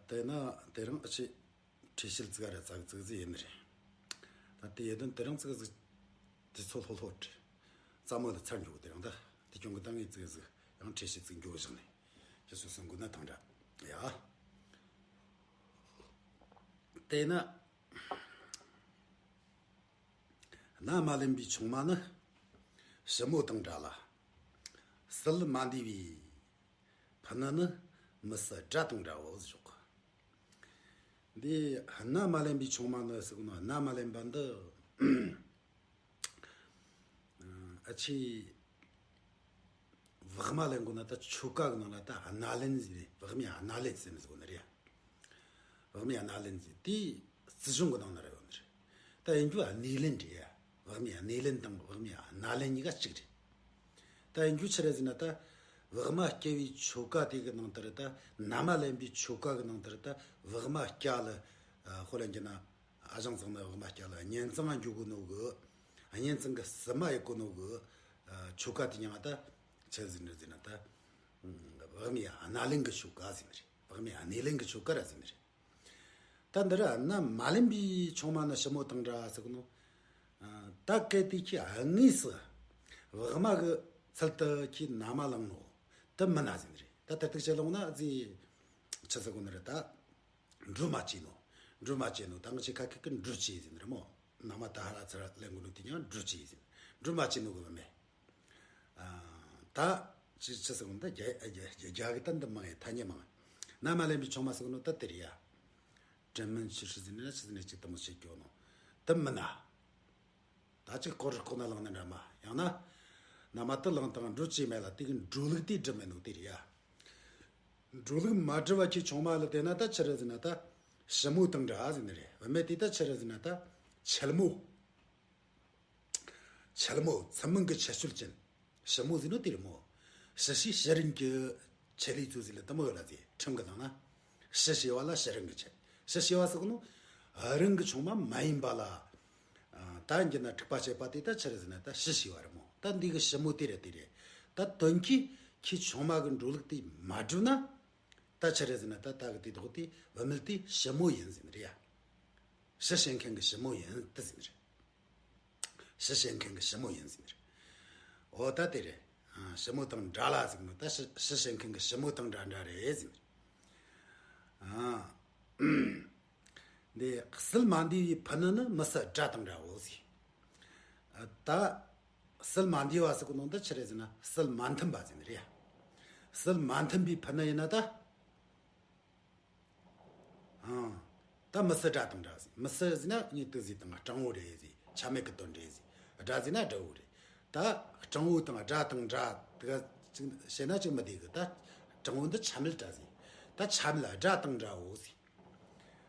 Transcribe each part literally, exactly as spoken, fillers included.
དེ་ན་དེ་རིང་ཨ་ཆེ་ཁྲིད་བཤད་ཙི་ག་ར་ཙག་ཙིག་ཟིག་ཡིན་ནི་རེད། ད་དེ་ཡེ་དོན་དེ་རིང་ཙིག་ཟིག་དུས་ཚོད་ལྷོད་ལྷོད་རེད། རྩ་མོ་ལ་ཚར་འགྱོ་གི། དེ་རིང་ད་དེ་གྱོང་གི་ད་ངས་ཙིག་ཟིག་ཡང་ཁྲིད་བཤད་ཙིག་འགྱོ་བཞག་ནས་ཁྱེད་ཚོ་སུན་དགོས་ན་ཐང་འདྲ་ཡ། དེ་ན། སྣ་མ་ལེན་པའི་ཆུང་མ་ནི་ཞི་མོ་དང་འདྲ་ལ། སིལ་མ་འདེབས་པའི་ཕུ་ནུ་ནི་མི་སྲིད་དགྲ་དང་འདྲའོ་ཞོག། འདི་སྣ་མ་ལེན་པའི་ཆུང་མ་ནི་ཟེར་གོ་ནོ། སྣ་མ་ལེན་པ་འདི་ཨ་ཆེ། བག་མ་ལེན་དགོས་ན་ད་ཆོ་ག་གི་ནང་ལ་ད་སྣ་ལེན་ཟེར་རེད། བག་མའི་སྣ་ལེན་ཟེར་ནི་ཟེར་གོ་ནི་རེད། བག་མའི་སྣ་ལེན་ཟེར་དེ་རྩིས་གཞུང་གི་ནང་ན་ར་ཡོད་ནི་རེད། ད་ཡིན་རྒྱུ་སྣེ་ལེན་རེད་ཡ། བག་མའི་སྣེ་ལེན་དང་བག་མའི་སྣ་ལེན་གཉིས་ཀ་གཅིག་རེད། ད་ཡིན་རྒྱུ་ཆི་རེད་ཟེར་ན་ད། བག་མ་སྐྱེ་བའི་ཆོ་ག་དེ་གི་ནང་དུ་རེད། ད་སྣ་མ་ལེན་པའི་ཆོ་ག་གི་ནང་དུ་རེད། ད་བག་མ་སྐྱ་ལ་ཧོ་ལན་གྱི་ན། ཨ་ཞང་ཚང་ནི་བག་མ་སྐྱ་ལ་གཉེན་ཚང་འགྱོ་གོ་ནོ་གི། གཉེན་ཚང་གི་སི་མ་ཡེ་གོ་ནོ་གི་ཆོ་ག་དེ་ཡང་ད་ཆི་ཟེར་ནི་ཟེར་ན་ད། བག་མའི་སྣ་ལེན་གི་ཆོ་ག་ཟེར་ནི་རེད། བག་མའི་སྣེ་ལེན་གི་ཆོ་ག་ར་ཟེར་ནི་རེད། ད་འདི་ར་སྣ་མ་ལེན་པའི་ཆུང་མ་ནི་ཞི་མོ་དང་འདྲ་ཟེར་གོ་ནོ། ད་གལ་ཏེ་ཁྱེད་དངོས་སུ་བག་མ་གི་ཚུལ་དུ་ཁྱེད་སྣ་མ་ལེན་ནོ། དེ་མིན་ན་ཟེར་ནི་རེད། ད་དེ་ཐུག་ཆེ་ལོང་ན་ཨ་ཙི་ཆི་ཟེར་གོ་ནི་རེད་ད། འགྲོ་མ་བྱེད་ནོ། འགྲོ་མ་བྱེད་ནོ། ད་ང་ཆེ་ཁ་ཁེ་གི་འགྲོ་བྱེད་ཟེར་ནི་རེད་མོ། སྣ་མ་ད་ཧ་ར་ཚུར་ལེན་གོ་ནོ་དེ་ཡང་འགྲོ་བྱེད་ཟེར། འགྲོ་མ་བྱེད་ནོ་གི་བུད་མེད། ད་ཅི་ཅི་ཟེར་གོ་ནོ་ད་རྒྱ་རྒྱ་རྒྱ་གི་ད་འདི་མང་ཡ་ཐ་སྙད་མང་། སྣ་མ་ལེན་པའི་ཆུང་མ་ཟེར་གོ་ནོ་ད་དེ་རེད་ཡ། དྲན་མིན་ཕྱིར་ཕྱིར་ཟེར་ནི་ན་ཕྱིར་ཟེར་ནི་གཅིག་དེ་མོ་བྱེད་སྐྱོ་ནོ། དེ་མིན་ན། ད་ཅིག་སྐོར་རི་སྐོར་ན་ལངས་ནི་འདྲ་མ་ཡང་ན། སྣ་མ་དེ་ལངས་དང་འགྲོ་བྱེད་མེད་ལ་དེ་གི་འགྲོ་ལུགས་དེ་སྒྲུབ་མེད་ནོ་དེ་རེད་ཡ། འགྲོ་ལུགས་མ་སྒྲུབ་པ་ཁྱེད་ཆུང་མ་ལ་དེ་ན་ད་ཆི་རེད་ཟེར་ན་ད། ཞི་མོ་དང་འདྲ་ཟེར་ནི་རེད། བུད་མེད་དེ་ད་ཆི་རེད་ཟེར་ན་ད། འཆལ་མོ། འཆལ་མོ་ཚུལ་མིན་གྱི་ཁྱད་ཆོས་ཅན། ཞི་མོ་ཟེར་ནོ་དེ་རེད་མོ། ཞི་ཞེས་ཞི་རིང་གི་ཆེད་ལས་ཚུལ་ཟེར་ལ་དེ་མོ་ཡོད་ལ་ཟེར། ཁྲིམས་ཀྱི་ནང་ན། ཞི་ཞེས་པ་ལ་ཞི་རིང་གི་ཆེད། ཞི་ཞེས་པ་ཟེར་གོ་ནོ། རང་གི་ཆུང་མ་མ་ཡིན་པ་ལ། ད་འགྱུར་ན་འཁྲུག་པ་བྱེད་པ་དེ་ད་ཆི་རེད་ཟེར་ན་ད་ཞི་ཞེས་པ་རེད་མོ། ད་འདི་གི་ཞི་མོ་དེ་རེད་དེ་རེད། ད་དོན་གྱིས་ཁྱེད་ཆུང་མ་གི་འགྲོ་ལུགས་དེ་མ་བསྒྲུབས་ན། ད་ཆི་རེད་ཟེར་ན་ད་ད་གི་དེ་དོག་དེ་བུད་མེད་དེ་ཞི་མོ་ཡིན་ཟེར་ནི་རེད་ཡ། ཞི་བྱེད་མཁན་གི་ཞི་མོ་ཡིན་དེ་ཟེར་ནི་རེད། ཞི་བྱེད་མཁན་གི་ཞི་མོ་ཡིན་ཟེར་ནི་རེད། འོ་ད་དེ་རེད། ཞི་མོ་དང་འདྲ་ལ་ཟེར་ནི་ད་ཞི་ཞི་བྱེད་མཁན་གི་ཞི་མོ་དང་འདྲ་འདྲ་རེད་ཟེར་ནི་རེད། འདི་སིལ་མ་འདེབས་པའི་ཕུ་ནུ་ནི་མི་སྲིད་དགྲ་དང་འདྲའོ་ཟེར། ད་སིལ་མ་འདེབས་པ་ཟེར་གོ་ནོ་འདི་ཆི་རེད་ཟེར་ན་སིལ་མ་མཐུན་པ་ཟེར་ནི་རེད་ཡ། སིལ་མ་མཐུན་པའི་ཕུ་ནུ་ཡིན་ན་ད། ཨང་། ད་མི་སྲིད་དགྲ་དང་འདྲ་ཟེར། མི་སྲིད་ཟེར་ན་ངས་དེ་ཟེར་དང་སྤྲང་བོ་རེད་ཟེར། ཆ་མེད་གི་དོན་རེད་ཟེར། དགྲ་ཟེར་ན་དགྲ་བོ་རེད། ད་སྤྲང་བོ་དང་དགྲ་དང་འདྲ་དེ་ག་ཅིག་བཤད་ན་ཅིག་མི་བདེ་གི། ད་སྤྲང་བོ་འདི་ཆ་མེད་དྲ་ཟེར། ད་ཆ་མེད་དགྲ་དང་འདྲའོ་ཟེར།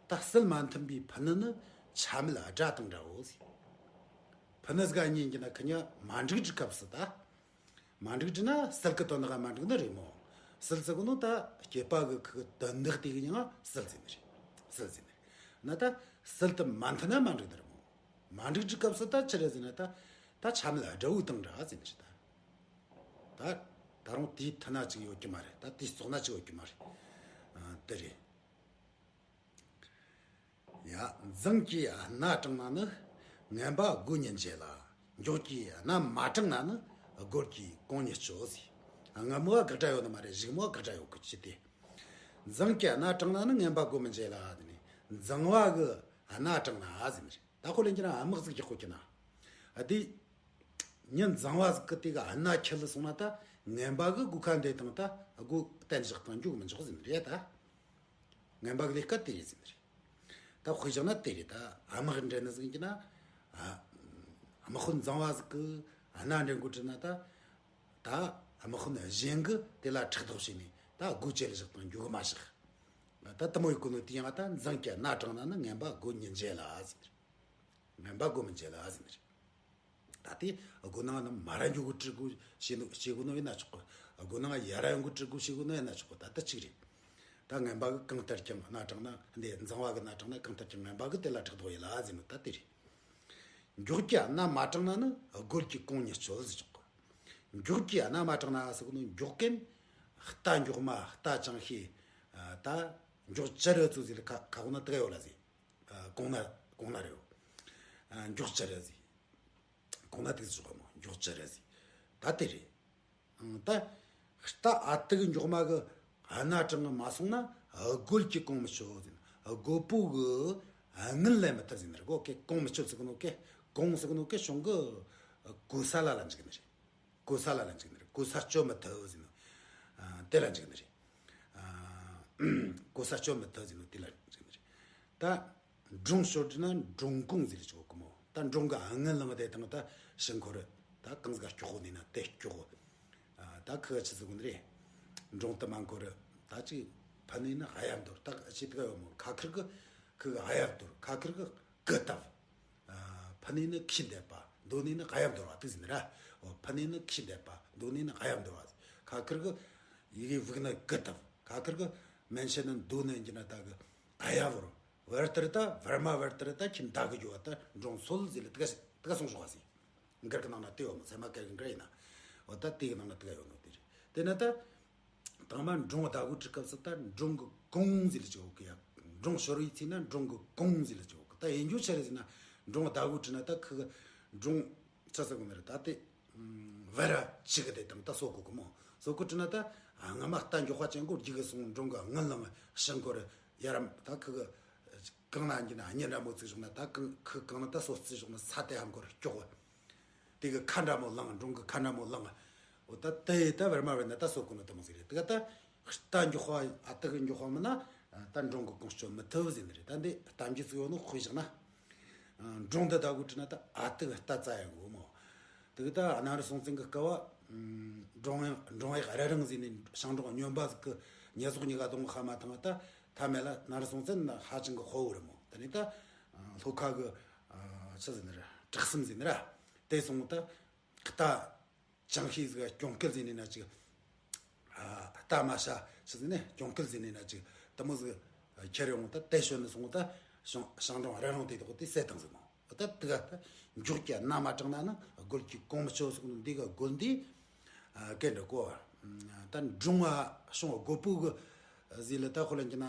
ད་སིལ་མ་མཐུན་པའི་ཕུ་ནུ་ནི་ཆ་མེད་དགྲ་དང་འདྲའོ་ཟེར། ཕུ་ནུ་ཟིག་གཉིས་ཀྱི་ན་ཁི་ཉ་མ་འགྲིག་འགྲིག་སྐབས་སུ་ད། མ་འགྲིག་འགྲིག་ན་སིལ་གི་དོན་དག་མ་འགྲིག་ནི་རེད་མོ། སིལ་ཟེར་གོ་ནོ་ད་སྐྱེས་པ་གི་ཁུ་དོན་དག་དེ་གི་ཡང་སིལ་ཟེར་ནི་རེད། སིལ་ཟེར་ནི་རེད། ན་ད་སིལ་དུ་མ་མཐུན་ན་མ་འགྲིག་ནི་རེད་མོ། མ་འགྲིག་འགྲིག་སྐབས་སུ་ད་ཆི་རེད་ཟེར་ན་ད། ད་ཆ་མེད་དགྲ་བོ་དང་འདྲ་ཟེར་ནི་རེད་ད། ད་ད་རུང་དེའི་མཐུན་ན་ཅིག་ཡོད་ཀྱི་མ་རེད། ད་དེའི་བཙོག་ན་ཅིག་ཡོད་ཀྱི་མ་རེད། ཨ་དེ་རེད། ཡ། མཛངས་ཀྱིས་སྣ་དྲངས་ན་ནི་ངན་པ་སྒོ་གཉིས་འབྱེད་ལ། མགྱོགས་ཀྱིས་སྣ་མ་དྲངས་ན་ནི་སྒོར་གྱིས་གོང་གཉིས་གཅོད་ཟེར། སྔ་མོ་བ་དགག་སྒྲ་ཡོད་ནི་མ་རེད། གཞུག་མོ་བ་དགག་སྒྲ་ཡོད་གི་ཅི་སྟེ། མཛངས་ཀྱིས་སྣ་དྲངས་ན་ནི་ངན་པ་སྒོ་མི་འབྱེད་ལ་དེ་ནི་མཛངས་པ་གི་སྣ་དྲངས་ན་ཟེར་ནི་རེད། ད་ཁོ་ལེན་གྱི་ན་དམག་ཟིག་རྒྱག་གོ་གྱི་ན། ཨ་དེ། མྱི་མཛངས་པ་ཟིག་གི་དེ་ག་སྣ་ཁྱེར་ལ་སོང་ན་ད་ངན་པ་གི་སྒོ་ཁ་འདེད་དང་ད་སྒོ་གཏན་བཞག་དང་འཇུག་མི་འཇུག་ཟེར་ནི་རེད་ད། ངན་པ་གི་ལས་ཀ་དེ་རེད་ཟེར་ནི་རེད། ད་དཔེ་བཞག་ན་དེ་རེད་ད། དམག་འདྲེན་ནི་ཟིག་གི་ན། ཨ། དམག་དཔོན་མཛངས་པ་ཟིག་གི་སྣ་འདྲེན་དགོས་དྲན་ན་ད། ད་དམག་དཔོན་གཞན་གི་དེ་ལ་ཕྲག་དོག་བྱས་ནས་ད་སྒོ་ཁྱེར་ལ་བཞག་དང་འཇུག་མ་བཞག་ད་དེ་མོ་ཡི་གོ་ནོ་དེ་ཡང་ད་མཛངས་ཀྱིས་སྣ་དྲངས་ན་ནི་ངན་པ་སྒོ་གཉིས་འབྱེད་ལ་ཟེར་ནི་རེད། ངན་པ་སྒོ་མི་འབྱེད་ལ་ཟེར་ནི་རེད། ད་དེ་སྒོ་ནང་ན་མ་ར་འཇུག་གི་དྲི་གུ་བྱེད་ནོ་བྱེད་གོ་ནོ་ཡིན་ན་ཆོག་གི། སྒོ་ནང་ཡ་ར་ཡོང་གི་དྲི་གུ་བྱེད་གོ་ནོ་ཡིན་ན་ཆོག་གི། ད་ད་གཅིག་རེད། ད་ངན་པ་གི་གང་ལྟར་ཀྱང་སྣ་དྲངས་ན་འདི་མཛངས་པ་གི་སྣ་དྲངས་ན་གང་ལྟར་ཀྱང་ངན་པ་གི་དེ་ལ་ཕྲག་དོག་ཡིན་ལ་ཟེར་ནོ་ད་དེ་རེད། མགྱོགས་ཀྱིས་སྣ་མ་དྲངས་ན་ནི་སྒོར་གྱིས་གོང་གཉིས་གཅོད་ཟེར་ཆོག་གི། མགྱོགས་ཀྱིས་སྣ་མ་དྲངས་ན་ཟེར་གོ་ནོ་མགྱོགས་གན། རྟ་མགྱོགས་མ་རྟ་ཅང་ཤེས། ད། མགྱོགས་ཅི་རུ་ཚུགས་ཟེར་ཁ་ཁ་གོང་ན་དེ་ག་ཡོད་ལ་ཟེར། ཨ་གོང་ན་གོང་ན་རེད། ཨ་མགྱོགས་ཅི་རུ་ཟེར། གོང་ན་དེ་ཟེར་གོ་མོ་མགྱོགས་ཅི་རུ་ཟེར། ད་དེ་རེད། ཨང་ད་རྟ་ཨ་ཏི་གི་མགྱོགས་མ་གི་སྣ་དྲངས་མ་སོང་ན་རྒོད་ཀྱིས་གོང་མི་ཆོད་ཟེར། རྒོད་པོ་གི་ཨ་ངན་ལེན་མི་ཐུབ་ཟེར་ནི་རེད་གོ་ཀེ། གོང་མི་ཆོད་ཟེར་གི་ནོ་ཀེ། གོང་ཟེར་གི་ནོ་ཀེ་གཞུང་གི་གོ་ས་ལ་ལ་འཇུག་ནི་རེད། གོ་ས་ལ་ལ་འཇུག་ནི་རེད། གོ་ས་སྤྱོད་མི་ཐུབ་ཟེར་ནོ། ཨ་དེ་ལ་འཇུག་ནི་རེད། ཨ་གོ་ས་སྤྱོད་མི་ཐུབ་ཟེར་ནོ་དེ་ལ་འཇུག་ནི་རེད། ད་འབྲོང་ཤོར་དུས་ན་འབྲོང་གོང་ཟེར་ལ་ཅིག་ཡོད་གི་མོ། ད་འབྲོང་གི་ཨ་ངན་ལང་དེ་དང་ད་ཕྱིར་འཁོར་ད་གང་ཟིག་ག་སྐྱོག་གོ་ནི་ན་དེ་སྐྱོག་གོ། ད་ཁི་ག་ཆི་ཟིག་གོ་ནི་རེད། འབྲོང་དུ་མ་འཁོར་ད་ཅིག་ཕ་ནི་ན་ཨ་ཡ་མདོར་ད་ཅི་ད་ཡོད་མོ། ཁ་ཁིར་གི་ཁི་གི་ཨ་ཡ་མདོར་ཁ་ཁིར་གི་གི་བཏབ། ཕ་ནི་ནི་ཁྱི་འདེབས་པ། མདོ་ནི་ནི་ཨ་ཡ་མདོར་བ་དེ་ཟིན་ར། ཕ་ནི་ནི་ཁྱི་འདེབས་པ། མདོ་ནི་ནི་ཨ་ཡ་མདོར་བ། ཁ་ཁིར་གི་ཡི་གེ་བུག་ན་གི་བཏབ། ཁ་ཁིར་གི་མན་ཆད་ནི་མདོ་ནི་འགྱུར་ན་ད་གི་ཨ་ཡ་བོར། བར་དར་ད་བར་མ་བར་དར་ད་ཁྱི་འདའ་གི་འགྱོ་བ་ད་འབྲོང་སོལ་ཟིལ་ལ་དི་ག་དི་ག་སོང་ཤོག་བ་ཟིན། མགུར་གི་ནང་ན་དེ་ཡོད་མོ། ཚད་མ་སྐད་གི་མགུར་ཡིན་ན། འོ་ད་དེ་གི་ནང་ན་དི་ག་ཡོད་ནོ་དེ་རེད། དེ་ན་ད། དང་མ་འབྲོང་བདའ་གོ་ཁྲིད་སྐབས་སུ་ད་འབྲོང་གི་གོང་ཟིལ་ལ་ཅིག་ཡོད་གི་ཡ། འབྲོང་ཤོར་བའི་ཚེ་ན་འབྲོང་གི་གོང་ཟིལ་ལ་ཅིག་ཡོད་གི། ད་ཡིན་རྒྱུ་ཆི་རེད་ཟེར་ན། འབྲོང་བདའ་གོ་ཁྲིད་ན་ད་ཁི་གི་འབྲོང་ཆ་ས་གོ་མེ་ར་ད་དེ་བེ་ར་ཅིག་གི་དེ་དང་ད་སོ་གོ་གི་མོ། སོ་གོ་ཁྲིད་ན་ད་སྔ་མ་རྟ་མགྱོགས་པ་ཅན་གོ་རྒྱུག་གི་སོང་། འབྲོང་གི་ངན་ལང་ཤིང་གོ་ར་ཡ་རམ་ད་ཁི་གི་གང་ན་འགྱིན་ན་གཉེན་འདྲ་མོ་བཙུགས་བཞག་ན་ད་གང་ཁི་གང་ན་ད་སོ་བཙུགས་བཞག་ན་ས་དེ་ཧམ་གོ་ར་སྐྱོག་གོ། དེ་གི་ཁ་འདྲ་མོ་ལངས། འབྲོང་གི་ཁ་འདྲ་མོ་ལངས། འོ་ད་དེ་ཡི་ད་བར་མ་བར་ན་ད་སོ་གོ་ནོ་དེ་མོ་ཟིག་རེད། དེ་ག་ད་རྟ་མགྱོགས་པ་ཨ་ཏི་གི་མགྱོགས་པ་མིན་ན་ད་འབྲོང་གི་གོང་སྤྱོད་མི་ཐུབ་ཟེར་ནི་རེད། ད་འདི་གཏམ་རྒྱུད་ཚིག་ཡོད་ནོ་དཔེ་བཞག་ན། འབྲོང་འདི་ད་གོ་ཁྲིད་ན་ད་ཨ་ཏི་གི་རྟ་བཙའ་ཡ་གོ་མོ། དེ་གི་ད་གནམ་རི་སྲོང་བཙན་གི་སྐབས་བ་འབྲོང་ཡང་འབྲོང་ཡག་རི་རིང་ཟེར་ནས་ཞིང་འབྲོག་སྨྱོན་པ་ཟིག་གི་ཉེས་ཟོག་གཉིས་ཀ་གཏོང་ཧ་མ་ཐང་ད་ཐ་མེད་ལ་གནམ་རི་སྲོང་བཙན་ཧ་ཅང་གི་དཔའ་བོ་རེད་མོ། དེ་ནས་ད་ལྷོ་ཁ་གི་ཆི་ཟེར་ནི་རེད། བྲག་གསུམ་ཟེར་ནི་ར། དེ་སོང་ད། རྟ་ཅང་ཤེས་ཟིག་གྱོང་སྐལ་ཟིན་ནས་ན་ཅིག་ཨ་རྟ་མ་ཤ་ཆི་ཟིན་ནས་གྱོང་སྐལ་ཟིན་ནས་ན་ཅིག་དེ་མོ་ཟིག་ཁྱེར་ཡོང་ད་དེ་ཤོད་ནས་སོང་ད་ཞང་ཞང་ཀྲང་ར་རང་དེ་དོག་དེ་སད་བཏང་ཟིག་མོ། ད་དེ་ག་ད་མགྱོགས་ཀྱི་སྣ་མ་དྲངས་ན་ནི་རྒོལ་གྱི་གོང་མི་ཆོད་ཟིག་འདི་ག་རྒོལ་འདི་ཨ་སྐད་འདྲ་གོ། ད་འབྲོང་ཨ་ཤོང་རྒོད་པོ་གི་ཟིག་ལ་ད་ཁོ་ལ་འགྱིན་ན་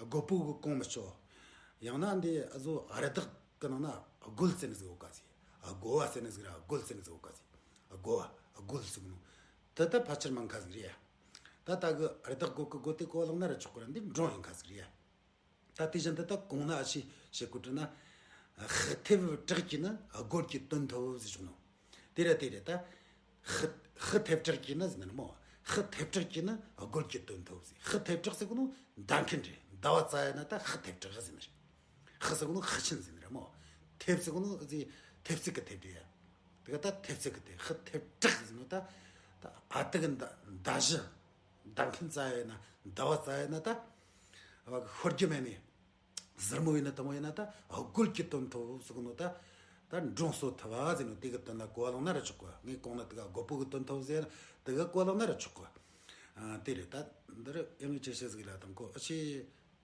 རྒོད་པོ་གི་གོང་མི་ཆོད། ཡང་ན་འདི་ཨ་ཟོ་རི་དྭགས་གི་ནང་ན་རྒོལ་ཟེར་ནི་ཟིག་ཡོད་ག་ཟིག་ཨ་རྒོལ་བ་ཟེར་ནི་ཟིག་ར་རྒོལ་ཟེར་ནི་ཟིག་ཡོད་ག་ཟིག་ཨ་རྒོལ་བ་རྒོལ་ཟེར་ནོ། དེ་ད་ཕལ་ཆེར་མང་ཁ་ཟིག་རེད་ཡ། ད་ལྟ་གི་རི་དྭགས་རྒོད་གི་རྒོད་དེ་གོ་ལོང་ན་ར་ཆོག་གི་ར། འདི་འབྲོང་ཡིན་ཁ་ཟིག་རེད་ཡ། ད་དེ་བཞིན་དུ་ད་གོང་ན་ཨ་ཤི་ཞེ་གོ་དྲི་ན། ཤི་ཐེབས་དྲག་གི་ནི་རྒོལ་གྱི་དོན་ཐོབ་ཟེར་ཆོག་ནོ། དེ་ར་དེ་རེད་ད། ཤི་ཤི་ཐེབས་དྲག་གི་ནི་ཟེར་ན་མོ། ཤི་ཐེབས་དྲག་གི་ནི་རྒོལ་གྱི་དོན་ཐོབ་ཟེར། ཤི་ཐེབས་དྲག་ཟེར་གོ་ནོ་མདའ་མཁན་རེད། མདའ་བ་བཙའ་ཡ་ན་ད་ཤི་ཐེབས་དྲག་ཟེར་ནི་རེད། ཤི་ཟེར་གོ་ནོ་ཤི་ཆེན་ཟེར་ནི་རེད་མོ། ཐེབས་ཟེར་གོ་ནོ་ཟེ་ཐེབས་ཚིག་གི་ཐེབས་རེད་ཡ། དེ་ག་ད་ཐེབས་ཚིག་གི་ཐེབས། ཤི་ཐེབས་དྲག་ཟེར་ནོ་ད། ད་ཨ་ཏི་གི་མདའ་མདའ་གཞུ་མདའ་མཁན་བཙའ་ཡ་ན་མདའ་བ་བཙའ་ཡ་ན་ད་ཤོར་རྒྱུ་མེད་ནི། ཟུར་མོ་ཡིན་ན་དུ་མོ་ཡིན་ན་ད་རྒོལ་གྱི་དོན་ཐོབ་ཟེར་གི་ནོ་ད། ད་འབྲོང་གསོ་ཐུབ་བ་ཟེར་ནོ་དེ་གི་དོན་ལ་གོ་བ་ལོང་ན་ར་ཆོག་གོ། ངས་གོང་ན་དེ་ག་རྒོད་པོ་གི་དོན་ཐོབ་ཟེར་དེ་ག་གོ་བ་ལོང་ན་ར་ཆོག་གོ། ཨ་དེ་རེད་ད། འདི་རུ་ཨེ་ངས་ཅི་བཤད་ཟིག་ལ་དང་གོ་ཨ་ཆེ་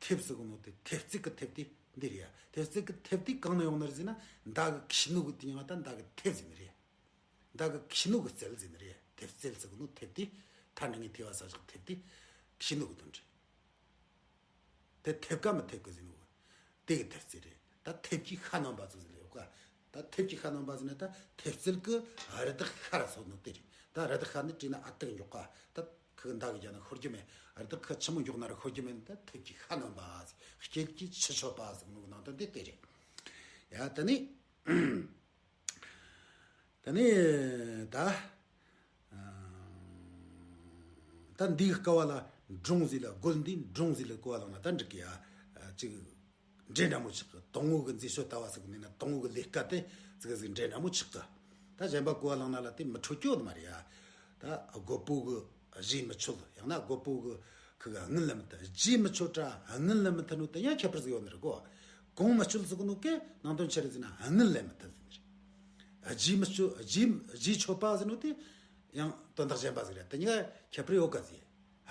ཐེབས་ཟེར་གི་ནོ་དེ་ཐེབས་ཚིག་གི་ཐེབས་དེ་འདི་རེད་ཡ། ཐེབས་ཚིག་གི་ཐེབས་དེ་གང་ནས་ཡོང་ནི་རེད་ཟེར་ན་མདའ་གི་ཁྱི་ནུ་གི་དེ་ཡང་ད་མདའ་གི་ཐེབས་ཟེར་ནི་རེད། མདའ་གི་ཁྱི་ནུ་གི་རྩལ་ཟེར་ནི་རེད། ཐེབས་རྩལ་ཟེར་གི་ནོ་ཐེབས་དེ་ཐ་ན་ངས་ཐེབས་བ་ས་ཞིག་ཐེབས་དེ་ཁྱི་ནུ་གི་དོན་རེད། དེ་ཐེབས་ཀ་མི་ཐེབས་ཀི་ཟེར་ནོ། དེ་གི་ཐེབས་རྩལ་རེད། ད་ཐེབས་ཀྱི་ཤ་ནོན་པ་ཚོ་ཟེར་ལེ་ཡོད་ཀ། ད་ཐེབས་ཀྱི་ཤ་ནོན་པ་ཟེར་ན་ད་ཐེབས་རྩལ་གི་རི་དྭགས་ཤ་ར་སོ་ནོ་དེ་རེད། ད་རི་དྭགས་ཤ་ནི་བྲིས་ན་ཨ་ཏི་གི་མགྱོགས་ཀ། ད་ཁི་གི་མདའ་གི་རྒྱ་ན་ཤོར་རྒྱུ་མེད། རི་དྭགས་ཁི་ཆི་མོ་མགྱོགས་ན་ར་ཤོར་རྒྱུ་མེད་ནི་ད་ཐེབས་ཀྱི་ཤ་ནོན་པ་ཟེར། སྐྱེལ་གྱི་ཁྱི་ཆོད་པ་ཟེར་ནོ་གི་ནང་དོན་དེ་དེ་རེད། ཡ་དེ་ནི། དེ་ནས་ད། ད་འདིའི་སྐབས་ལ་འབྲོང་ཟིག་ལ་རྒོལ་འདི་འབྲོང་ཟིག་ལ་གོ་བ་ལོང་ན་ད་འགྲིག་གི་ཡ། ཅིག་འདྲེ་འདྲ་མོ་ཆགས་གི། དང་བོ་གི་མཛེས་ཤོས་ལྟ་བ་ཟིག་ནས་ན་དང་བོ་གི་ལས་ཀ་དེ་ཟིག་ཟིག་འདྲེ་འདྲ་མོ་ཆགས་གི། ད་གཞན་པ་གོ་བ་ལོང་ན་ལ་དེ་མི་འཕྲོད་རྒྱུ་ནི་མ་རེད་ཡ། ད་རྒོད་པོ་གི་རྗེས་མི་ཆོད། ཡང་ན་རྒོད་པོ་གི་ཁི་ག་དངུལ་ལ་མི་ཐུབ། རྗེས་མི་ཆོད་དྲ་དངུལ་ལ་མི་ཐུབ་ནོ་དེ་ཡང་ཁྱད་པར་ཟིག་ཡོད་ནི་རེད་གོ། གོང་མི་ཆོད་ཟེར་གོ་ནོ་གི་ནང་དོན་ཆི་རེད་ཟེར་ན་དངུལ་ལེན་མི་ཐུབ་ཟེར་ནི་རེད། རྗེས་མི་ཆོད་རྗེས་རྗེས་ཆོད་པ་ཟེར་ནོ་དེ་ཡང་དོན་དག་གཞན་པ་ཟིག་རེད། དེ་གཉིས་ཀ་ཁྱད་པར་ཡོད་ག་ཟེར།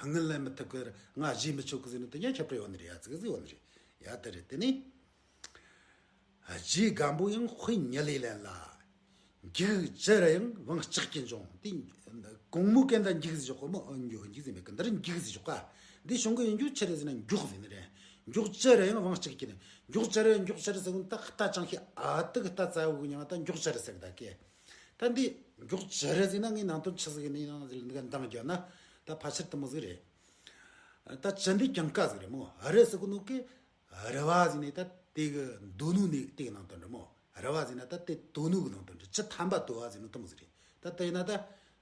དངུལ་ལེན་མི་ཐུབ་གི་ང་རྗེས་མི་ཆོད་གི་ཟེར་ནོ་དེ་གཉིས་ཀ་ཁྱད་པར་ཡོད་ནི་རེད་ཡ། ཙིག་ཟིག་ཡོད་ནི་རེད་ཡ། དེ་རེད། དེ་ནི་རྗེ་སྒམ་པོ་ཡང་དཔེ་ཉི་ལས་ལེན་ལ། འགྱིག་ཇི་རུ་ཡང་བང་ལྕགས་ཀྱིས་འབྱུང་། དེ་གོང་མོ་གན་ད་འགྱིག་ཟེར་ཞོག་གོ་མོ། ཨ་འགྱོ་འགྱིག་ཟེར་མེད་གི། འདི་རུ་འགྱིག་ཟེར་ཞོག་ག། འདི་བྱུང་གི་ཡིན་རྒྱུ་ཅི་རེད་ཟེར་ན་མགྱོགས་ཟེར་ནི་རེད། མགྱོགས་ཅི་རེད་ཡང་དབང་གཅིག་གི་ནི་མགྱོགས་ཅི་རེད་མགྱོགས་ཅི་རེད་ཟེར་གོ་ནོ་ད་རྟ་ཅང་ཤེས་ཨ་ཏི་གི་རྟ་རྩ་བོ་གི་མྱིང་ང་ད་མགྱོགས་ཅི་རེད་ཟེར་གི་ད་གི། ད་འདི་མགྱོགས་ཅི་རེད་ཟེར་ན་ངའི་ནང་དོན་ཆི་ཟིག་ཡིན་ནི་ཡང་ཟེར་འདི་ག་འདང་རྒྱབ་ན་ད་ཕལ་ཆེར་དེ་མོ་ཟིག་རེད། ད་ཅི་འདི་ཀྱང་ཀ་ཟིག་རེད་མོ་རེད་ཟེར་གོ་ནོ་གི་རེ་བ་ཟེར་ནི་ད་དེ་གི་འདོད་ནོ་ནི་དེ་གི་ནང་དོན་རེད་མོ། རེ་བ་ཟེར་ན་ད་དེ་དོ་ནོ་གི་ནང་དོན་རེད། ཅི་ཐམ་པ་དོ་བ་ཟེར་ནོ་དེ་མོ་ཟིག་རེད། ད་དེ་ཡིན་ན་ད་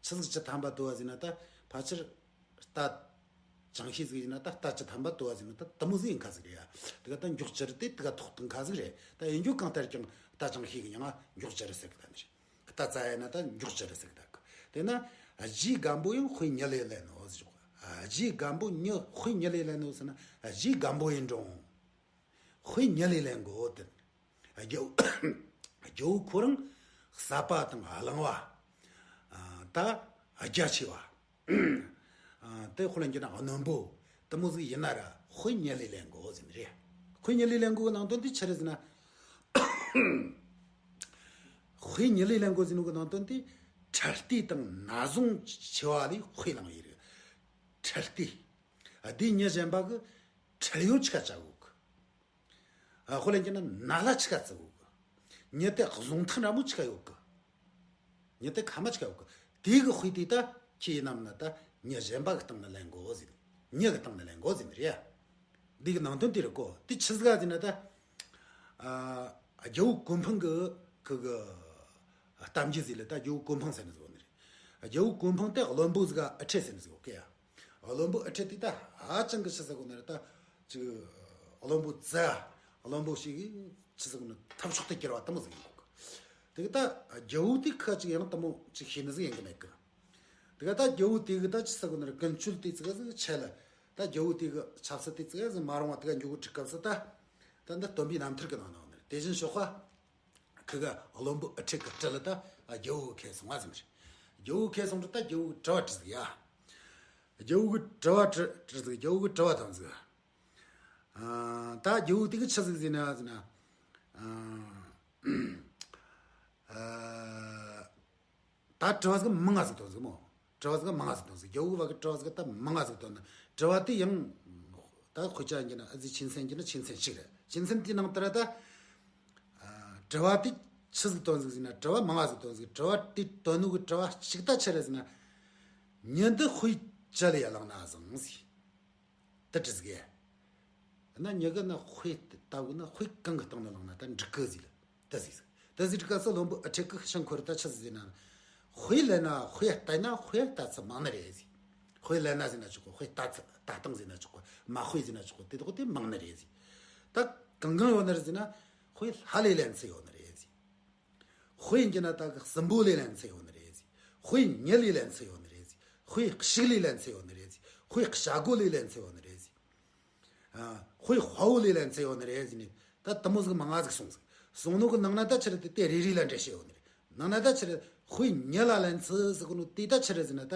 ཆི་ཟིག་ཅི་ཐམ་པ་དོ་བ་ཟེར་ན་ད་ཕལ་ཆེར་རྟ་ཅང་ཤེས་ཟིག་ཡིན་ན་ད་རྟ་ཅི་ཐམ་པ་དོ་བ་ཟེར་ནོ་ད་དེ་མོ་ཟིག་ཡིན་ཁ་ཟིག་རེད་ཡ། དེ་ག་ད་མགྱོགས་ཅི་རེད་དེ་དེ་ག་ཐོག་དང་ཁ་ཟིག་རེད། ད་ཡིན་རྒྱུ་གང་ལྟར་ཀྱང་རྟ་ཅང་ཤེས་གི་མྱིང་ང་མགྱོགས་ཅི་རེད་ཟེར་གི་ད་ནི་རེད། རྟ་རྩ་ཡིན་ན་ད་མགྱོགས་ཅི་རེད་ཟེར་གི་ད་གི། དེ་ན་རྗེའི་སྒམ་པོ་ཡང་དཔེ་ཉི་ལས་ལེན་ནོ་ཟེར་གི། རྗེའི་སྒམ་པོ་ཉི་དཔེ་ཉི་ལས་ལེན་ནོ་ཟེར་ན་རྗེའི་སྒམ་པོ་ཡིན་འགྲོ། དཔེ་ཉི་ལས་ལེན་དགོས་དེ། རྒྱལ་པོ་རྒྱལ་པོ་ཁོ་རང་ཟབ་པ་དང་བླང་བ། ཨ། ད་རྒྱ་ཆེ་བ། ཨ། དེ་ཁོ་ལ་འགྱུར་ན་རྣོན་པོ་དེ་མོ་ཟིག་ཡིན་ན་ར་དཔེ་ཉི་ལས་ལེན་དགོས་ཟེར་ནི་རེད། དཔེ་ཉི་ལས་ལེན་དགོས་ནང་དོན་དེ་ཆི་རེད་ཟེར་ན། དཔེ་ཉི་ལས་ལེན་དགོས་ཟེར་ནོ་གི་ནང་དོན་དེ་ཁྲལ་ལྟས་དང་ན་བཟུང་ཆེ་བ་ལས་དཔེ་བླངས་ཡོད་རེད། ཁྲལ་ལྟས། ཨ། དེ་ཉི་གཞན་པ་གི་ཁྲལ་ཡོད་ཆ་ག་ཆ་གོ་གི། ཨ། དཔེ་ལེན་གྱི་ན་ན་ལ་ཆི་ག་བརྩི་གོ་གི། ཉི་དེ་གཟུངས་ཐག་འདྲ་མོ་ཆི་ག་ཡོད་གི། ཉི་དེ་ཁ་མ་ཆི་ག་ཡོད་གི། དེ་གི་དཔེ་དེ་ད་ཁྱེད་ཡིན་ནམ་ན་ད་ཉི་གཞན་པ་གི་སྟེང་ན་ལེན་དགོས་ཟེར། ཉི་གི་སྟེང་ན་ལེན་དགོས་ཟེར་ནི་རེད། འདི་གི་ནང་དོན་དེ་རེད་གོ། དེ་ཆི་ཟིག་ག་ཟེར་ན་ད། ཨ། རྒྱལ་པོ་གོ་འཕང་གི་གི་གི་གཏམ་རྒྱུད་ཟིག་ལ་ད་རྒྱལ་པོ་གོ་འཕང་ཟེར་ནི་ཟིག་ཡོད་ནི་རེད། རྒྱལ་པོ་གོ་འཕང་དེ་བློན་པོ་ཟིག་ག་ཨ་ཁྲེ་ཟེར་ནི་ཟིག་ཡོད་གི་ཡ། བློན་པོ་ཨ་ཁྲེ་དེ་ད་ཧ་ཅང་གི་ཆི་ཟེར་གོ་ནི་རེད་ད། ཅིག་བློན་པོ་ཙི་བློན་པོ་ཞིག་གི་ཆི་ཟེར་གོ་ནི་ཐབས་མཆོག་ཏུ་གྱུར་པ་དེ་མོ་ཟིག་ཡིན་གོ་གི། དེ་གི་ད་རྒྱལ་པོ་དེ་ཁ་ཅིག་ཡང་དེ་མོ་ཅིག་ཤེས་ནི་ཟིག་ཡིན་གི་མེད་གི། དེ་ག་ད་རྒྱལ་པོ་དེ་གི་ད་ཆི་ཟེར་གོ་ནི་རེད། ཀུན་སྤྱོད་དེ་ཙི་ག་ཟིག་ཆེ་ལ། ད་རྒྱལ་པོ་དེ་གི་ཆབ་སྲིད་དེ་ཙི་ག་ཟིག་མ་རུང་བ་དེ་ག་འགྱོ་གི་འགྲིག་སྐབས་སུ་ད། ད་འདི་སྟོན་པའི་རྣམ་ཐར་གི་ནང་ན་ཡོད་ནི་རེད། དེ་བཞིན་ཞོགས་པ། ཁི་ག་བློན་པོ་ཨ་ཁྲེ་གི་དྲིན་ལ་ད་རྒྱལ་པོ་ཁས་སོང་བ་ཟིན་རེད། རྒྱལ་པོ་ཁས་སོང་དུས་ད་རྒྱལ་པོ་གི་དྲི་བ་དྲིས་ཟིག་ཡ། རྒྱལ་པོ་གི་དྲི་བ་དྲི་དྲིས་ཟིག་རྒྱལ་པོ་གི་དྲི་བ་དང་ཟིག་ཨ། ད་རྒྱལ་པོ་དེ་གི་ཆི་ཟིག་ཟེར་ན་ཟེར་ན། ཨ། ཨ། ད་དྲི་བ་ཟིག་མང་ང་ཟིག་བཏོན་ཟིག་མོ། དྲི་བ་ཟིག་མང་ང་ཟིག་བཏོན་ཟིག་རྒྱལ་པོ་བ་གི་དྲི་བ་ཟིག་ད་མང་ང་ཟིག་བཏོན་ན། དྲི་བ་དེ་ཡང་ད་དཔེ་ཆ་ཡིན་གྱི་ན་ཨ་ཙི་ཆོས་ཚན་གྱི་ན་ཆོས་ཚན་གཅིག་རེད། ཆོས་ཚན་དེའི་ནང་ལྟར་ད། ཨ། དྲི་བ་དེ་ཆི་ཟིག་བཏོན་ཟིག་ཟེར་ན་དྲི་བ་མང་ང་ཟིག་བཏོན་ཟིག་དྲི་བ་དེ་བཏོན་ནོ་གི་དྲི་བ་གཅིག་ད་ཆི་རེད་ཟེར་ན། ཉི་འདི་དཔེ་ཅི་ལས་བླངས་ན་བཟང་ཟིག་དེ་དྲིས་གི། ན་ཉི་གི་ན་དཔེ་ལྟ་བུ་ན་དཔེ་གང་གི་སྟེང་ནས་བླངས་ན་ད་འགྲིག་གི་ཟིག་ལ་དེ་ཟིག་ཟིག་དེ་ཟིག་དྲིས་ག་སོ་བློན་པོ་ཨ་ཁྲེ་གི་ཤང་འཁོར་ད་ཆི་ཟིག་ཟེར་ན། དཔེ་ལེན་ན་དཔེ་ལྟ་ན་དཔེ་ལྟ་ཚུལ་མང་ནི་རེད་ཟིག་དཔེ་ལེན་ན་ཟེར་ན་ཆོག་གི། དཔེ་ལྟ་ཚུལ་ལྟ་སྟངས་ཟེར་ན་ཆོག་གི། མ་དཔེ་ཟེར་ན་ཆོག་གི། དེ་དག་དེ་མང་ནི་རེད་ཟིག་ད་གང་གང་ཡོད་ནི་རེད་ཟེར་ན། དཔེ་ལྷ་ལས་ལེན་ཚུལ་ཡོད་ནི་རེད་ཟིག་དཔེ་ཡིན་གྱི་ན་ད་གི་སྲིན་པོ་ལས་ལེན་ཚུལ་ཡོད་ནི་རེད་ཟེར། དཔེ་ཉི་ལས་ལེན་ཚུལ་ཡོད་ནི་རེད་ཟེར། དཔེ་ཕྱུགས་ལས་ལེན་ཚུལ་ཡོད་ནི་རེད་ཟེར། དཔེ་བྱ་རྒོད་ལས་ལེན་ཚུལ་ཡོད་ནི་རེད་ཟེར། ཨ། དཔེ་དཔའ་བོ་ལས་ལེན་ཚུལ་ཡོད་ནི་རེད་ཟེར་ནས་ད་དེ་མོ་ཟིག་མང་ང་ཟིག་གསུངས་ཟིག་གསུངས་ནོ་གི་ནང་ན་ད་ཆི་རེད་དེ་དེ་རེ་རེ་ལ་འགྲེལ་བཤད་ཡོད་ནི་རེད། ནང་ན་ད་ཆི་རེད། དཔེ་ཉི་ལ་ལེན་ཚུལ་ཟེར་གོ་ནོ་དེ་ད་ཆི་རེད་ཟེར་ན་ད།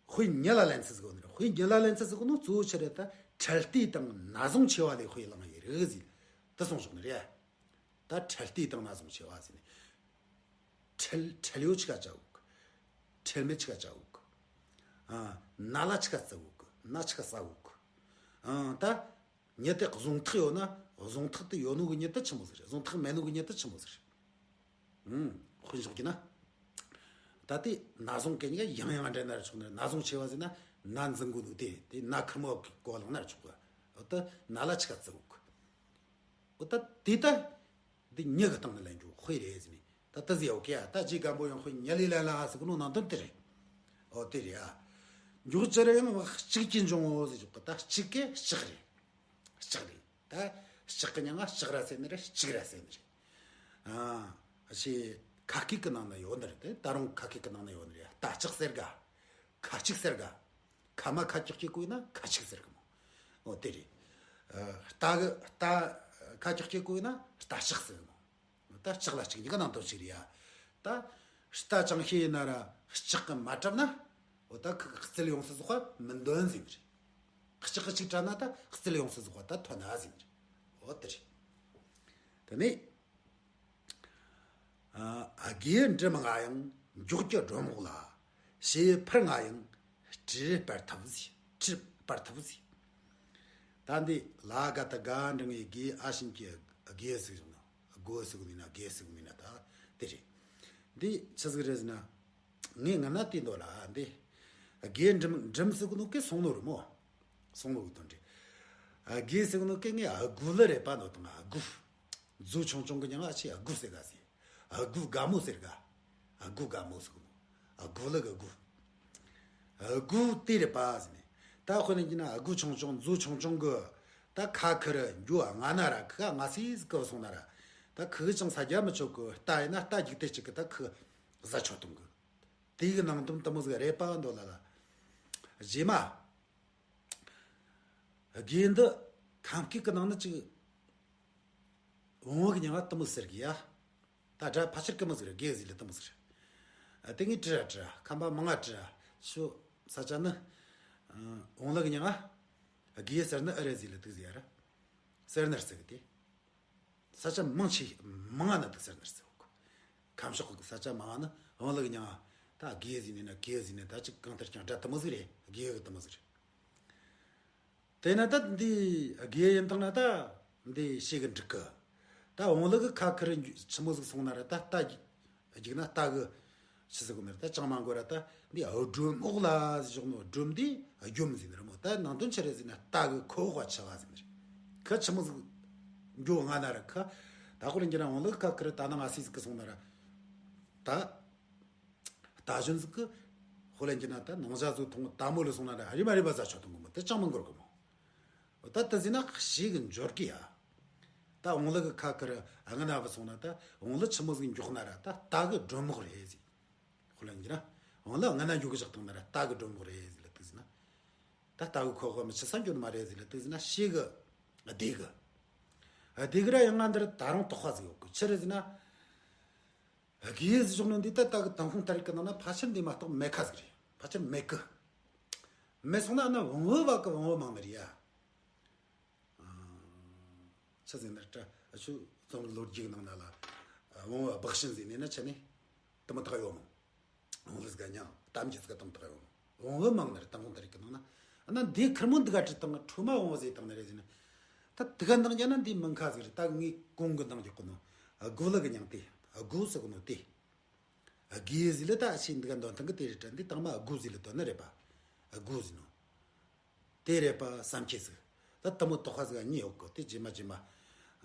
དཔེ་ཉི་ལ་ལེན་ཚུལ་ཟེར་གོ་ནི་རེད། དཔེ་ཉི་ལ་ལེན་ཚུལ་ཟེར་གོ་ནོ་གཙོ་བོ་ཆི་རེད་ད། ཁྲལ་ལྟས་དང་ན་བཟུང་ཆེ་བ་ལས་དཔེ་བླངས་ཡོད་རེད་ཟེར། དེ་གསུངས་བཞག་ནི་རེད། ད་ཁྲལ་ལྟས་དང་ན་བཟུང་ཆེ་བ་ཟེར་ནས། ཁྲལ་ཁྲལ་ཡོད་ཆི་ག་བཅའ་གོ་གི། ཁྲལ་མེད་ཆི་ག་བཅའ་གོ་གི། ཨ། ན་ལ་ཆི་ག་བརྩི་གོ་གི། ན་ཆི་ག་བསག་གོ་གི། ཨ། ད་ཉི་དེ་གཟུངས་ཐག་ཡོད་ན་གཟུངས་ཐག་དེ་ཡོད་ནོ་གི་ཉི་དེ་ཆི་མོ་ཟིག་རེད། གཟུངས་ཐག་མེད་ནོ་གི་ཉི་དེ་ཆི་མོ་ཟིག་རེད། ཨུམ། དཔེ་འཇོག་གི་ན། ད་དེ་ན་བཟུང་གི་ཉི་ག་ཡང་ཡང་འདྲེན་ན་ར་ཆོག་ནི་རེད། ན་བཟུང་ཆེ་བ་ཟེར་ན་ན་འཛིན་གོ་ནོ་དེ་དེ་ན་ཁེར་མོ་གི་གོ་བླངས་ན་ར་ཆོག་གི། འོ་ད་ན་ལ་ཆི་ག་བརྩི་གོ་གི། འོ་ད་དེ་ད། འདི་ཉི་གི་སྟེང་ནས་ལེན་རྒྱུ་དཔེ་རེད་ཟེར་ནས། ད་ལྟ་ཟེར་ཡོད་ཀྱི་ཡ། ད་རྗེ་སྒམ་པོ་ཡང་དཔེ་ཉི་ལས་ལེན་ལ་ཟེར་གོ་ནོ་ནང་དོན་དེ་རེད། ཨོ་དེ་རེད་ཨ། མགྱོགས་ཅི་རེད་ཡང་ལྕགས་ཀྱིས་འབྱུང་ངོ་ཟེར་རྒྱུ་གི། ད་ལྕགས་ཀྱི་ལྕགས་རེད། ལྕགས་རེད། ད་ལྕགས་ཀྱི་མྱིང་ང་ལྕགས་ར་ཟེར་ནི་རེད། ལྕགས་ར་ཟེར་ནི་རེད། ཨ། ཞེས་ཁ་སྐད་ཀྱི་ནང་ན་ཡོད་ནི་རེད། དེ་ད་རུང་ཁ་སྐད་ཀྱི་ནང་ན་ཡོད་ནི་རེད། རྟ་ལྕག་ཟེར་ག་ཁ་ལྕག་ཟེར་ག་ཁ་མ་ཁ་ལྕག་སྐྱེ་དགོས་ན་ཁ་ལྕག་ཟེར་གི་མོ། འོ་དེ་རེད། ཨ། རྟ་གི་རྟ་ཁ་ལྕག་སྐྱེ་དགོས་ན་རྟ་ལྕག་ཟེར་གི་མོ། ད་ལྕགས་ལ་ལྕགས་གཉིས་ཀ་ནང་དོན་གཅིག་རེད་ཡ། ད་རྟ་ཅང་ཤེས་ཡིན་ན་ར་ལྕགས་ཀྱིས་མ་བྲབ་ན། འོ་ད་ཁོ་གི་རྩལ་ཡོངས་སུ་རྫོགས་པ་མི་འདོན་ཟེར་ནི་རེད། ལྕགས་ཀྱིས་གཅིག་བྲབ་ན་ད་རྩལ་ཡོངས་སུ་རྫོགས་པ་ད་ཐོན་ན་ཟེར་ནི་རེད། འོ་དེ་རེད། དེ་ནས། ཨ། དགེ་འབྲུ་མང་ང་ཡང་མགྱོགས་ཀྱི་སྒྲོན་འོག་ལ། ཞེས་ཕུར་ང་ཡང་སྤྲུལ་སྤར་ཐབས་ཟེར། སྤྲུལ་ སྤར་ཐུབ་ཟིག་ད་འདི་ལ་ག་ད་ག་འབྲིང་ངེ་དགེ། ཨ་ཞིང་གི་དགེ་ཟིག་ཡོང་ན། དགོ་ཟིག་མིན་ན་དགེ་ཟིག་མིན་ན་ད་དེ་རེད། འདི་ཆི་ཟིག་རེད་ཟེར་ན། ངས་ང་ན་དེ་འདོད་ལ་འདི། དགེ་འབྲིམ་འབྲིམ་ཟིག་ནོ་ཀེ་སོང་ནོ་རེད་མོ། སོང་ནོ་གི་དོན་རེད། དགེ་ཟིག་ནོ་ཀེ་ངས་དགུ་ལ་རེད་པ་འདོད་དང་། དགུ། མཛོ་ཆུང་ཆུང་གི་མྱིང་ང་ཆི་དགུ་ཟེར་ག་ཟེར། དགུ་དགའ་མོ་ཟེར་ག་དགུ་དགའ་མོ་ཟེར་གི་ནོ། དགུ་ལ་གི་དགུ། དགུ་དེ་རེད་པ་ཟེར་ནས། ད་དཔེར་ན་ཡིན་ན་དགུ་ཆུང་ཆུང་མཛོ་ཆུང་ཆུང་གི་ད་ཁ་ཁུ་རུ་འགྱོ་ང་ན་ར། ཁུ་ང་སི་ཟིག་གི་སོང་ན་ར། ད་ཁུ་གི་ཅང་ས་རྒྱ་མི་ཆོག་གི། རྟ་ཡིན་ན་རྟ་རྒྱུག་དེ་གཅིག་གི་ད་ཁུ་ཟ་ཆོག་དང་གི། དེ་གི་ནང་དོན་དེ་མོ་ཟིག་རེད་པ་འདོད་ལ་ལ། རྗེས་མ། དགེ་འདི་ཁམས་སྐད་གི་ནང་ནི་ཅིག་བོང་བུ་གི་མྱིང་ང་དེ་མོ་ཟེར་གི་ཡ། ད་སྒྲ་ཕལ་ཆེར་གི་མོ་ཟེར། དགེ་ཟེར་ལ་དེ་མོ་ཟེར། ཨ། དེ་ངས་བྲི་ར་བྲི་ར། ཁམས་པ་མང་ང་བྲི་ར། ཤོ་ས་ཆ་ནི། ཨ། བོང་ལུ་གི་མྱིང་ང་དགེ་ཟེར་ནི་ཨེ་རེད་ཟེར་ལ་དེ་ཟེར་ཡ་ར། ཟེར་ནི་ར་ཟེར་གི་དེ། ས་ཆ་མང་ཆེ་མང་ང་ནི་དེ་ཟེར་ནི་ར་ཟེར་གོ། ཁམས་ཕྱོགས་གི་ས་ཆ་མང་ང་ནི་བོང་ལུ་གི་མྱིང་ང་ད་དགེ་ཟེར་ནི་ན་དགེ་ཟེར་ནི། ད་ཅིག་གང་ལྟར་ཀྱང་སྒྲ་དེ་མོ་ཟིག་རེད། དགེ་གི་དེ་མོ་ཟིག་རེད། དེ་ན་ད་འདི་དགེ་ཡིན་དང་ན་ད་འདི་ཤེས་གི་འགྲིག་གི། ད་བོང་ལུ་གི་ཁ་ཁུ་རུ་ཆི་མོ་ཟིག་སོང་ན་ར། ད་རྟ་རྒྱུག་ན་རྟ་གི་ཆི་ཟིག་གོ་ན་ར། ད་ཅང་མ་གོ་ར། ད་འདི་སྒྲོམ་འོག་ལ་ཟེར་ཞོག་ནོ། སྒྲོམ་འདི་སྒྲོམ་ཟེར་ནི་རེད་མོ། ད་ནང་དོན་ཆི་རེད་ཟེར་ན་རྟ་གི་ཁོག་པ་ཆི་བ་ཟེར་ནི་རེད། ཁུ་ཆི་མོ་ཟིག་འགྱོ་ང་ན་ར། ཁུ་ད་ཁོ་རང་གི་ན་བོང་ལུ་གི་ཁ་ཁུ་རུ་ད་ན་ང་སི་ཟིག་གི་སོང་ན་ར། ད། རྟ་གཞོན་ཟིག་གི་ཧོ་ལན་གྱི་ན་ད་ནང་ཞག་ཟིག་ཐོང་ད་མོ་ལ་སོང་ན་ར། རི་མ་རི་བ་ཟ་ཆོག་ཐོང་གི་མོ། དེ་ཅང་མི་འགོར་གི་མོ། ད་དེ་ཟིན་ན་ཞིག་གི་འབྱོར་གི་ཡ། ད་བོང་ལུ་གི་ཁ་ཁུ་རུ་ང་ན་བུད་སོང་ན། ད་བོང་ལུ་ཆི་མོ་ཟིག་འགྱོག་ན་ར། ད་རྟ་གི་སྒྲོམ་མོག་རེད་ཟེར། ཧོ་ལན་གྱི་ན་བོང་ལུ་ང་ན་འགྱོག་གི་བཞག་ཐང་ན་ར། རྟ་གི་སྒྲོམ་མོག་རེད་ཟེར་ལ་དེ་ཟིན་ན། ད་རྟ་གི་ཁོག་པ་མི་ཆི་ས་འགྱོ་ནི་མ་རེད་ཟེར་ལ་དེ་ཟིན་ན། ཞིག་གི་བདེ་གི། བདེ་གི་ར། ཡང་ང་འདིར་ད་རུང་དོགས་པ་ཟིག་ཡོད་གི། ཆི་རེད་ཟེར་ན། དགེ་ཟེར་ཞོག་ནོ་འདི་ད་ལྟ་གི་ཏུན་ཧོང་ཏ་རིག་གི་ནང་ན་ཕལ་ཆེར་འདི་མ་གཏོགས་མེད་ཁ་ཟིག་རེད། ཕལ་ཆེར་མེད་གི། མེད་སོང་ན་ཨ་ན་བོང་བུ་བ་གི་བོང་བུ་མང་ནི་རེད་ཡ། ཨ། ཆི་ཟེར་ན་ད་ཨ་ཆུ་རྩོམ་ལོ་རྒྱུས་ནང་ན་ལ་བོང་བུ་སྦག་ཤིན་ཟེར་ནས་ན་ཆི་ནས་དུ་མ་ཐག་ཡོད་མོ། བོང་བུ་ཟིག་ག་མྱང་གཏམ་རྒྱུད་ཟིག་ག་དུ་མ་ཐག་ཡོད་མོ། བོང་བུ་མང་ནི་རེད། ཏུན་ཧོང་ཏ་རིག་གི་ནང་ན། ཨ་ན་འདི་ཁེར་མོ་འདི་ག་བྲིས་བཏང་ན་ཁྲོ་མ་བོང་བུ་ཟེར་བཏང་ནི་རེད་ཟེར་ན། ད་དེ་ག་འདང་རྒྱ་ན་འདི་མིན་ཁ་ཟིག་རེད། ད་ངས་གོང་གི་འདང་རྒྱག་གི་ནོ། དགུ་ལ་གི་མྱིང་དེ། དགུ་ཟེར་གི་ནོ་དེ། དགེ་ཟེར་ལ་ད་ཨ་ཆེ་འདི་ག་འདོན་ཐང་གི་དེ་རེད་དྲ། འདི་དང་མ་དགུ་ཟེར་ལ་འདོན་ནི་རེད་པ། དགུ་ཟེར་ནོ། དེ་རེད་པ་བསམ་ཁྱེད་ཟིག། ད་དུ་མོ་དོགས་པ་ཟིག་གཉིས་ཡོད་གི། དེ་རྗེས་མ་རྗེས་མ།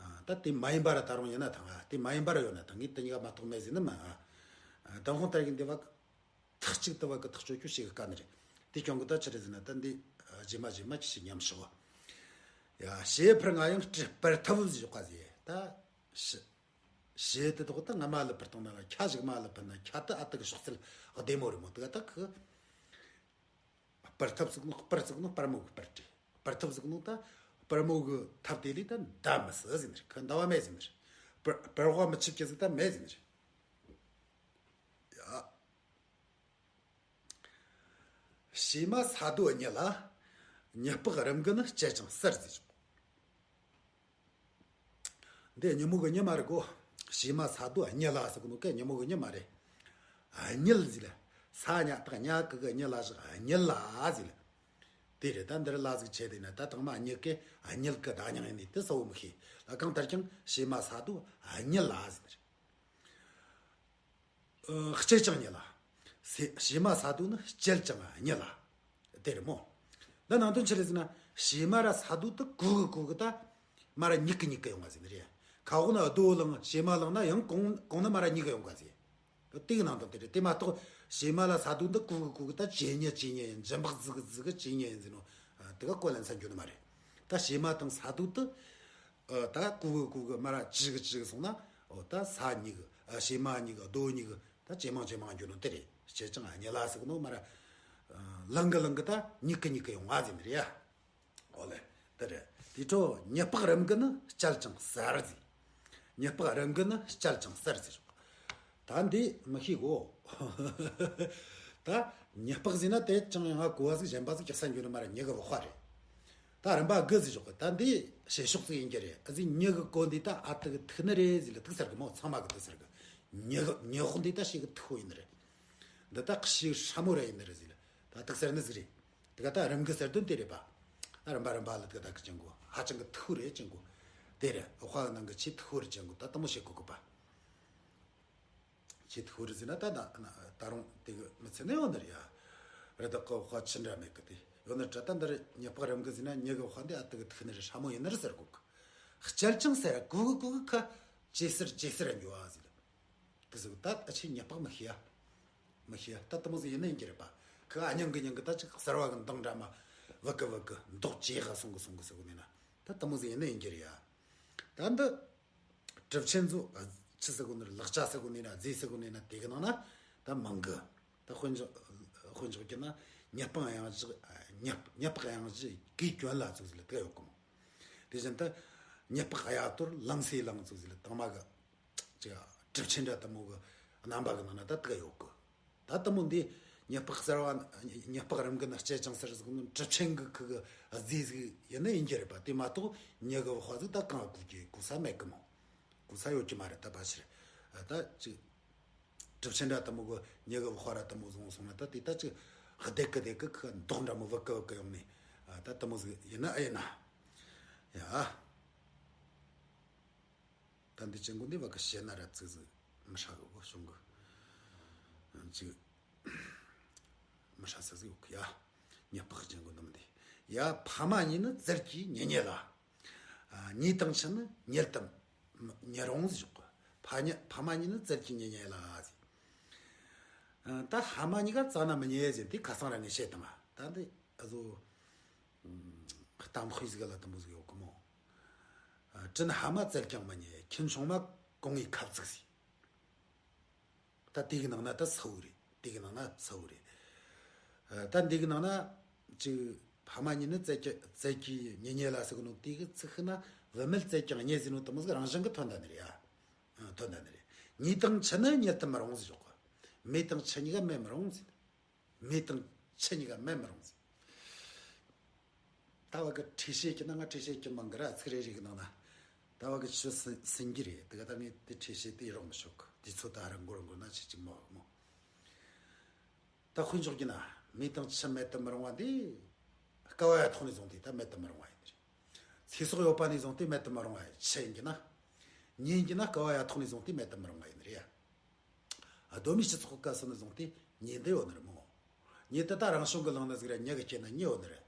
ཨ། ད་དེ་མ་ཡིན་པ་ར་ད་རུང་ཡིན་ན་ཐང་། ཨ། དེ་མ་ཡིན་པ་ར་ཡོད་ན་ཐང་། ངས་དེ་གཉིས་ཀ་མ་གཏོགས་མེད་ཟེར་ནི་མ། ཨ། ཏུན་ཧོང་ཏ་རིག་འདི་བ་ཐག་གཅིག་ཏུ་བ་གི་ཐག་གཅོད་རྒྱུ་ཞིག་གི་དཀའ་ནི་རེད། དེ་སྐྱོང་གི་ད་ཆི་རེད་ཟེར་ན། ད་འདི་རྗེས་མ་རྗེས་མ་ཅི་ཞིག་ཉམས་ཞོག། ཡ། ཞེ་ཕར་ང་ཡང་སྤྲི་སྤར་ཐབས་ཟེར་ཞོག་ག་ཟེར། ད་ཞེ། ཞེ་དེ་དོག་ད་ང་མ་ལ་ཕར་བཏང་ན་ལ་ཁྱ་ཞིག་མ་ལ་ཕར་ན་ཁྱ་ད་ཨ་ད་གི་ཤོག་ཚིལ་བདེ་མོ་རེད་མོ། དེ་ག་ད་གི། སྤར་ཐབས་ཟིག་ནོ། སྤར་ཟིག་ནོ། སྤར་མོ་གི་སྤར་ཏེ། སྤར་ཐབས་ཟིག་ནོ། ད་སྤར་མོ་གི་ཐབས་དེ་ལས་ད་འདའ་མི་སྲིད་ཟེར་ནི་རེད། ཁ་འདའ་བ་མེད་ཟེར་ནི་རེད། སྤར་སྤར་བ་མི་ཆིབས་ཀྱི་ཟིག་ད་མེད་ཟེར་ནི་རེད། ཡ། བྱེ་མ་ས་རྡོ་གཉིས་ལ། གཉིད་པགས་རིམ་གི་ནི་བཅད་ཅིང་གསར་ཟེར་ཞོག། འདི་གཉིད་མོ་གི་གཉིད་མ་རེད་གོ། བྱེ་མ་ས་རྡོ་གཉིས་ལ་ཟེར་གི་ནོ་ཀ་གཉིད་མོ་གི་གཉིད་མ་རེད། གཉིད་ཟེར་ལ། ས་ཉ་བཏགས་ཉ་གི་གི་གཉིད་ལ་ཞོག། གཉིད་ལ་ཟེར་ལ། དེ་རེད། ད་འདིར་ལ་ཟིག་ཆད་དེ་ན་ད་དང་མ་གཉིད་ཀི་གཉིད་ཀི་བརྡ་རྙིང་ཡིན་ནི་དེ་གསལ་བོ་མི་ཤེས་ལ། གང་ལྟར་ཀྱང་བྱེ་མ་ས་རྡོ་གཉིས་ལ་ཟེར། ཨ། བཅད་ཅིང་གཉིད་ལ། སེ། བྱེ་མ་ས་རྡོ་ནི་བཅད་ཅིང་གཉིད་ལ། དེ་རེད་མོ། འདི་ནང་དོན་ཆི་རེད་ཟེར་ན། བྱེ་མ་ར་ས་རྡོ་དེ་གུག་གི་གུག་གི་ད་མ་ར་གཉིད་ཀི་གཉིད་ཀི་ཡོང་ག་ཟེར་ནི་རེད། ཁ་འོག་ན་རྡོ་བླངས་བྱེ་མ་བླངས་ན་ཡང་གོང་གོང་ན་མ་ར་གཉིད་ཀི་ཡོང་ག་ཟེར། དེ་གི་ནང་དོན་དེ་རེད། དེ་མ་གཏོགས་བྱེ་མ་ལ་ས་རྡོ་འདི་གུག་གི་གུག་གི་ད་ཇེ་ཉེ་ཇེ་ཉེ་ཡིན། འཇམ་པག་ཟིག་གི་ཟིག་གི་ཇེ་ཉེ་ཡིན་ཟེར་ནོ། ཨ། དེ་ག་གོ་ལན་ས་འགྱོ་ནི་མ་རེད། ད་བྱེ་མ་དང་ས་རྡོ་དེ། ཨ། ད་གུག་གི་གུག་གི་མ་ར་ཇི་གི་ཇི་གི་སོང་ན། འོ་ད་ས་གཉིས་གི། ཨ། བྱེ་མ་གཉིས་གི་རྡོ་གཉིས་གི་ད་ཇེ་མང་ཇེ་མང་འགྱོ་ནོ་དེ་རེད། བཅད་ཅིང་གཉིད་ལ་ཟེར་གི་ནོ་མ་ར། ཨ། ལང་གི་ལང་གི་ད་གཉིད་ཀི་གཉིད་ཀི་ཡོང་ང་ཟེར་ནི་རེད་ཡ། ཨོ་ལེ། དེ་རེད། དེ་འཕྲོ་གཉིད་པགས་རིམ་གི་ནི་བཅད་ཅིང་གསར་ཟེར། གཉིད་པགས་རིམ་གི་ནི་བཅད་ཅིང་གསར་ཟེར། ད་འདི་མི་ཤེས་གོ། ད་གཉིད་པགས་ཟེར་ན་དེ་ཅང་ཡང་གོ་བ་ཟིག་གཞན་པ་ཟིག་ཅིག་ས་འགྱོ་ནི་མ་ར་གཉིད་གི་བག་པ་རེད། ད་རིམ་པ་དགུ་ཟེར་ཞོག་གི། ད་འདི་བྱེད་ཕྱོགས་ཟིག་ཡིན་གྱི་རེད། ཨ་ཟིག་གཉིད་གི་གོ་འདི་ད་ཨ་ཏི་གི་ཐིག་ནི་རེད་ཟེར་ལ་ཐིག་ཟེར་གི་མོ། ཚང་མ་གི་ཐིག་ཟེར་གི། གཉིད་གཉིད་པགས་འདི་ད་བྱེད་གི་ཐིག་པོ་ཡིན་ནི་རེད། འདི་ད་བྱེད་ཧྲ་མོ་ར་ཡིན་ནི་རེད་ཟེར་ལ། ད་ཐིག་ཟེར་ནི་ཟིག་རེད། དེ་ག་ད་རིམ་གི་ཟེར་དོན་དེ་རེད་པ། ད་རིམ་པ་རིམ་པ་ལ་དེ་ད་གི་ཅན་གོ་ཧ་ཅང་གི་ཐུ་རེ་ཅན་གོ། དེ་རེད། དཔའ་བོའི་ནང་གི་ཆེས་ཐུ་རེ་ཅན་གོ། ད་དེ་མོ་བྱེད་གོ་གི་པ། ཆེས་ཐུ་རེ་ཟེར་ན་ད་ད་ད་རུང་དེ་གི་མི་ཚེ་ནི་ཡོད་ནི་རེད་ཡ། རི་དྭགས་གི་དཔའ་ཅི་འདྲ་མེད་གི། དེ་ཡོད་ནི་ད་ད་འདིར་མྱི་ལྤགས་རིམ་གི་ཟེར་ན་མྱི་གི་དཔའ་འདི་ཨ་ཏི་གི་ཐུག་ནི་རེད། ཧྲ་མོ་ཡིན་ནི་རེད་ཟེར་གོ་གི། སྐྱལ་ཅང་ཟེར་གོ་གི་གོ་གི་ཁ། ཅེ་སར་ཅེ་སར་འགྱོ་བ་ཟེར། དེ་ཟིག་ད་ཨ་ཆེ་མྱི་ལྤགས་མི་ཤེས་ཡ། མི་ཤེས་ཡ། ད་དེ་མོ་ཟིག་ཡིན་ནི་ཡིན་གྱི་རེད་པ། ཁི་ཨ་ཉང་གི་ཉང་གི་ད་ཅིག་གསར་བ་གི་མདོག་འདྲ་མ། བུ་གི་བུ་གི་མདོག་ཇེ་ཧ་སོང་གི་སོང་གི་ཟེར་གོ་ནི་ན། ད་དེ་མོ་ཟིག་ཡིན་ནི་ཡིན་གྱི་རེད་ཡ། ད་འདི་གྲུབ་ཆེན་ཚོ་ཆི་ཟེར་གོ་ནི་རེད། ལག་ཆ་ཟེར་གོ་ནི་ན་རྫས་ཟེར་གོ་ནི་ན་དེ་གི་ནང་ན་ད་མང་གི། ད་དཔེ་འཇོག་དཔེ་འཇོག་རྒྱུ་ན་མྱི་སྤང་གཡང་གཞི། མྱི་མྱི་ལྤགས་གཡང་གཞི་གོས་གྱོན་ལ་ཙོགས་ཟིག་ལ་དེ་ག་ཡོད་གི་མོ། དེ་བཞིན་དུ་མྱི་ལྤགས་གཡའ་དོར་ལང་སེ་ལང་ཙོགས་ཟིག་ལ་དང་མ་གི། ཅིག་གྲུབ་ཆེན་འདྲ་དེ་མོ་གི་རྣམ་པ་གི་ནང་ན་ད་དེ་ག་ཡོད་གི། ད་དེ་མོ་འདི་མྱི་ལྤགས་གསར་བ། མྱི་ལྤགས་རིམ་གི་ན་སྐྱལ་ཅང་ཟེར་ཟིག་ནི་གྲུབ་ཆེན་གི་ཁུ་གི་རྫས་ཟིག་ཡིན་ནི་ཡིན་གྱི་རེད་པ། དེ་མ་གཏོགས་མྱི་གི་དཔའ་ཟིག་ད་གང་གོ་གི་གོ་ས་མེད་གི་མོ། གོ་ས་ཡོད་ཀྱི་མ་རེད། ད་ཕལ་ཆེར་ད་ཅིག་གྲུབ་ཆེན་འདྲ་དེ་མོ་གི་མྱི་གི་དཔའ་ར་དེ་མོ་བཟུང་སོང་ན་ད་དེ་ད་ཅིག་བདེ་གི་བདེ་གི་ཁུ་མདོག་འདྲ་མོ་བུ་གི་བུ་གི་ཡོང་ནི། ད་དེ་མོ་ཟིག་ཡིན་ན་ཨེ་ཡིན་ན་ཡ། ད་འདི་ཅན་གོ་འདི་བ་གི་བཤད་ན་ར་ཙིག་ཟིག་མི་ཧྲ་གི་གོ་བྱུང་གི། ཅིག་མི་ཧྲ་ས་ཟིག་ཡོད་གི་ཡ། མྱི་ལྤགས་ཅན་གོ་འདི་མི་འདི། ཡ། ཕ་མ་གཉིས་ནི་བཙལ་གྱིས་ཉེ་ཉེ་ལ། ཨ། ཉེ་དང་ཆུ་ནི་ཉལ་དུ་མི་རུང་ཟེར་གི། ཕ་ཉ་ཕ་མ་གཉིས་ནི་བཙལ་གྱིས་ཉེ་ཉེ་ལ་ཟེར། ཨ། ད་ཕ་མ་གཉིས་ཀ་བཙལ་ན་མི་ཉེ་ཟེར་དེ་ཁ་སང་ར་ངས་བཤད་དང་། ད་འདི་ཨ་ཟོ། གཏམ་དཔེ་ཟིག་ལ་དུམ་བུ་ཟིག་ཡོད་གི་མོ། ཨ། དྲིན་ཕ་མ་བཙལ་ཀྱང་མི་ཉེ། ཁྱིམ་ཆུང་མ་གོང་ངའི་ཁབ་བཙུགས་ཟིག། ད་དེ་གི་ནང་ན་ད་ས་བོ་རེད། དེ་གི་ནང་ན་ས་བོ་རེད། ཨ། ད་འདི་གི་ནང་ན་ཅིག་ཕ་མ་གཉིས་ནི་བཙལ་གྱི་བཙལ་གྱིས་ཉེ་ཉེ་ལ་ཟེར་གི་ནོ། དེ་གི་ཚིག་ཤི་ན་བུད་མེད་བཙལ་ཀྱང་ཉེ་ཟེར་ནོ་དུམ་བུ་ཟིག་རང་བཞིན་གི་ཐོན་ད་ནི་རེད་ཡ། ཨ། ཐོན་ད་ནི་རེད། མྱེ་དང་ཆུ་ནི་ཉལ་དུ་མི་རུང་ཟེར་ཞོག་གི། མེ་དང་ཆུ་གཉིས་ཀ་མེད་མི་རུང་ཟེར། མེ་དང་ཆུ་གཉིས་ཀ་མེད་མི་རུང་ཟེར། ད་བ་གི་ཁྲིད་བཤད་ཀྱི་ན་ང་ཁྲིད་བཤད་ཀྱི་མང་གི་ར། ཚིག་རེ་རེ་གི་ནང་ན་ད་བ་གི་ཆུ་སྲིན་སྲིན་གྱི་རེད། དེ་ག་ད་ངས་དེ་ཁྲིད་བཤད་དེ་རོགས་མི་ཆོག་གི། དུས་ཚོད་ད་ར་འགོར་འགོར་ན་ཆི་ཅིག་མ་བ་མོ། ད་དཔེ་འཇོག་རྒྱུ་ན་མེ་དང་ཆུ་མེད་དུ་མི་རུང་བ་འདི་དཀའ་བ་ཡ་ཐོག་ནས་བཟུང་སྟེ་ད་མེད་དུ་མི་རུང་བ་ཡིན་རེད། ཚེ་སྲོག་ཡོད་པ་ནས་བཟུང་སྟེ་མེད་དུ་མི་རུང་བ་ཡིན། ཆུ་ཡིན་གྱི་ན། མྱེ་ཡིན་གྱི་ན་དཀའ་བ་ཡ་ཐོག་ནས་བཟུང་སྟེ་མེད་དུ་མི་རུང་བ་ཡིན་རེད་ཡ། གདོད་མའི་སྤྱི་ཚོགས་སྐབས་སུ་ནས་བཟུང་སྟེ་མྱེ་འདི་ཡོད་ནི་རེད་མོ། མྱེ་དེ་ད་རང་བྱུང་གི་ལངས་ནི་ཟིག་རེད། མྱི་གིས་སྐྱེས་ན་མྱེ་ཡོད་ནི་རེད།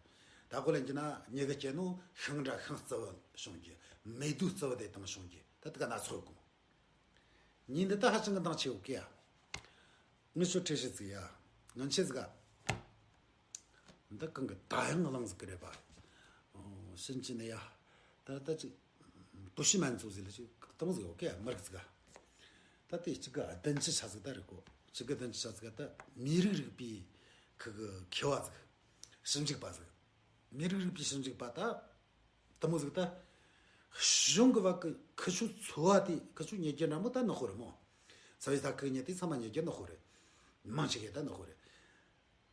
ད་གོ་ལེན་གྱི་ན་མྱི་གིས་སྐྱེས་ནོ་ཤིང་འདྲ་ཤིང་རྩི་བ་བྱུང་རྒྱུ། མེ་རྡོ་རྩི་བ་དེ་དང་བྱུང་རྒྱུ། ད་དེ་ག་སྣ་ཚོགས་ཡོད་གི་མོ། མྱེ་འདི་ད་ཧ་ཅང་གི་འདང་ཆེ་ཡོད་གི་ཡ། ངས་ཁྱོད་ཁྲིད་བཤད་ཟིག་ཡ། ང་ཆེ་ཟིག་ག་འདི་གང་གི་ད་ཡང་གླེང་ཟིག་གི་རེད་པ། ཨོ། ཕྱིན་ཅི་ནི་ཡ། ད་ལྟ་ཅིག་བུ་ཤི་མན་ཚུགས་ཟིག་ལ་ཅིག་གཏོང་ཟིག་ཡོད་གི་མི་རིགས་ཟིག་ག་ད་དེ་གཅིག་གི་བདུན་ཅུ་ཆ་ཟིག་ད་རེད་གོ། གཅིག་གི་བདུན་ཅུ་ཆ་ཟིག་ག་ད་མི་རིགས་རིག་པའི་ཁུ་གི་མཁས་པ་ཟིག། ཞིབ་འཇུག་པ་ཟིག། མི་རིགས་རིག་པའི་ཞིབ་འཇུག་པ་ད། དེ་མོ་ཟིག་ད། གཞུང་གི་བ་གི་ཁི་ཆོ་ཚོ་བ་དེ་ཁི་ཆོ་ཉེ་རྒྱུ་འདྲ་མོ་ད་ནག་པོ་རེད་མོ། ཚ་བའི་ས་ཁུ་ཉེ་དེ་ཚང་མ་ཉེ་རྒྱུ་ནག་པོ་རེད། མང་ཆེ་གེ་ད་ནག་པོ་རེད།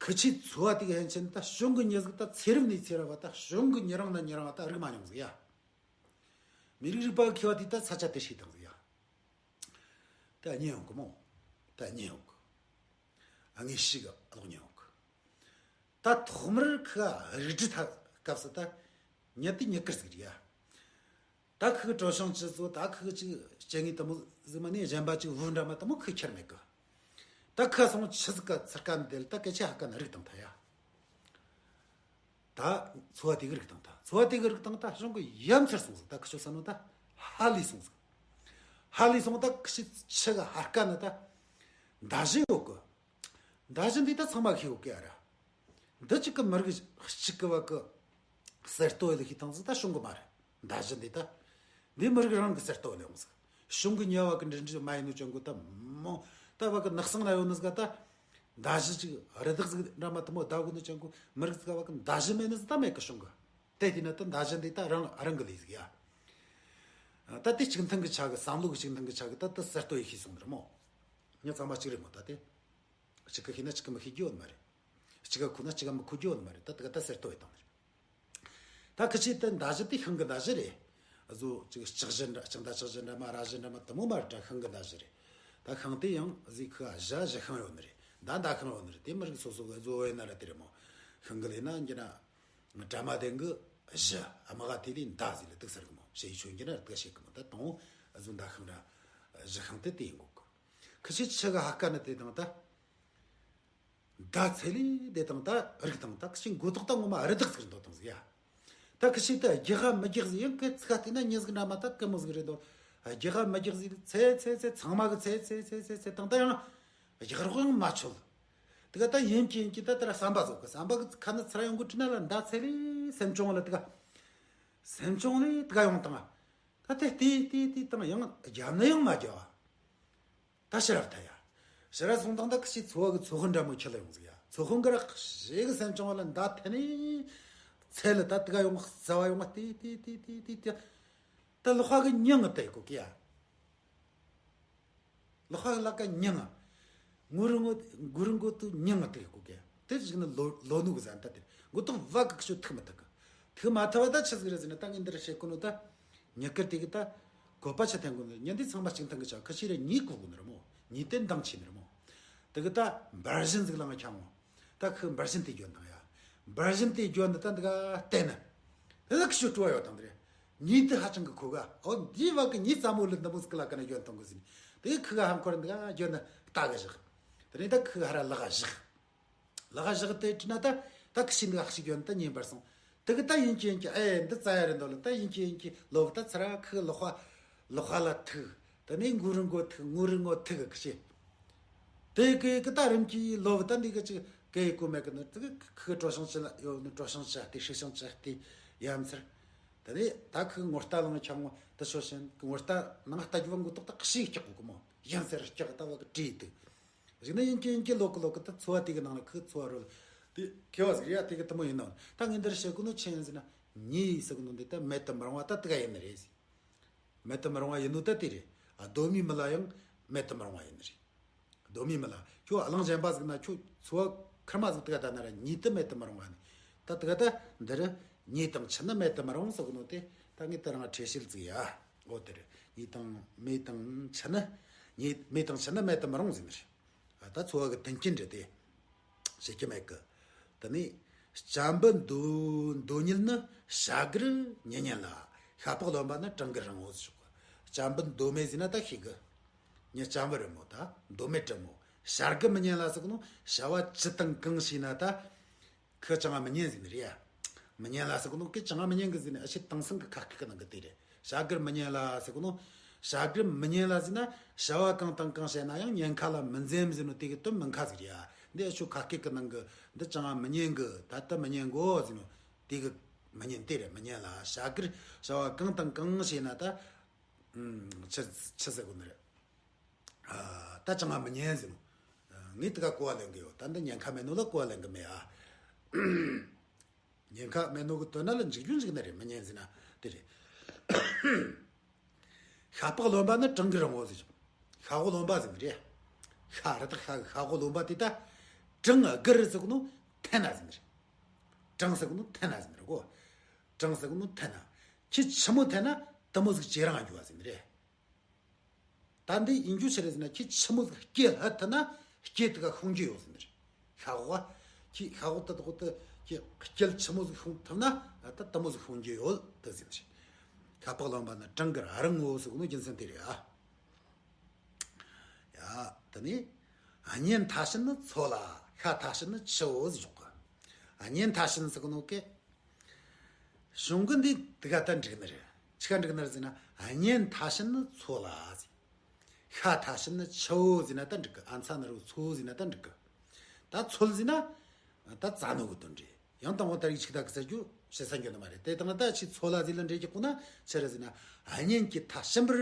ཁི་ཆོ་ཚོ་བ་དེ་གི་ཧན་ཆེན་ད་གཞུང་གི་ཉེ་ཟིག་ད་ཚེ་རབས་ནས་ཚེ་རབས་བ་ད་གཞུང་གི་ཉེ་རང་ན་ཉེ་རང་བ་ད་རིག་མ་མྱོང་ཟིག་ཡ། མི་རིགས་རིག་པ་གི་མཁས་པ་དེ་ད་ས་ཆ་དེ་ཤེས་དང་ཟིག་ཡ། ད་ཉེ་ཡོང་གི་མོ། ད་ཉེ་ཡོང་གི། ཨ། ངས་ཤི་གི་ཨ་ལོག་ཉེ་ཡོང་གི། ད་ཐོག་མར་ཁི་རིགས་སྒྲེ་ཐ་སྐབས་སུ་ད་ཉེ་དེ་ཉེ་ཀིར་ཟིག་རེད་ཡ། ད་ཁི་གྲོ་ཤང་ཅི་ཚོ་ད་ཁི་ཅིག་སྐྱེ་ངེས་དེ་མོ་ཟིག་མ་ནས་གཞན་པ་ཅིག་བུ་འདྲ་མ་དེ་མོ་ཁི་ཁྱེར་མེད་གི། ད་ཁ་སོང་ཆི་ཟིག་ག་ཚར་ཀ་འདེལ་ད་སྐད་ཆ་ཧ་ཀ་ན་རིག་དང་ཐ་ཡ། ད་ཚོ་བ་དེ་གི་རིག་དང་ཐ། ཚོ་བ་དེ་གི་རིག་དང་ཐ་གཞུང་གི་ཡ་མཚར་སོང་ཟིག། ད་ཁི་ཆོ་ས་ནོ་ད་ཧ་ལས་སོང་ཟིག། ཧ་ལས་སོང་ད་ཁི་ཆི་གི་ཧར་ཀ་ན་ད་མདའ་གཞུ་ཡོད་གི། མདའ་གཞུ་འདི་ད་ཚང་མ་ཤེས་ཡོད་གི་ཨ་ར། འདི་གཅིག་གི་མི་རིགས་གཅིག་གི་བ་གི་གསར་གཏོད་ལ་ཤེས་དང་ཟིག་ད་བྱུང་གི་མ་རེད། མདའ་གཞུ་འདི་ད། འདི་མི་རིགས་རང་གི་གསར་གཏོད་ལ་ཡོང་ཟིག། བྱུང་གི་ཉེ་བ་གི་འདྲེན་འདྲེན་མ་ཡིན་ནོ་ཅང་གོ་ད་མོ། ད་བ་གི་ནགས་གསེང་ན་ཡོད་ནི་ཟིག་ད། མདའ་གཞུ་གཅིག་རི་དྭགས་ཟིག་འདྲ་མ་དེ་མོ་ད་གོ་ནི་ཅང་གོ་མི་རིགས་ཟིག་བ་གི་མདའ་གཞུ་མེད་ནི་ཟིག་ད་མེད་གི་བྱུང་གི། དེ་དེ་ན་ད་མདའ་གཞུ་འདི་ད་རང་རང་གི་ལས་ཟིག་ཡ། ད་དེ་གཅིག་མཐུན་གི་ཆ་གི་བསམ་བློ་གི་གཅིག་མཐུན་གི་ཆ་གི་ད་ད་གསར་གཏོད་ཡེ་ཤེས་སོང་ནི་རེད་མོ། ངས་ཚང་མ་གཅིག་རེད་མོ་ད་དེ། གཅིག་ག་ཤེས་ན་གཅིག་ག་མི་ཤེས་རྒྱུ་ཡོད་མ་རེད། གཅིག་ག་ཁུ་ན་གཅིག་ག་མི་ཁུ་རྒྱུ་ཡོད་མ་རེད། ད་དེ་ག་ད་གསར་གཏོད་ཡེ་བཏང་ནི་རེད། ད་ཁི་ཆོ་ད་མདའ་གཞུ་དེ་ཤིང་གི་མདའ་གཞུ་རེད། བཟོ་ཅིག་ལྕགས་གཞུ་འདྲ་ལྕགས་མདའ་ལྕགས་གཞུ་འདྲ་མ་ར་གཞུ་འདྲ་མ་དེ་མོ་མ་རེད་ད། ཤིང་གི་མདའ་གཞུ་རེད། ད་ཤིང་དེ་ཡང་གཟིག་ཁི་གཞུ་གཞུ་ཤིང་ཡོད་ནི་རེད། མདའ་མདའ་ཤིང་ཡོད་ནི་རེད། དེ་མི་རིགས་སོ་སོ་གི་བཟོ་བའི་ན་ར་དེ་རེད་མོ། ཤིང་གི་ལས་ན་འགྱུར་ན། དྲ་མ་དེ་གི་ བཞི། དམག་དེ་ལས་མདའ་ཟིག་ལ་དུག་ཟེར་གི་མོ། ཞེ་ཡི་ཆོས་འགྱུར་ན་དུག་བཤད་གི་མོ། ད་དང་བོ་བཟོ་མདའ་ཤིང་ར་བཞི་ཤིང་དེ་དེ་ཡིན་གོ་གི། ཁི་ཆོས་ཆི་གི་ཧ་ཀ་ནི་དེ་དང་ད། མདའ་ཚད་ལས་དེ་དང་ད་རིགས་དང་ད་ཁི་ཆོས་མགོ་ཏོག་ད་ངོ་མ་རི་དྭགས་ཟིག་རེད་འདོད་དང་ཟིག་ཡ། ད་ཁི་ཆོས་ད་རྒྱག་ག་མི་རྒྱག་ཟིག་ཡང་ཁི་ཚིག་ག་བལྟས་ན་མྱི་ཟིག་འདྲ་མ་ད་ཀི་མོ་ཟིག་རེད་འདོད། རྒྱག་ག་མི་རྒྱག་ཟིག་ཚད་ཚད་ཚད་ཚང་མ་གི་ཚད་ཚད་ཚད་ཚད་ཚད་དང་ད་ཡང་རྒྱག་རོགས་ཡང་མ་ཆོད། དེ་ག་ད་ཡིན་གྱི་ཡིན་གྱི་ད་དེ་ར་བསམ་པ་བཟོ་གི། བསམ་པ་གི་ཁ་ན་ཚུར་ཡོང་གི་དྲིས་ན་ལ་མདའ་ཚད་ལས་སེམས་ཆུང་ལ་དེ་ག་སེམས་ཆུང་ལས་དེ་ག་ཡོང་དང་། ད་དེ་དེ་དེ་དེ་དང་ཡང་རྒྱབ་ན་ཡང་མ་རྒྱབ་བ། ད་ཕྱི་རབས་ཐ་ཡ། ཕྱི་རབས་སོང་དང་ད་ཁི་ཆོས་ཚོ་བ་གི་ཚོ་དཔོན་འདྲ་མོ་ཁྱེར་ལ་ཡོང་ཟིག་ཡ། ཚོ་དཔོན་གི་ར་ཞེ་གི་སེམས་ཆུང་བ་ལ་མདའ་འཐེན་ནས་ཚད་ལ་ད་དེ་ག་ཡོང་རྩ་བ་ཡོང་བ་དེ་དེ་དེ་དེ་དེ་དེ། ད་ལག་པ་གི་མྱིང་ང་བལྟས་གོ་གི་ཡ། ལག་པ་ལ་ཀ་མྱིང་ང་། ངུ་རུ་ངུ་གུ་རུ་མགོ་ཏུ་མྱིང་ང་བལྟས་གོ་གི་ཡ། དེ་ཞིག་ནི་ལོ་ལོ་ནུ་གི་ཟན་ད་དེ་མགོ་ཏོག་བ་གི་ཤོ་ཐུག་མི་ཐུག་གི། ཐུག་མ་ཐུབ་པ་ད་ཆི་ཟིག་རེད་ཟེར་ན། ད་ངས་འདིར་བཤད་གོ་ནོ་ད། ཉི་དཀར་དེ་གི་ད་བཀོད་པ་ཆ་ཐན་གོ་ནོ་ཉི་འདི་ཚང་མ་གཅིག་མཐུན་གི་ཆ་ཁི་ཆོས་ར་ཉི་གོ་གོ་ནི་ར་མོ། ཉི་དེ་འདང་ཆེ་ནི་ར་མོ། དེ་གི་ད་འབར་བཞིན་ཟིག་ལང་ཆང་མོ། ད་ཁི་འབར་བཞིན་དེ་བརྗོད་དང་ཡ། འབར་བཞིན་དེ་བརྗོད་འདི་ད་འདི་ག་བལྟས་ན། དེ་ལ་ཁི་ཆོས་སྤྲོ་བ་ཡོད་དང་དེ་རེད། ཉི་དེ་ཧ་ཅང་གི་གོ་ག། ཨོ་འདི་བ་གི་ཉི་ཙམ་མོ་ལི་འདི་མོ་ཟིག་ལ་ཀ་ན་བརྗོད་དང་གི་ཟིན། དེ་ཁི་ག་ཧམ་ཁོར་འདི་ག་བརྗོད་ན་ལྟ་གི་བཞག། དེ་ནས་ད་ཁི་ག་ཧ་ར་ལག་ག་བཞག། ལག་བཞག་དེ་བྲིས་ན་ད་ད་ཁི་ཆོས་འདི་ཨག་ཞིག་ཡོད་ན་ད་ཉན་པར་སོང་། དེ་གི་ད་ཡིན་གྱི་ཡིན་གྱི་ཨེ་འདི་རྩ་ཡ་རེད་འདོད་ལ། ད་ཡིན་གྱི་ཡིན་གྱི་ལོ་བ་ད་ཚུར་ཁི་གི་ལག་པ་ལག་པ་ལ་ཐུག། དེ་ནས་མགོ་རུ་མགོ་ཐུག། ངུ་རུ་ངུ་ཐུག་གི་ཁི་ཆོས། དེ་གི་གི་ད་རིམ་གྱིས་ལོ་བ་ད་འདི་གི་ཅིག་གི་ཡི་གོ་མེད་གི་ནི་དེ་གི་ཁི་གི་གྲོ་ཞིང་ཅི་ལ་ཡོད་ནི་གྲོ་ཞིང་ཅི་དེ་ཧྲི་ཞིང་ཅི་དེ་ཡ་མཚར། དེ་ནས་ད་ཁི་གི་ངོ་རྟ་ལང་ཆང་ངོ་དེ་ཤོ་ཞིང་གི་ངོ་རྟ་ནང་ལྟ་རྒྱུ་བ་མགོ་ཏོག་ད་ཁི་ཆོས་སྐྱག་གོ་གི་མོ། ཡང་ཟེར་སྐྱག་ད་བ་གི་བྲིས་དུ། རིག་ན་ཡིན་གྱི་ཡིན་གྱི་ལོ་གི་ལོ་གི་ད་ཚོ་བ་དེ་གི་ནང་ལ་ཁི་ཚོ་བ་རོལ་དེ་ཁེ་བ་ཟིག་རེད་ཡ། དེ་གི་དེ་མོ་ཡིན་ནོ། ད་ངས་འདིར་བཤད་གོ་ནོ་ཆི་ཡིན་ཟེར་ན། ཉི་ཟེར་གོ་ནོ་འདི་ད་མེད་དུ་མི་རུང་བ་ད་དེ་ག་ཡིན་ནི་རེད་ཟེར། མེད་དུ་མི་རུང་བ་ཡིན་ནོ་ད་དེ་རེད། ཨ་གདོད་མའི་མི་ལ་ཡང་མེད་དུ་མི་རུང་བ་ཡིན་ནི་རེད། གདོད་མའི་མི་ལ་ཁྱོད་གླིང་གཞན་པ་ཟིག་ན་ཁྱོད་ཚོ་བ་ཁར་མ་ཟིག་དེ་ག་ད་ན་ར་ཉི་དེ་མེད་དུ་མི་རུང་བ་ནི། ད་དེ་ག་ད་འདིར་ཉི་དང་ཆུ་ནི་མེད་དུ་མི་རུང་ཟེར་གོ་ནོ་དེ་ད་ངས་དེ་རང་ཁྲེལ་བཤད་ཟིག་ཡ། འོ་དེ་རེད། ཉི་དང་མེ་དང་ཆུ་ནི། ཉི་མེ་དང་ཆུ་ནི་མེད་དུ་མི་རུང་ཟེར་ནི་རེད། ད་ཚོ་བ་གི་དོན་རྐྱེན་རེད་དེ། བཤད་རྒྱུ་མེད་གི། དེ་ནས་སྤྱན་འབུ་མདོ་མདོ་ཉིད་ནི་བྱ་རྒོད་མི་ཉན་ལ། ཤ་པགས་རློན་པ་ནི་གྲང་གི་རིང་ངོ་ཟེར་གོ། སྤྱན་འབུ་མདོ་མེད་ཟེར་ན་ད་ཤེས་གི། ཉི་སྤྱན་འབུ་རེད་མོ། ད་མདོ་མེད་རེད་མོ། བྱ་རྒོད་མི་ཉན་ལ་ཟེར་གོ་ནོ་བྱ་བ་ཅི་དང་གང་བྱས་ན་ད། ཁི་ཅང་མི་ཉན་ཟེར་ནི་རེད་ཡ། མི་ཉན་ལ་ཟེར་གོ་ནོ་ཁི་ཅང་མི་ཉན་གི་ཟེར་ནི་ཨ་ཕྱི་དེང་སང་གི་ཁ་སྐད་གི་ནང་གི་དེ་རེད། བྱ་རྒོད་མི་ཉན་ལ་ཟེར་གོ་ནོ། བྱ་རྒོད་མི་ཉན་ལ་ཟེར་ན་བྱ་བ་གང་དང་གང་བྱས་ན་ཡང་ཉེན་ཁ་ལ་མི་འཛེམ་ཟེར་ནོ་དེ་གི་དོན་མིན་ཁ་ཟིག་རེད་ཡ། འདི་ཨ་ཕྱི་ཁ་སྐད་གི་ནང་གི་འདི་ཅང་མི་ཉན་གི། ད་ལྟ་མི་ཉན་གོ་ཟེར་ནོ་དེ་གི་མི་ཉན་དེ་རེད། མི་ཉན་ལ་བྱ་རྒོད་བྱ་བ་གང་དང་གང་བྱས་ན་ད་ཆི་ཆི་ཟེར་གོ་ནི་རེད། ད་ཅང་མི་ཉན་ཟེར་ནོ། ངས་དེ་ག་གོ་བ་ལེན་གི་ཡོད། ད་འདི་ཉེན་ཁ་མེད་ནོ་ལ་གོ་བ་ལེན་གི་མེད་ཨ། ཉེན་ཁ་མེད་ནོ་གི་དོན་ན་ལ་འཇིག་རྒྱུ་འཇིག་ནི་རེད། མི་ཉན་ཟེར་ན་དེ་རེད། ཤ་པགས་རློན་པ་ནི་གྲང་གི་རིང་ངོ་ཟེར། ཤ་འོག་རློན་པ་ཟེར་ནི་རེད། ཤ་རི་དྭགས་ཤ་གི་ཤ་འོག་རློན་པ་དེ་ད་གྲང་གི་རི་ཟེར་གོ་ནོ་འཐེན་ན་ཟེར་ནི་རེད། གྲང་ཟེར་གོ་ནོ་འཐེན་ན་ཟེར་ནི་རེད་གོ། གྲང་ཟེར་གོ་ནོ་འཐེན་ན། ཁྱི་ཆི་མོ་འཐེན་ན་དེ་མོ་ཟིག་ཇེ་རིང་འགྱོ་བ་ཟེར་ནི་རེད། ད་འདི་ཡིན་རྒྱུ་ཆི་རེད་ཟེར་ན་ཁྱི་ཆི་མོ་ཟིག་སྐེ་ལྷག་ཐུབ་ན་སྐེ་དེ་ག་ཤོང་རྒྱུ་ཡོད་ཟེར་ནི་རེད། ཤ་འོག་ཁྱི་ཤ་འོག་ད་དོག་ཏུ་ཁྱི་སྐེ་ཆི་མོ་ཟིག་ཤོང་ཐུབ་ན་ད་དེ་མོ་ཟིག་ཤོང་རྒྱུ་ཡོད་དེ་ཟེར་ནི་རེད། ཤ་པགས་རློན་པ་ནི་གྲང་གི་རིང་ངོ་ཟེར་གོ་ནོ་རྒྱུ་མཚན་དེ་རེད་ཨ། ཡ། དེ་ནས་གཉེན་ཐ་ཕྱིན་ནི་ཚོ་ལ། ཤ་ཐ་ཕྱིན་ནི་ཆུ་བོ་ཟེར་གོ། གཉེན་ཐ་ཕྱིན་ཟེར་གོ་ནོ་གི་གཞུང་གི་འདི་དེ་ག་ད་འགྲིག་ནི་རེད། ཆི་ག་འགྲིག་ནི་རེད་ཟེར་ན། གཉེན་ཐ་ཕྱིན་ནི་ཚོ་ལ་ཟེར། ཤ་ཐ་ཕྱིན་ནི་ཆུ་བོ་ཟེར་ན་ད་འགྲིག་གི། ཨ་མཚན་ནི་རོ་ཚོ་ཟེར་ན་ད་འགྲིག་གི། ད་ཚོ་ལ་ཟེར་ན་ད་བཙལ་ནོ་གི་དོན་རེད། ཡང་དང་པོ་ད་རིགས་ཆིག་ད་གི་ཟེར་རྒྱུ་ཞེ་ས་འགྱོ་ནི་མ་རེད། དེ་དང་ད་ཕྱིས་ཚོ་ལ་ཟེར་ལ་འགྲེལ་རྒྱག་གོ་ན་ཆི་རེད་ཟེར་ན། གཉེན་གྱི་ཐ་ཕྱིན་པར།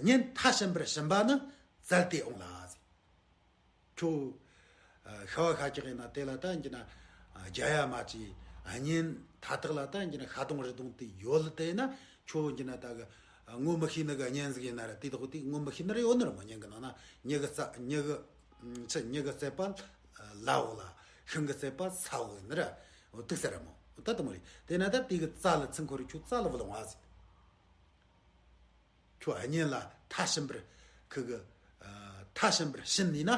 གཉེན་ཐ་ཕྱིན་པར་ཕྱིན་པ་ནི་བཙལ་ཏེ་འོང་ལ་ཟེར། ཁྱོད། ཨ། ཤ་བ་ཤ་སྐྱག་ཡིན་ན་དེ་ལ་ད་འགྱིན་ན། ཨ། རྒྱ་ཡ་མ་ཅི། ཨ། གཉེན་མཐའ་དག་ལ་ད་འགྱིན་ན་ཤ་དོང་རི་དོང་དེ་ཡོད་ལ། དེ་ན་ཁྱོད་འགྱིན་ན་ད་གི། ཨ། ངོ་མི་ཤེས་ནི་གི་གཉེན་ཟིག་ཡིན་ན་ར་དེ་དག་དེ་ངོ་མི་ཤེས་ནི་ར་ཡོད་ནི་ར་མོ། གཉེན་གི་ནང་ན་མྱི་གི་རྩ་མྱི་གི། ཆི་མྱི་གི་རྩད་པ་ལ་འོག་ལ། ཤིང་གི་རྩད་པ་ས་འོག་ཡིན་ནི་ར། འོ་དུག་ས་ར་མོ། འོ་ད་དུ་མོ་རེད། དེ་ན་ད་དེ་གི་རྩ་ལ་ཚིག་འཁོར་ཁྱོད་རྩ་ལ་བུད་འོང་བ་ཟིག། ཁྱོད་གཉེན་ལ་ཐ་ཕྱིན་པར་ཁུ་གི། ཨ། ཐ་ཕྱིན་པར་ཕྱིན་ནི་ན།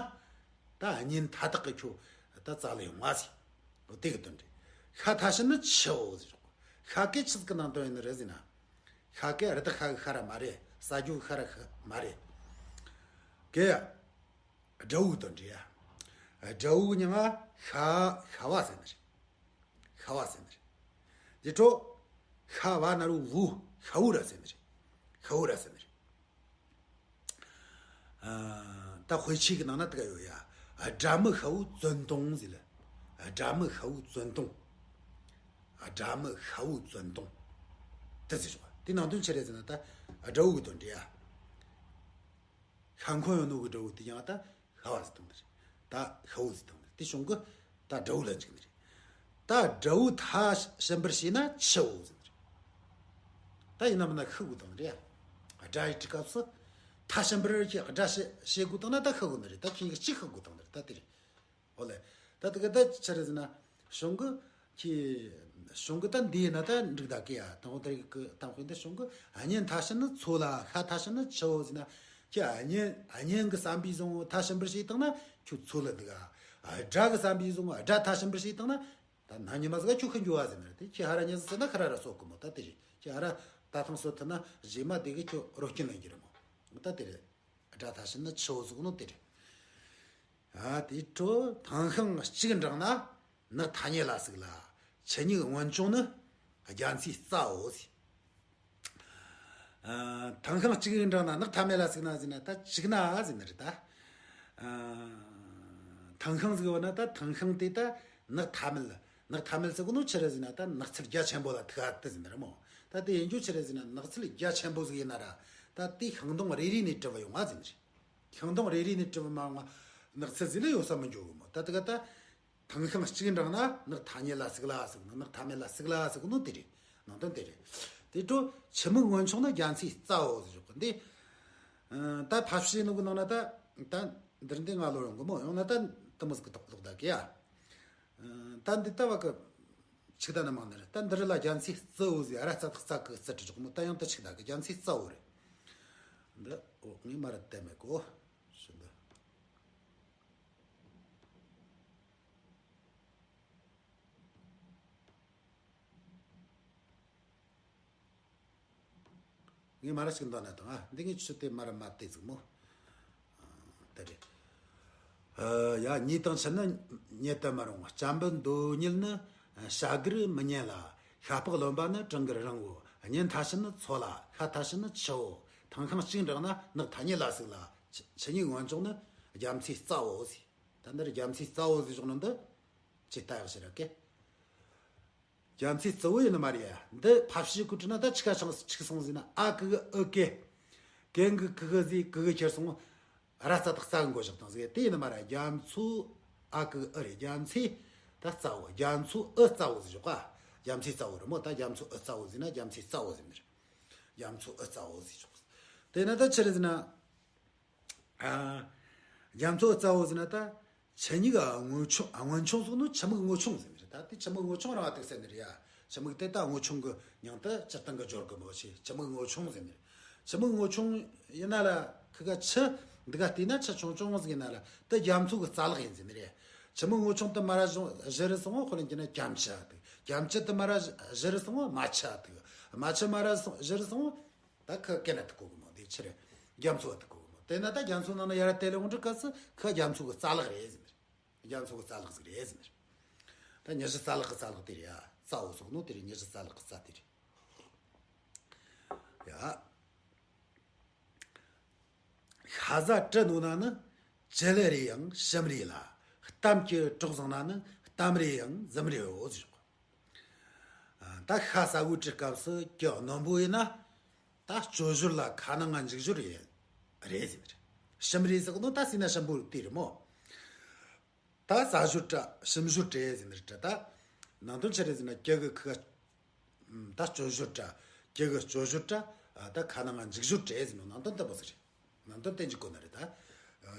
ད་གཉེན་མཐའ་དག་གི་ཁྱོད་ད་རྩ་ལ་ཡོང་བ་ཟིག། འོ་དེ་གི་དོན་རེད། ཤ་ཐ་ཕྱིན་ནི་ཆུ་བོ་ཟེར་གོ། ཤ་གི་ཆི་ཟིག་གི་ནང་དོན་ཡིན་ནི་རེད་ཟེར་ན། ཤ་གི་རི་དྭགས་ཤ་གི་ཤ་ར་མ་རེད། ས་རྒྱུ་ཤ་ར་ཤ་མ་རེད། གི་དགྲ་བོ་དོན་འདྲ་ཡ། དགྲ་བོ་གི་མྱིང་ང་ཤ་ཤ་བ་ཟེར་ནི་རེད། ཤ་བ་ཟེར་ནི་རེད། དེ་འཕྲོ་ཤ་བ་ན་རུ་བུ་ཤ་བུ་ར་ཟེར་ནི་རེད། ཤ་བུ་ར་ཟེར་ནི་རེད། ད་དཔེ་ཆའི་གི་ནང་ན་དེ་ག་ཡོད་ཡ། དགྲ་མི་ཤ་བོ་བཙོན་དོང་ཟེར་ལ། དགྲ་མི་ཤ་བོ་བཙོན་དོང་། དགྲ་མི་ཤ་བོ་བཙོན་དོང་། དེ་ཟེར་ཞོག་དེ་ནང་དོན་ཆི་རེད་ཟེར་ན་ད་དགྲ་བོ་གི་དོན་འདྲ་ཡ། ཤ་འཁོན་ཡོད་ནོ་གི་དགྲ་བོ་དེ་ཡང་ད་ཤ་བ་ཟེར་དོང་དེ་རེད། ད་ཤ་བོ་ཟེར་དོང་དེ་དེ་བྱུང་གི་ད་དགྲ་བོ་ལ་འཇིགས་ནི་རེད། ད་དགྲ་བོ་ཐ་ཕྱིན་པར་བྱས་ན་འཆི་བོ་ཟེར་ནི་རེད། ད་ཡིན་ན་མིན་ན་ཤི་དགོས་དང་རེད། དགྲ་ཡི་དུས་སྐབས་སུ་ཐ་ཕྱིན་པར་ཁྱེད་དགྲ་བྱེད་བྱེད་དགོས་དང་ན་ད་ཤི་དགོས་ནི་རེད། ད་ཁྱེད་གཅིག་ཤི་དགོས་དང་ནི་རེད། ད་དེ་རེད། ཨོ་ལེ། ད་དེ་ག་ད་ཆི་རེད་ཟེར་ན། གཞུང་གི་ཁྱེད་གཞུང་གི་ད་འདི་ཡིན་ན་ད་འགྲིག་ད་གི་ཡ། དང་པོ་ད་རེས་གི་དང་པོ་འདི་གཞུང་གི་གཉེན་ཐ་ཕྱིན་ནི་འཚོ་ལ་ཤ་ཐ་ཕྱིན་ནི་འཆི་བོ་ཟེར་ན། ཁྱེད་གཉེན་གཉེན་གི་བསམ་པའི་བཟང་བོ་ཐ་ཕྱིན་པར་བྱས་དང་ན་ཁྱོད་འཚོ་ལ་འདུག་ག་དགྲ་གི་བསམ་པའི་བཟང་བོ་དགྲ་ཐ་ཕྱིན་པར་བྱས་དང་ན། ད་ན་ཉི་མ་ཟིག་ཁྱོད་ཤི་འགྱོ་བ་ཟེར་ནི་རེད། དེ་ཁྱེད་ཧ་ར་ཉི་ཟིག་ཟེར་ན་ཁ་ར་ར་གསོ་གི་མོ། ད་དེ་རེད། ཁྱེད་ཧ་ར་ད་ཐང་གསོ་ཐུབ་ན་རྗེས་མ་དེ་གི་ཁྱོད་རོ་སྐྱིན་ལ་འགྱུར་མོ། ད་དེ་རེད། དགྲ་ཐ་ཕྱིན་ནི་འཆི་བོ་ཟེར་གོ་ནོ་དེ་རེད། ཨ་དེ་འཕྲོ་ཐང་ཤིང་གཅིག་འབྲངས་ན་ནགས་ཐ་སྙད་ལ་ཟུག་ལ། ཆུ་སྙིགས་སྔོན་བྱུང་ནི་རྒྱ་མཚོའི་རྩ་བོ་ཟེར། ཨ་ཐང་ཤིང་གཅིག་འབྲངས་ན་ནགས་ཐ་མལ་ལ་ཟུག་ན་ཟེར་ན་ད་གཅིག་ན་ཟེར་ནི་རེད་ད། ཨ་ཐང་ཤིང་ཟིག་བ་ན་ད་ཐང་ཤིང་དེ་ད་ནགས་ཐ་མལ། ནགས་ཐ་མལ་ཟེར་གོ་ནོ་ཆི་རེད་ཟེར་ན་ད་ནགས་ཚལ་རྒྱ་ཆེན་པོ་ལ་ཐུག་ཨ་དེ་ཟེར་ནི་རེད་མོ། ད་དེ་ཡིན་རྒྱུ་ཆི་རེད་ཟེར་ན་ནགས་ཚལ་རྒྱ་ཆེན་པོ་ཟིག་ཡིན་ན་ར། ད་དེ་ཤིང་སྡོང་རེ་རེ་ནས་གྲུབ་ཡོང་ང་ཟེར་ནི་རེད། ཤིང་སྡོང་རེ་རེ་ནས་གྲུབ་མ་ཡོང་ང་ནགས་ཚལ་ཟིག་ལ་ཡོད་ས་མི་འགྱོ་གི་མོ། ད་དེ་ག་ད། ཐང་ཤིང་གཅིག་འབྲངས་ན་ནགས་ཐ་སྙད་ལ་ཟུག་ལ་ཟེར་གོ་ནོ། ནགས་ཐ་མལ་ལ་ཟུག་ལ་ཟེར་གོ་ནོ་དེ་རེད། ནང་དོན་དེ་རེད། དེ་འཕྲོ་ཆུ་སྨུག་སྔོན་བྱུང་ནི་རྒྱ་མཚོའི་རྩ་བོ་ཟེར་ཞོག་གི་འདི། ད་ཕ་ཤི་ནོ་གི་ནང་ན་ད་ད་འདིར་འདི་ང་ལོ་ཡོང་གི་མོ། ཡོང་ན་ད་དེ་མོ་ཟིག་གི་ཐོག་ལོག་ད་གི་ཡ། ད་འདི་ལྟ་བ་གི་ཆིག་ད་ན་མང་ནི་རེད། ད་འདི་རི་ལ་རྒྱ་མཚོའི་རྩ་བོ་ཟེར། ཨ་ར་རྩ་དག་རྩ་གི་རྩ་བྲི་ཆོག་མོ། ད་ཡང་ད་ཆིག་ད་གི་རྒྱ་མཚོའི་རྩ་བོ་རེད། འདི་འོ་ངས་མ་ར་བལྟས་མེད་གོ། ཤི་འདི། ངས་མ་ར་ཞིག་འདོན་ན་དང་ཨ། འདི་ངས་ཆུ་དེ་མ་ར་མ་དེ་ཟིག་མོ། ཨ་དེ་རེད། ཨ་ཡ། ཉེས་དང་ཆུ་ནི་ཉེ་དུ་མི་རུང་། སྐྱ་འབུ་འདོད་ཉིད་ནི་བྱ་གར་མི་ཉན་ལ། ཤ་པགས་རློན་པ་ནི་གྲང་གར་རིང་བོ། གཉེན་ཐ་ཕྱིན་ནི་འཚོ་ལ། ཤ་ཐ་ཕྱིན་ནི་འཆི་བོ། ཐང་ཤིང་གཅིག་འབྲངས་ན་ནགས་ཐ་སྙད་ལ་ཟུག་ལ། ཆུ་ཆུ་སྙིགས་སྔོན་བྱུང་ནི་རྒྱ་མཚོའི་རྩ་བོ་ཟེར། ད་འདིར་རྒྱ་མཚོའི་རྩ་བོ་ཟེར་ཞོག་ནི་འདི། ཅི་ལྟ་ཡག་ཞིག་ར་གི། རྒྱ་མཚོའི་རྩ་བོ་ཡིན་ནི་མ་རེད་ཡ། འདི་ཕ་ཤི་གུ་བྲི་ན་ད་ཆི་ཁ་ཆང་ཆིག་སོང་ཟིན་ན། ཨ་གི་གུ་ཨི་གེ། གན་གི་གི་གུ་ཟི་གི་གུ་ཁྱེར་སོང་། ར་རྩ་དག་རྩ་གི་མགོ་བཞག་དང་ཟིག་དེ་ཡིན་ནི་མ་རེད། རྒྱ་མཚོ། ཨ་གི་གུ་ཨི་རེད། རྒྱ་མཚོའི་ད་རྩ་བོ། རྒྱ་མཚོ་ཨི་རྩ་བོ་ཟིག་ཞོག་ག་རྒྱ་མཚོའི་རྩ་བོ་རེད་མོ། ད་རྒྱ་མཚོ་ཨི་རྩ་བོ་ཟིན་ན་རྒྱ་མཚོའི་རྩ་བོ་ཟིན་ནི་རེད། རྒྱ་མཚོ་ཨི་རྩ་བོ་ཟིག་ཞོག་དེ་ན་ད་ཆི་རེད་ཟེར་ན། ཨ། རྒྱ་མཚོ་རྩ་བོ་ཟེར་ན་ད། ཆུ་སྙིགས་སྔོན་བྱུང་། ཨ། སྔོན་བྱུང་ཟེར་ནོ་ཆུ་སྨུག་སྔོན་བྱུང་ཟེར་ནི་རེད། ད་དེ་ཆུ་སྨུག་སྔོན་བྱུང་རང་ཨ་ཏིག་ཟེར་ནི་རེད་ཡ། ཆུ་སྨུག་དེ་ད་སྔོན་བྱུང་གི་མྱིང་དུ་སྤྱིར་བཏང་གི་སྦྱོར་གི་མོ་ཆེ། ཆུ་སྨུག་སྔོན་བྱུང་ཟེར་ནི་རེད། ཆུ་སྨུག་སྔོན་བྱུང་ཡིན་ན་ལ་ཁི་ག་ཆུ་འདི་ག་བལྟས་ན་ཆུ་ཆུང་ཆུང་ཟིག་ཡིན་ན་ལ་དེ་རྒྱ་མཚོ་གི་རྩ་ལག་ཡིན་ཟེར་ནི་རེད། ཆུ་སྨུག་སྔོན་བྱུང་དུ་མ་ར་བཞི་རུ་སོང་བོ་ཁོ་ལ་འགྱུར་ན་རྒྱ་མཆུ་ཨ་ཏིག་རྒྱ་མཆུ་དུ་མ་ར་བཞི་རུ་སོང་བོ་རྨ་ཆུ་ཨ་ཏིག་རྨ་ཆུ་མ་ར་བཞི་རུ་སོང་བོ། ད་ཁི་ག་ན་ཐུག་གོ་གི་མོ། འདི་ཕྱིར་རྒྱ་མཚོ་བ་ཐུག་གོ་གི་མོ། དེ་ན་ད་རྒྱ་མཚོ་ནང་ན་ཡར་དེ་ལས་འོང་འདྲི་སྐབས་སུ་ཁི་རྒྱ་མཚོ་གི་རྩ་ལག་རེད་ཟེར་ནི་རེད། རྒྱ་མཚོ་གི་རྩ་ལག་ཟིག་རེད་ཟེར་ནི་རེད། ད་ཉི་ཤུ་རྩ་ལག་གི་རྩ་ལག་དེ་རེད་ཡ། རྩ་བོ་ཟེར་ནོ་དེ་རེད། ཉི་ཤུ་རྩ་ལག་གི་རྩ་དེ་རེད་ཡ། ཤ་ཟ་གྲི་རྣོ་ན་ནི་བཅུད་རེ་ཡང་ཞིམ་རེ་ལ། གཏམ་གྱི་གྲོགས་བཟང་ན་ནི་གཏམ་རེ་ཡང་འཛུམ་རེའོ་ཟེར། ད་ཤ་ཟ་བོའི་དུས་སྐབས་སུ་གི་རྣོན་པོ་ཡིན་ན། ད་སྐྱོ་ཞོར་ལ་ཁ་ནང་ང་འཇིགས་ཞོར་ཡིན། རེད་ཟེར་ནི་རེད། ཞིམ་རེད་ཟེར་ནོ་ད་ཟས་ན་ཞིམ་པོ་དེ་རེད་མོ། ད་ཟ་ཞོར་དྲ་ཞིམ་ཞོར་དྲ་ཟེར་ནི་རེད་དྲ། ད་ནང་དོན་ཆི་རེད་ཟེར་ན་སྐྱ་གི་ཁུ་ད་སྐྱོ་ཞོར་དྲ། སྐྱ་གི་སྐྱོ་ཞོར་དྲ། ད་ཁ་ནང་ང་འཇིགས་ཞོར་དྲ་ཟེར་ནོ་ནང་དོན་དེ་མོ་ཟིག་རེད། ནང་དོན་དེ་འཇིག་གོ་ནི་རེད་ད།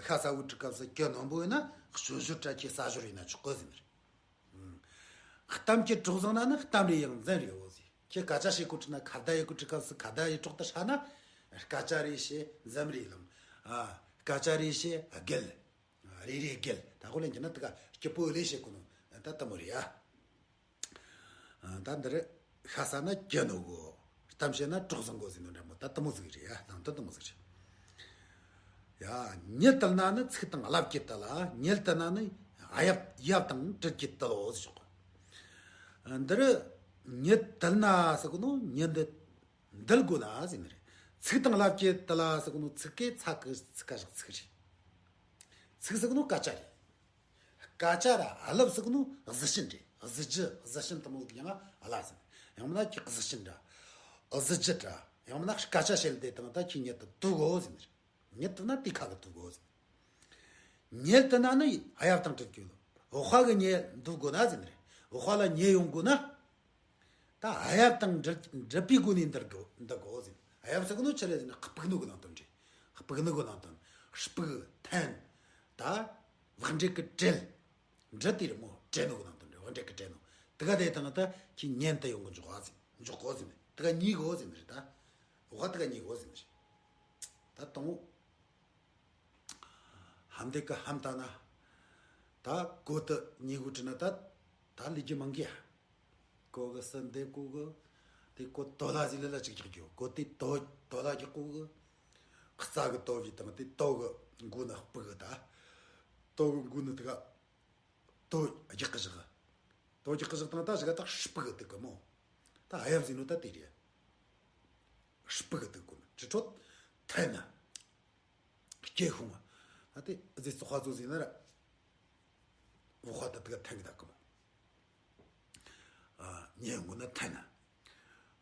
ཤ་ཟ་བོའི་དུས་སྐབས་སུ་གི་རྣོན་པོ་ཡིན་ན་སྐྱོ་ཞོར་དྲ་ཁྱེད་ཟ་ཞོར་ཡིན་ན་ཆོག་གི་ཟེར་ནི་རེད། གཏམ་གྱི་གྲོགས་བཟང་ན་ནི་གཏམ་རེ་ཡང་འཛིན་རེའོ་ཟེར། ཁྱེད་སྐད་ཆ་བཤད་གོ་དུས་ན་ཁ་བརྡ་ཡེད་གོ་དུས་སྐབས་སུ་ཁ་བརྡ་ཡེད་གྲོགས་དེ་ཧྲ་ན། སྐད་ཆ་རེ་བཤད་འཛུམ་རེ་ལངས། ཨ། སྐད་ཆ་རེ་བཤད་རྒྱལ། རེ་རེ་རྒྱལ། ད་ཁོ་ལེན་གྱི་ན་དེ་ག་སྐྱིད་པོ་ལས་བཤད་གོ་ནོ་ད་དེ་མོ་རེད་ཡ། ཨ། ད་འདི་རེད། ཤ་ཟ་ན་གྱི་ནོ་གོ། གཏམ་བཤད་ན་གྲོགས་བཟང་གོ་ཟེར་ནོ་འདྲ་མོ་ད་དེ་མོ་ཟིག་རེད་ཡ། དང་དོན་དེ་མོ་ཟིག་རེད་ཡ། ཉི་དལ་ན་ནི་ཚིག་དང་ལབ་ཀྱི་དལ་ལ། ཉི་དལ་ན་ནི་ཡབ་ཡབ་དང་འབྲལ་གྱི་དལ་ལོ་ཟེར་ཞོག་འདིར་ཉི་དལ་ན་ཟེར་གོ་ནོ་ཉི་འདི་འདུལ་དགོས་ན་ཟེར་ནི་རེད། ཚིག་དང་ལབ་ཀྱི་དལ་ལ་ཟེར་གོ་ནོ་ཚིག་གི་ཚ་གི་ཚིག་ག་བཞག་ཚིག་རེད། ཚིག་ཟེར་གོ་ནོ་སྐད་ཆ་རེད། སྐད་ཆ་ར་ལབ་ཟེར་གོ་ནོ་གཟི་བྱིན་རེད། གཟི་བརྗིད་གཟི་བྱིན་དེ་མོ་ཟིག་ཡང་ལ་ཟེར་ནི། ཡང་མིན་ན་ཁྱི་གཟི་བྱིན་ར་གཟི་བརྗིད་ར་ཡང་མིན་ན་སྐད་ཆ་བཤད་དེ་དང་ད་ཁྱི་ཉི་དེ་དུ་གོ་ཟེར་ནི་རེད། ཉི་དེ་ན་དེ་ཁ་གི་དུ་གོ་ཟེར་ནི། ཉི་དེ་ན་ནི་ཨ་ཡབ་དང་འབྲལ་རྒྱུ་ལོ། འོག་ཁ་གི་ཉི་འདུལ་དགོས་ན་ཟེར་ནི་རེད། འོག་ཁ་ལ་ཉི་ཡོང་དགོས་ན། ད་ཨ་ཡབ་དང་འབྲལ་འབྲལ་པའི་སྒོ་ནས་འདུལ་དགོས་འདུལ་དགོས་ཟེར། ཨ་ཡབ་ཟེར་གོ་ནོ་ཆི་རེད་ཟེར་ན་སྤུག་ནོ་གི་ནང་དོན་རེད། སྤུག་ནོ་གི་ནང་དོན། སྤུག་འཐེན། ད་བག་འབྲེལ་གི་བྲལ། འབྲལ་དེ་རེད་མོ། བྲལ་ནོ་གི་ནང་དོན་རེད། བག་འབྲེལ་གི་བྲལ་ནོ། དེ་ག་དེ་དང་ད་ཁྱི་ཉན་དུ་ཡོང་གི་འཇོག་ག་ཟེར་འཇོག་གོ་ཟེར་ནི། དེ་ག་གཉིས་གོ་ཟེར་ནི་རེད་ད། འོག་དེ་ག་གཉིས་གོ་ཟེར་ནི་རེད། ད་དང་པོ། ཧམ་དེ་གི་ཧམ་ལྟ་ན། ད་གོ་དེ་ཉིད་གོ་དྲི་ན་ད། ད་ལས་རྒྱུ་མང་གི་ཡ། གོ་གི་སུ་འདེབས་གོ་གི། དེ་གོ་དོ་ལ་ཟིག་ལ་ལ་ཅིག་རྒྱག་རྒྱུ། གོ་དེ་དོ་དོ་ལ་རྒྱག་གོ་གི། རྩ་གི་དོ་བའི་དང་དེ་དོ་གི་མགོ་ནི་སྤུ་གི་ད། དོ་གི་མགོ་ནི་དེ་ག་དོ་རྒྱག་གི་བཞག་དོ་རྒྱག་གི་བཞག་དང་ད་ཞིག་ད་སྤུ་གི་དེ་གི་མོ། ད་ཨ་ཡབ་ཟིན་ནོ་ད་དེ་རེད། སྤུ་གི་དེ་གི་མོ་དྲི་ཁྲོད་ཐལ་ན། སྐྱེ་ཤོང་བ། ད་དེ་རྫས་བཙོག་པ་བཙོག་ཟིན་ན་ར། འོག་ཁ་ད་དེ་ག་ཐན་གི་ད་གི་མོ། ཨ་ཉེ་ངོ་ན་ཐན་ན།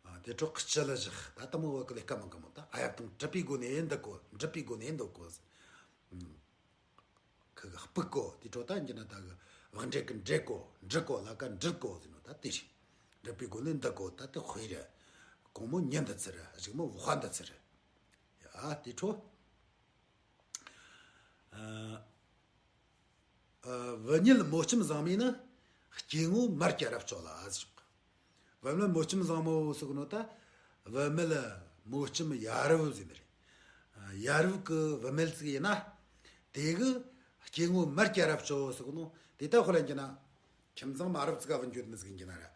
ཨ་དེ་གྲོགས་སྐྱི་ལ་བཞག་ད་དེ་མོ་བ་གི་ལས་ཀ་མང་གི་མོ། ད་ཨ་ཡབ་དང་འབྲལ་པའི་སྒོ་ནས་འདུལ་དགོས། འབྲལ་པའི་སྒོ་ནས་འདུལ་དགོས། ཁི་གི་སྤུག་གོ་དེ་གྲོགས་ད་འགྱུར་ན་ད་གི་བག་འབྲེལ་གི་འབྲེལ་གོ་འབྲེལ་གོ་ལ་ཀ་འབྲེལ་གོ་ཟེར་ནོ་ད་དེ་རེད། འབྲལ་པའི་སྒོ་ནས་འདུལ་གོ་ད་དེ་དཔེ་རེད། གོང་མོ་ཉི་འདི་ཚུ་རེད། གཞུག་མོ་འོག་ཁ་འདི་ཚུ་རེད། ཡ་དེ་གྲོགས། ཨ་ཨ་བུད་མེད་མོ་གཅུམ་བཟང་མོ་ནི། སྐྱེ་དངོས་མར་གྱི་རབ་སྤྱོད་ལ་ཟེར། བུད་མེད་མོ་གཅུམ་བཟང་མོ་ཟེར་གོ་ནོ་ད། བུད་མེད་མོ་གཅུམ་ཡ་རབས་ཟེར་ནི་རེད། ཡ་རབས་གི་བུད་མེད་ཅིག་ཡིན་ན། དེ་གི་སྐྱེ་དངོས་མར་གྱི་རབ་སྤྱོད་ཟེར་གོ་ནོ་དེ་ད་ཁོ་ལ་འགྱུར་ན། ཁྱིམ་ཚང་མ་རབས་ཅིག་ག་བུད་འགྱོ་མི་ཟིག་འགྱུར་ན་ར།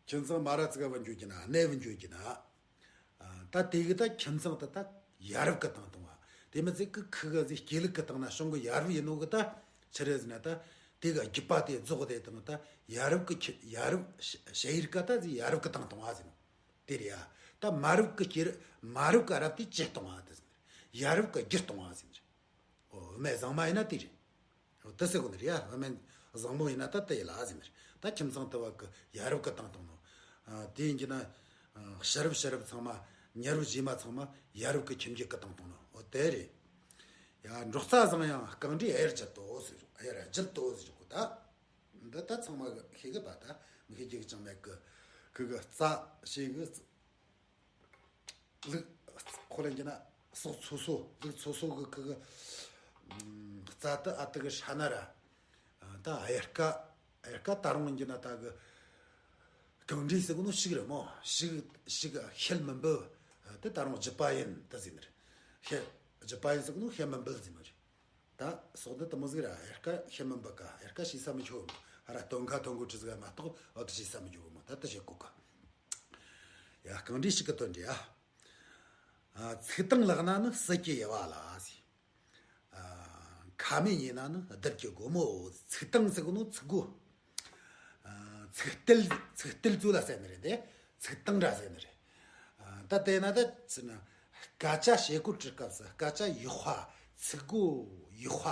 ཁྱིམ་ཚང་མ་རབས་ཅིག་ག་བུད་འགྱོ་རྒྱུ་ན་གནས་བུད་འགྱོ་རྒྱུ་ན། ཨ་ད་དེ་གི་ད་ཁྱིམ་ཚང་དེ་ད་ཡ་རབས་གི་སྟེང་གཏོང་བ། དེ་མི་ཚེ་གི་ཁི་གི་ཟིག་སྐྱེ་ལུགས་གི་སྟེང་ན་བྱུང་གི་ཡ་རབས་ཡིན་ནོ་གི་ད་ཆི་རེད་ཟེར་ན་ད་དེ་གི་རྒྱུད་པ་དེ་རྫོགས་དེ་དང་ད་ཡ་རབས་གི་ཁྱི་ཡ་རབས་ཞ་ཞ་ཡིར་ཀ་ད་ཟིག་ཡ་རབས་གི་སྟེང་གཏོང་བ་ཟེར་ནོ། དེ་རེད་ཡ། ད་མ་རབས་གི་སྐྱེ་ར་མ་རབས་གི་རབས་དེ་ཇེ་གཏོང་བ་དེ་ཟེར་ནི། ཡ་རབས་གི་རྒྱུད་གཏོང་བ་ཟེར་ནི། ཨོ་བུད་མེད་བཟང་མ་ཡིན་ན་དེ་རེད། ཨོ་དེ་ཟེར་གོ་ནི་རེད་ཡ། བུད་མེད་བཟང་མོ་ཡིན་ན་ད་དེ་ཡིན་ལ་ཟེར་ནི་རེད། ད་ཁྱིམ་ཚང་དེ་བ་གི་ཡ་རབས་གི་སྟེང་གཏོང་ནོ། ཨ་དེ་ཡིན་གྱི་ན། ཨ་ཕྱི་རབས་ཕྱི་རབས་ཚང་མ་མྱི་རབས་རྗེས་མ་ཚང་མ་ཡ་རབས་གི་ཁྱིམ་རྒྱུད་གི་སྟེང་གཏོང་ནོ། ཨོ་དེ་རེད། ཡ་འབྲོག་རྩྭ་བཟང་ཡང་རྐང་འདྲའི་གཡེར་གྱིས་དོ་ཟེར། གཡེར་གྱིས་དོ་ཟེར་གོ་ད། འདི་ད་ཚང་མ་གི་ཤེས་གི་པ་ད་མི་ཤེས་རྒྱུ་གི་ཅང་མེད་གི། གི་གི་རྩྭ་ཤེས་གི། ལུག་ཁོ་ལ་འགྱུར་ན་སྲོག་འཚོ་སོ་ལུག་འཚོ་སོ་གི་གི་གི་རྩྭ་དེ་ཨ་དེ་གི་ཧྲ་ན་ར། ད་གཡེར་ཀ་གཡེར་ཀ་ད་རུང་འགྱུར་ན་ད་གི་རྐང་འདྲའི་ཟེར་གོ་ནོ་ཤིག་རེད་མོ། ཤིག་ཤིག་ཤེལ་མི་འབུད། དེ་ད་རུང་རྒྱུད་པ་ཡིན་དེ་ཟེར་ནི་རེད། ཤེལ་རྒྱུད་པ་ཡིན་ཟེར་གོ་ནོ་ཤེལ་མི་འབུད་ཟེར་ནི་རེད། ད་སོག་འདི་དེ་མོ་ཟིག་ར་གཡེར་ཀ་ཤེལ་མི་འབུད་ཀ་གཡེར་ཀ་ཤེས་ས་མི་ཆོག་གི་མོ། ཧ་ར་སྟོན་ཁ་ཐོན་གོ་ཁྲི་ཟིག་མ་གཏོགས་འོ་དེ་ཤེས་ས་མི་ཆོག་གི་མོ། ད་དེ་བྱེད་གོ་ག་ཡ་རྐང་འདྲའི་ཞིག་གི་དོན་འདྲ་ཡ། ཚིག་དང་ལག་ན་ནི་ཟིལ་གྱིས་དབྱེ་བ་ལ་ཟེར། ཁ་མེད་ཉེ་ན་ནི་རྡུལ་གྱི་སྒོ་མོ། ཚིག་དང་ཟེར་གོ་ནོ་ཚིག་གོ། ཚིག་ཏིལ་ཚིག་ཏིལ་ཚོ་ལ་ཟེར་ནི་རེད་དེ། ཚིག་དང་འདྲ་ཟེར་ནི་རེད། ད་དེ་ན་ད་ཚི་ན་སྐད་ཆ་བཤད་གོ་དུས་སྐབས་སུ་སྐད་ཆ་ཡག་པ་ཚིག་གོ་ཡག་པ་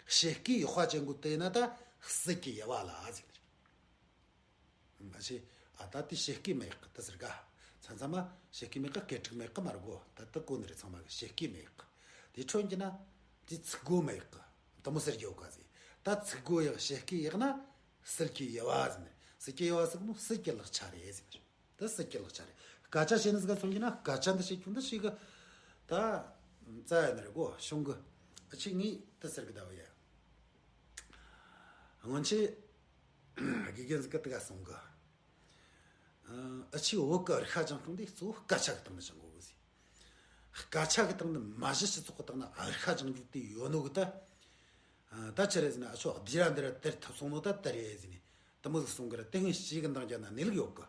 བཤད་སྐད་ཡག་པ་ཅན་གོ་དེ་ན་ད་ཟིལ་གྱིས་དབྱེ་བ་ལ་ཟེར་ནི་རེད། མ་གཞི་ཨ་ད་དེ་བཤད་སྐད་མེད་གི་དེ་ཟེར་ག་མཚམས་མཚམས་མ་བཤད་སྐད་མེད་གི་སྐད་ཕྲུག་མེད་གི་མ་རེད་གོ། ད་དེ་གོ་ནི་རེད། ཚང་མ་གི་བཤད་སྐད་མེད་གི་དེ་ཁྲོད་ཀྱི་ན་དེ་ཚིག་གོ་མེད་གི་དེ་མོ་ཟེར་རྒྱུ་ག་ཟེར། ད་ཚིག་གོ་ཡག་བཤད་སྐད་ཡག་ན་ཟིལ་གྱིས་དབྱེ་བ་ཟེར་ནི། ཟིལ་གྱིས་དབྱེ་བ་ཟེར་གི་ནོ་ཟིལ་གྱི་ལག་ཆ་རེད་ཟེར་ནི། དེ་ཟིལ་གྱི་ལག་ཆ་རེད། སྐད་ཆ་བཤད་ནི་ཟིག་ག་སོང་གི་ན་སྐད་ཆ་འདི་བཤད་ཁྱོད་འདི་ཞིག་གི་ད་རྩ་ཡ་ནི་རེད་གོ་བྱུང་གི། ཨ་ཆི་ངས་དེ་ཟེར་གི་ད་བ་ཡ། སྔོན་ཆད་དགེ་རྒན་ཟིག་གི་དེ་ག་སོང་གི། ཨ་ཆི་བོད་གི་རིག་པ་སྦྱང་སྟངས་དེ་གཙོ་བོ་སྐད་ཆ་གི་སྟེང་ནས་སྦྱང་དགོས་གི་ཟེར། སྐད་ཆ་གི་སྟེང་ནས་མ་གཞི་སྤྱི་ཚོགས་གི་སྟེང་ན་རིག་པ་སྦྱང་རྒྱུ་དེ་ཡོད་ནོ་གི་ད། ད་ཆི་རེད་ཟེར་ན་ཨ་ཆོ་སྡེ་ར་འདི་ར་དེར་ཐུབ་སོང་ནོ་ད་དེ་རེད་ཟེར་ནས་དེ་མོ་ཟིག་གསུང་གི་ར། དེ་སྔོན་ཞིག་གི་འདང་རྒྱབ་ན་གནས་ལུགས་ཡོད་གི།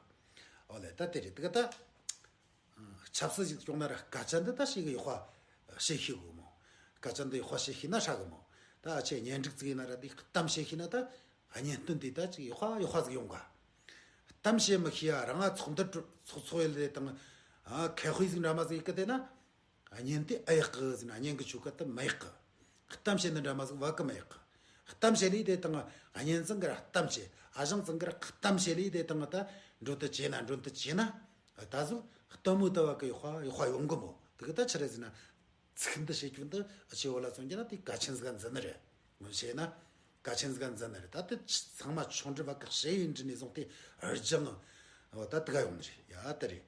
ཨོ་ལེ། ད་དེ་རེད། དེ་ག་ད་ཆབ་སྲིད་ཞིག་སྐྱོང་ན་ར་སྐད་ཆ་འདི་ད་ཞིག་གི་ཡག་པ་བཤད་ཤེས་དགོས་མོ། སྐད་ཆ་འདི་ཡག་པ་བཤད་ཤེས་ན་ཧྲ་གི་མོ། ད་ཨ་ཆེ་གཉེན་སྒྲིག་ཙིག་ཡིན་ན་ར་དེ་གཏམ་བཤད་ཤེས་ན་ད་གཉེན་སྟོན་དེ་ད་ཅིག་ཡག་པ་ཡག་པ་ཟིག་ཡོང་ག། གཏམ་བཤད་མི་ཤེས་ཡ་རང་ང་ཚོགས་འདུ་ཚོགས་ཚོགས་ཡེ་ལས་དང་། ཨ་ཁེ་ཧུའི་ཟིག་འདྲ་མ་ཟིག་ཡེ་གི་དེ་ན། གཉེན་དེ་ཨེ་ཡག་གི་ཟེར་ན་གཉེན་གི་ཆོ་ག་དེ་མི་ཡག་གི། གཏམ་བཤད་ནི་འདྲ་མ་ཟིག་བ་གི་མི་ཡག་གི། གཏམ་བཤད་ལས་དེ་དང་གཉེན་ཚང་གི་ར་གཏམ་བཤད། ཨ་ཞང་ཚང་གི་ར་གཏམ་བཤད་ལས་དེ་དང་ད་མགྲོན་དུ་བྱེད་ན་མགྲོན་དུ་བྱེད་ན། ད་གཟོད་གཏམ་མོ་ད་བ་གི་ཡག་པ་ཡག་པ་ཡོང་གི་མོ། དེ་གི་ད་ཆི་རེད་ཟེར་ན། ཚིག་འདི་བཤད་རྒྱུ་འདི་ཨ་ཆེ་བོ་ལ་མཚོན་རྒྱུ་ན་དེ་གལ་ཆེན་ཟིག་འཛིན་ནི་རེད། ངོ་ཤེས་ན་གལ་ཆེན་ཟིག་འཛིན་ནི་རེད། ད་དེ་ཚང་མ་ཆུང་འདྲི་བ་གི་བཤད་ཡིན་འདྲི་ནས་བཟུང་སྟེ་རྒྱང་ད་དེ་ག་ཡོང་ནི་རེད་ཡ། དེ་རེད།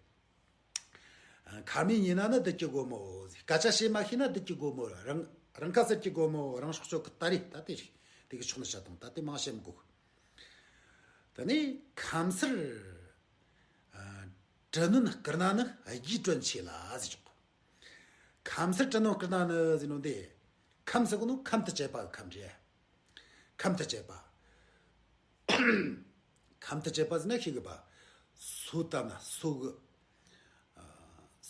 ཁ་མི་ཉན་ན་ནི་སྡུག་གི་སྒོ་མོ། སྐད་ཆ་བཤད་མ་ཤེས་ན་སྡུག་གི་སྒོ་མོ། རང་རང་ཁ་ཟེར་གི་སྒོ་མོ། རང་སྲོག་གཅོད་གི་ད་རེད། ད་དེ་རེད། དེ་གི་ཕྱོགས་ནས་བཤད་དང་ད་དེ་མང་བཤད་མི་དགོས། ད་ནི་ཁམས་སུ་དྲི་ནོན་སྐུར་ན་ནི་རྒྱུའི་དྲིན་ཆེ་ལ་ཟེར་ཆོག། ཁམས་སུ་དྲི་ནོན་སྐུར་ན་ནི་ཟེར་ནོ་འདི། ཁམས་ཟེར་གོ་ནོ་ཁམས་དང་བཅས་པ་གི་ཁམས་རེད། ཁམས་དང་བཅས་པ། ཁམས་དང་བཅས་པ་ཟེར་ན་ཤེས་གི་པ། སོ་བཏབ་ན་སོ་གི། ཨ།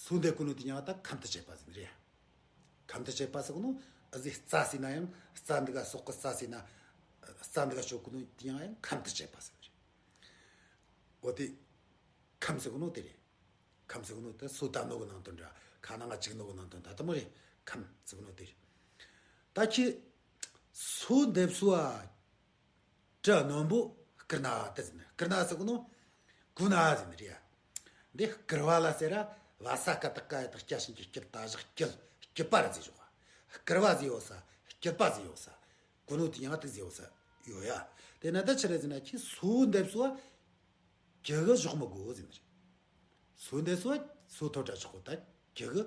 སོ་འདེབས་གོ་ནོ་དེ་ཡང་ད་ཁམས་དང་བཅས་པ་ཟེར་ནི་རེད། ཁམས་དང་བཅས་པ་ཟེར་གོ་ནོ་ཨ་ཟི་རྩྭ་ཟེར་ན་ཡང་རྩྭ་འདི་ག་སོག་གི་རྩྭ་ཟེར་ན། རྩྭ་འདི་ག་ཞོག་གོ་ནོ་དེ་ཡང་ཡང་ཁམས་དང་བཅས་པ་ཟེར་ནི་རེད། འོ་དེ། ཁམས་ཟེར་གོ་ནོ་དེ་རེད། ཁམས་ཟེར་གོ་ནོ་དེ་སོ་བཏབ་ནོ་གི་ནང་དོན་འདྲ། ཁ་ནང་ང་བཅུག་ནོ་གི་ནང་དོན་ད་དེ་མོ་རེད། ཁམས་ཟེར་གོ་ནོ་དེ་རེད། ད་ཁྱི་སོ་འདེབས་སོ་བ་དྲི་ནོན་པོ་སྐུར་ན་དེ་ཟེར་ནི། སྐུར་ན་ཟེར་གོ་ནོ་སྐུར་ན་ཟེར་ནི་རེད་ཡ། འདི་སྐུར་བ་ལ་ཟེར་ར། བ་ས་ཀ་བཏགས་སྐ་ཡ་བཏགས་སྐྱ་ཞབས་ཀྱུ་སྐྱུར། ད་བཞག་སྐྱུར། སྐྱུར་པ་ར་ཟེར་ཞོག། སྐུར་བ་ཟེར་ཡོད་ས། སྐྱུར་པ་ཟེར་ཡོད་ས། གོ་ནོ་དེ་ཡང་དེ་ཟེར་ཡོད་ས་ཡོད་ཡ། དེ་ན་ད་ཆི་རེད་ཟེར་ན་ཁྱི་སོ་འདེབས་སོ་བ། གི་གི་ཞོག་མི་དགོས་ཟེར་ནི་རེད། སོ་འདེབས་སོ་བ་སོ་ཐོ་དྲ་ཆོག་གོ། ད་གི་གི་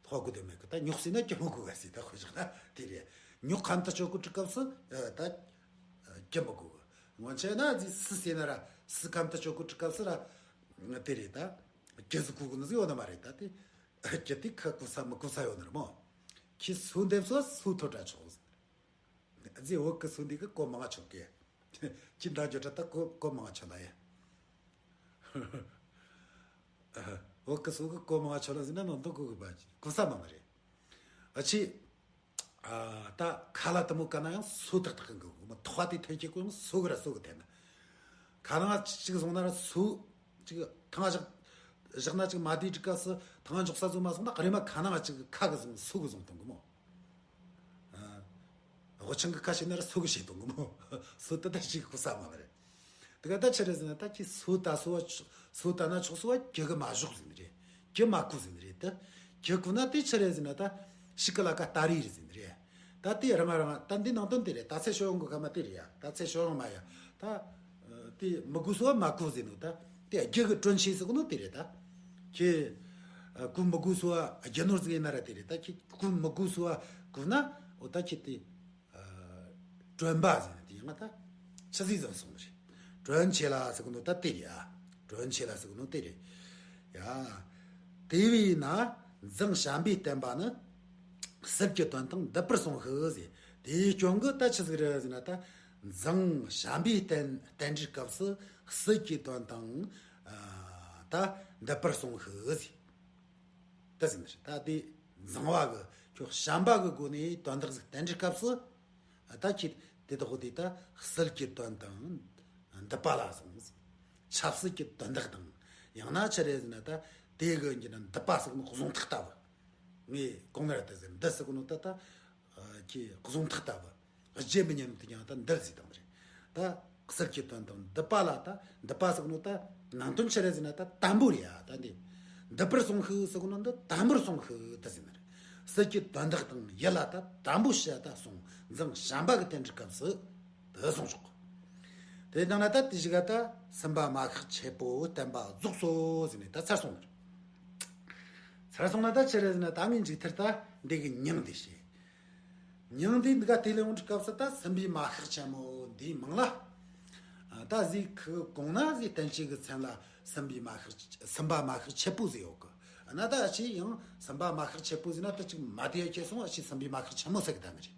ལྷོ་གོ་དེ་མེད་གི། ད་ཉོག་ཟེར་ན་གི་མི་དགོས་ག་ཟེར། ད་ཁོ་ཞོག་ན་དེ་རེད། ཉོག་ཁམས་དང་ཆོ་གོ་གི་སྐབས་སུ་ད་གི་མི་དགོས་གི། ངོ་ཆེ་ན་ཟི་སི་ཟེར་ན་ར། སི་ཁམས་དང་ཆོ་གོ་གི་སྐབས་སུ་ར་དེ་རེད། ད་གི་ཟི་གོ་གི་ནི་ཟི་ཡོད་ནི་མ་རེད། ད་དེ་གི་དེ་ཁ་གོ་ས་མི་གོ་ས་ཡོད་ནི་རེད་མོ། ཁྱི་སོ་འདེབས་སོ་བ་སོ་ཐོ་དྲ་ཆོག་ཟེར། རྫི་འོག་གི་སོ་འདི་གི་གོ་མང་ཆོག་གི། ཅི་འདྲ་འཇོ་ཏྲ་ད་གོ་གོ་མང་ཆོག་ལ་ཡ། འོག་གི་སོ་གི་གོ་མང་ཆོག་ལ་ཟེར་ན་ནང་དུ་གོ་གི་པ་གོ་ས་མང་རེད། ཨ་ཆི། ཨ་ད་ཁ་ལ་དེ་མོ་ག་ན་ཡང་སོ་ཐག་ཐག་གི་གོ་མ་ཐོག་དེ་ཐོན་ཁྱེད་གོ་ཡང་སོ་གི་ར་སོ་གི་ཐན་ན། ཁ་ནང་ཅིག་བཟུང་ན་ར་སོ། ཅིག་ཐང་བཞག་བཞག་ན་ཅིག་མ་དེའི་གྲི་ཀ་སི་ཐང་འཇོག་ས་བཟོ་མ་སོང་ན་རེ་མ་ཁ་ནང་ཅིག་ཁ་གི་བཟུང་སོ་གི་བཟུང་གཏོང་གི་མོ། ཨ། དབུ་ཆང་གི་ཁ་ཤེས་ན་ར་སོ་གི་ཤེས་གཏོང་གི་མོ། སོ་ད་ད་ཞིག་གི་ས་མ་ལ་རེད། དེ་ག་ད་ཆི་རེད་ཟེར་ན་ད་ཁྱི་སོ་ད་སོ་བ་སོ་ད་ན་ཆོག་སོ་བ་གི་གི་མ་ཞོག་ཟེར་ནི་རེད། གི་མ་གོ་ཟེར་ནི་རེད། ད་གི་གོ་ན་དེ་ཆི་རེད་ཟེར་ན་ད་ཤི་ཀ་ལ་ཀ་ད་རི་རེད་ཟེར་ནི་རེད། ད་དེ་རང་ང་རང་ང་ད་འདི་ནང་དོན་དེ་རེད། ད་ཚེ་ཤོ་ཡོང་གི་ཁ་མ་དེ་རེད་ཡ། ད་ཚེ་ཤོ་ཡོང་མ་ཡ། ད་དེ་མི་གོ་སོ་བ་མ་གོ་ཟེར་ནོ། ད་དེ་རྒྱུ་གི་དྲོན་ཆེ་ཟེར་གོ་ནོ་དེ་རེད། ད་ཁྱེད་གོ་མི་གོ་སོ་བ་རྒྱུ་ནོར་ཟིག་ཡིན་ན་ར་དེ་རེད། ད་ཁྱེད་གོ་མི་གོ་སོ་བ་གོ་ན་འོ་ད་ཁྱེད་དེ་དྲོན་པ་ཟེར་ནི་དེ་ཡང་ད་ཆི་ཟིག་ཟིག་སོང་རེད། དྲོན་ཆེ་ལ་ཟེར་གོ་ནོ་ད་དེ་རེད་ཡ། དྲོན་ཆེ་ལ་ཟེར་གོ་ནོ་དེ་རེད་ཡ། དེ་བས་ན་མཛངས་བྱམས་པས་བསྟན་པ་ནི། སྲིད་ཀྱི་དོན་དང་འདི་པར་གསུངས་ཤིག་ཟེར། དེའི་སྐྱོན་གི་ད་ཆི་ཟིག་རེད་ཟེར་ན། ད་མཛངས་བྱམས་པས་བསྟན་བསྟན་འགྲོའི་སྐབས་སུ་སྲིད་ཀྱི་དོན་དང་ཨ་ད་འདི་པར་གསུངས་ཤིག་ཟེར། ད་ཟེར་ནི་རེད། ད་དེ་མཛངས་པ་གི་ཁྱོད་བྱམས་པ་གི་སྒོ་ནས་དོན་དག་ཟིག་བསྟན་འགྲོའི་སྐབས་སུ། ད་ཁྱེད་དེ་དག་དེ་ད་སྲིད་ཀྱི་དོན་དང་འདི་པ་ལ་གསུངས། ཆབ་སྲིད་ཀྱི་དོན་དག་དང་། ཡང་ན་ཆི་རེད་ཟེར་ན་ད་དེ་གི་འདི་ན་འདི་པ་ཟེར་ནོ་གཟུངས་ཐག་ལྟ་བུ། ངས་གོང་ན་ར་ད་ཟེར་འདི་ཟེར་གོ་ནོ་ད་ད་ཁྱེད་གཟུངས་ཐག་ལྟ་བུ། རྗེ་མི་ཉན་ནོ་དེ་ཀྱང་ད་འདི་ཟེར་དང་རེད། ད་སྲིད་ཀྱི་དོན་དང་འདི་པ་ལ་ད་འདི་པ་ཟེར་གོ་ནོ་ད་ནང་དོན་ཆི་རེད་ཟེར་ན་ད་དམ་པོ་རེད་ཡ། ད་འདི་འདི་པར་གསུངས་ཤིག་ཟེར་གོ་ནོ་འདི་དམ་པོར་གསུངས་ཤིག་ད་ཟེར་ནི་རེད། སྲིད་ཀྱི་དོན་དག་དང་ཡུལ་ལ་ད་དམ་པོ་བྱ་ད་གསུངས། མཛངས་བྱམས་པ་གི་བསྟན་འགྲོའི་སྐབས་སུ་དེ་གསུངས་ཆོག། དེ་ནང་ན་ད་དེ་ཞིག་ག་ད་སེམས་པ་མ་ཤེས་ཆེ་པོ་བསྟན་པ་རྫོགས་སོ་ཟེར་ནས་ད་ཚར་སོང་ནི་རེད། ཚར་སོང་ན་ད་ཆི་རེད་ཟེར་ན་ད་ངས་མཇུག་མཐར་ད་འདི་གི་མྱིང་འདི་བཤད། མྱིང་འདི་འདི་ག་དེ་ལས་འོང་གི་སྐབས་སུ་ད་སེམས་པའི་མ་ཤེས་ཆེན་མོ་འདིའི་མིང་ལ། ད་ཟིག་གི་གོང་ན་ཟིག་བསྟན་བཅོས་ཀྱི་མཚན་ལ་སེམས་པའི་མ་ཤེས་སེམས་པ་མ་ཤེས་ཆེ་པོ་ཟིག་ཡོད་གི། ན་ད་ཨ་ཆེ་ཡང་སེམས་པ་མ་ཤེས་ཆེ་པོ་ཟིག་ན་ད་ཅིག་མ་དེ་ཡ་ཁྱེར་སོང་། ཨ་ཆེ་སེམས་པའི་མ་ཤེས་ཆེན་མོ་ཟེར་གི་ད་ནི་རེད།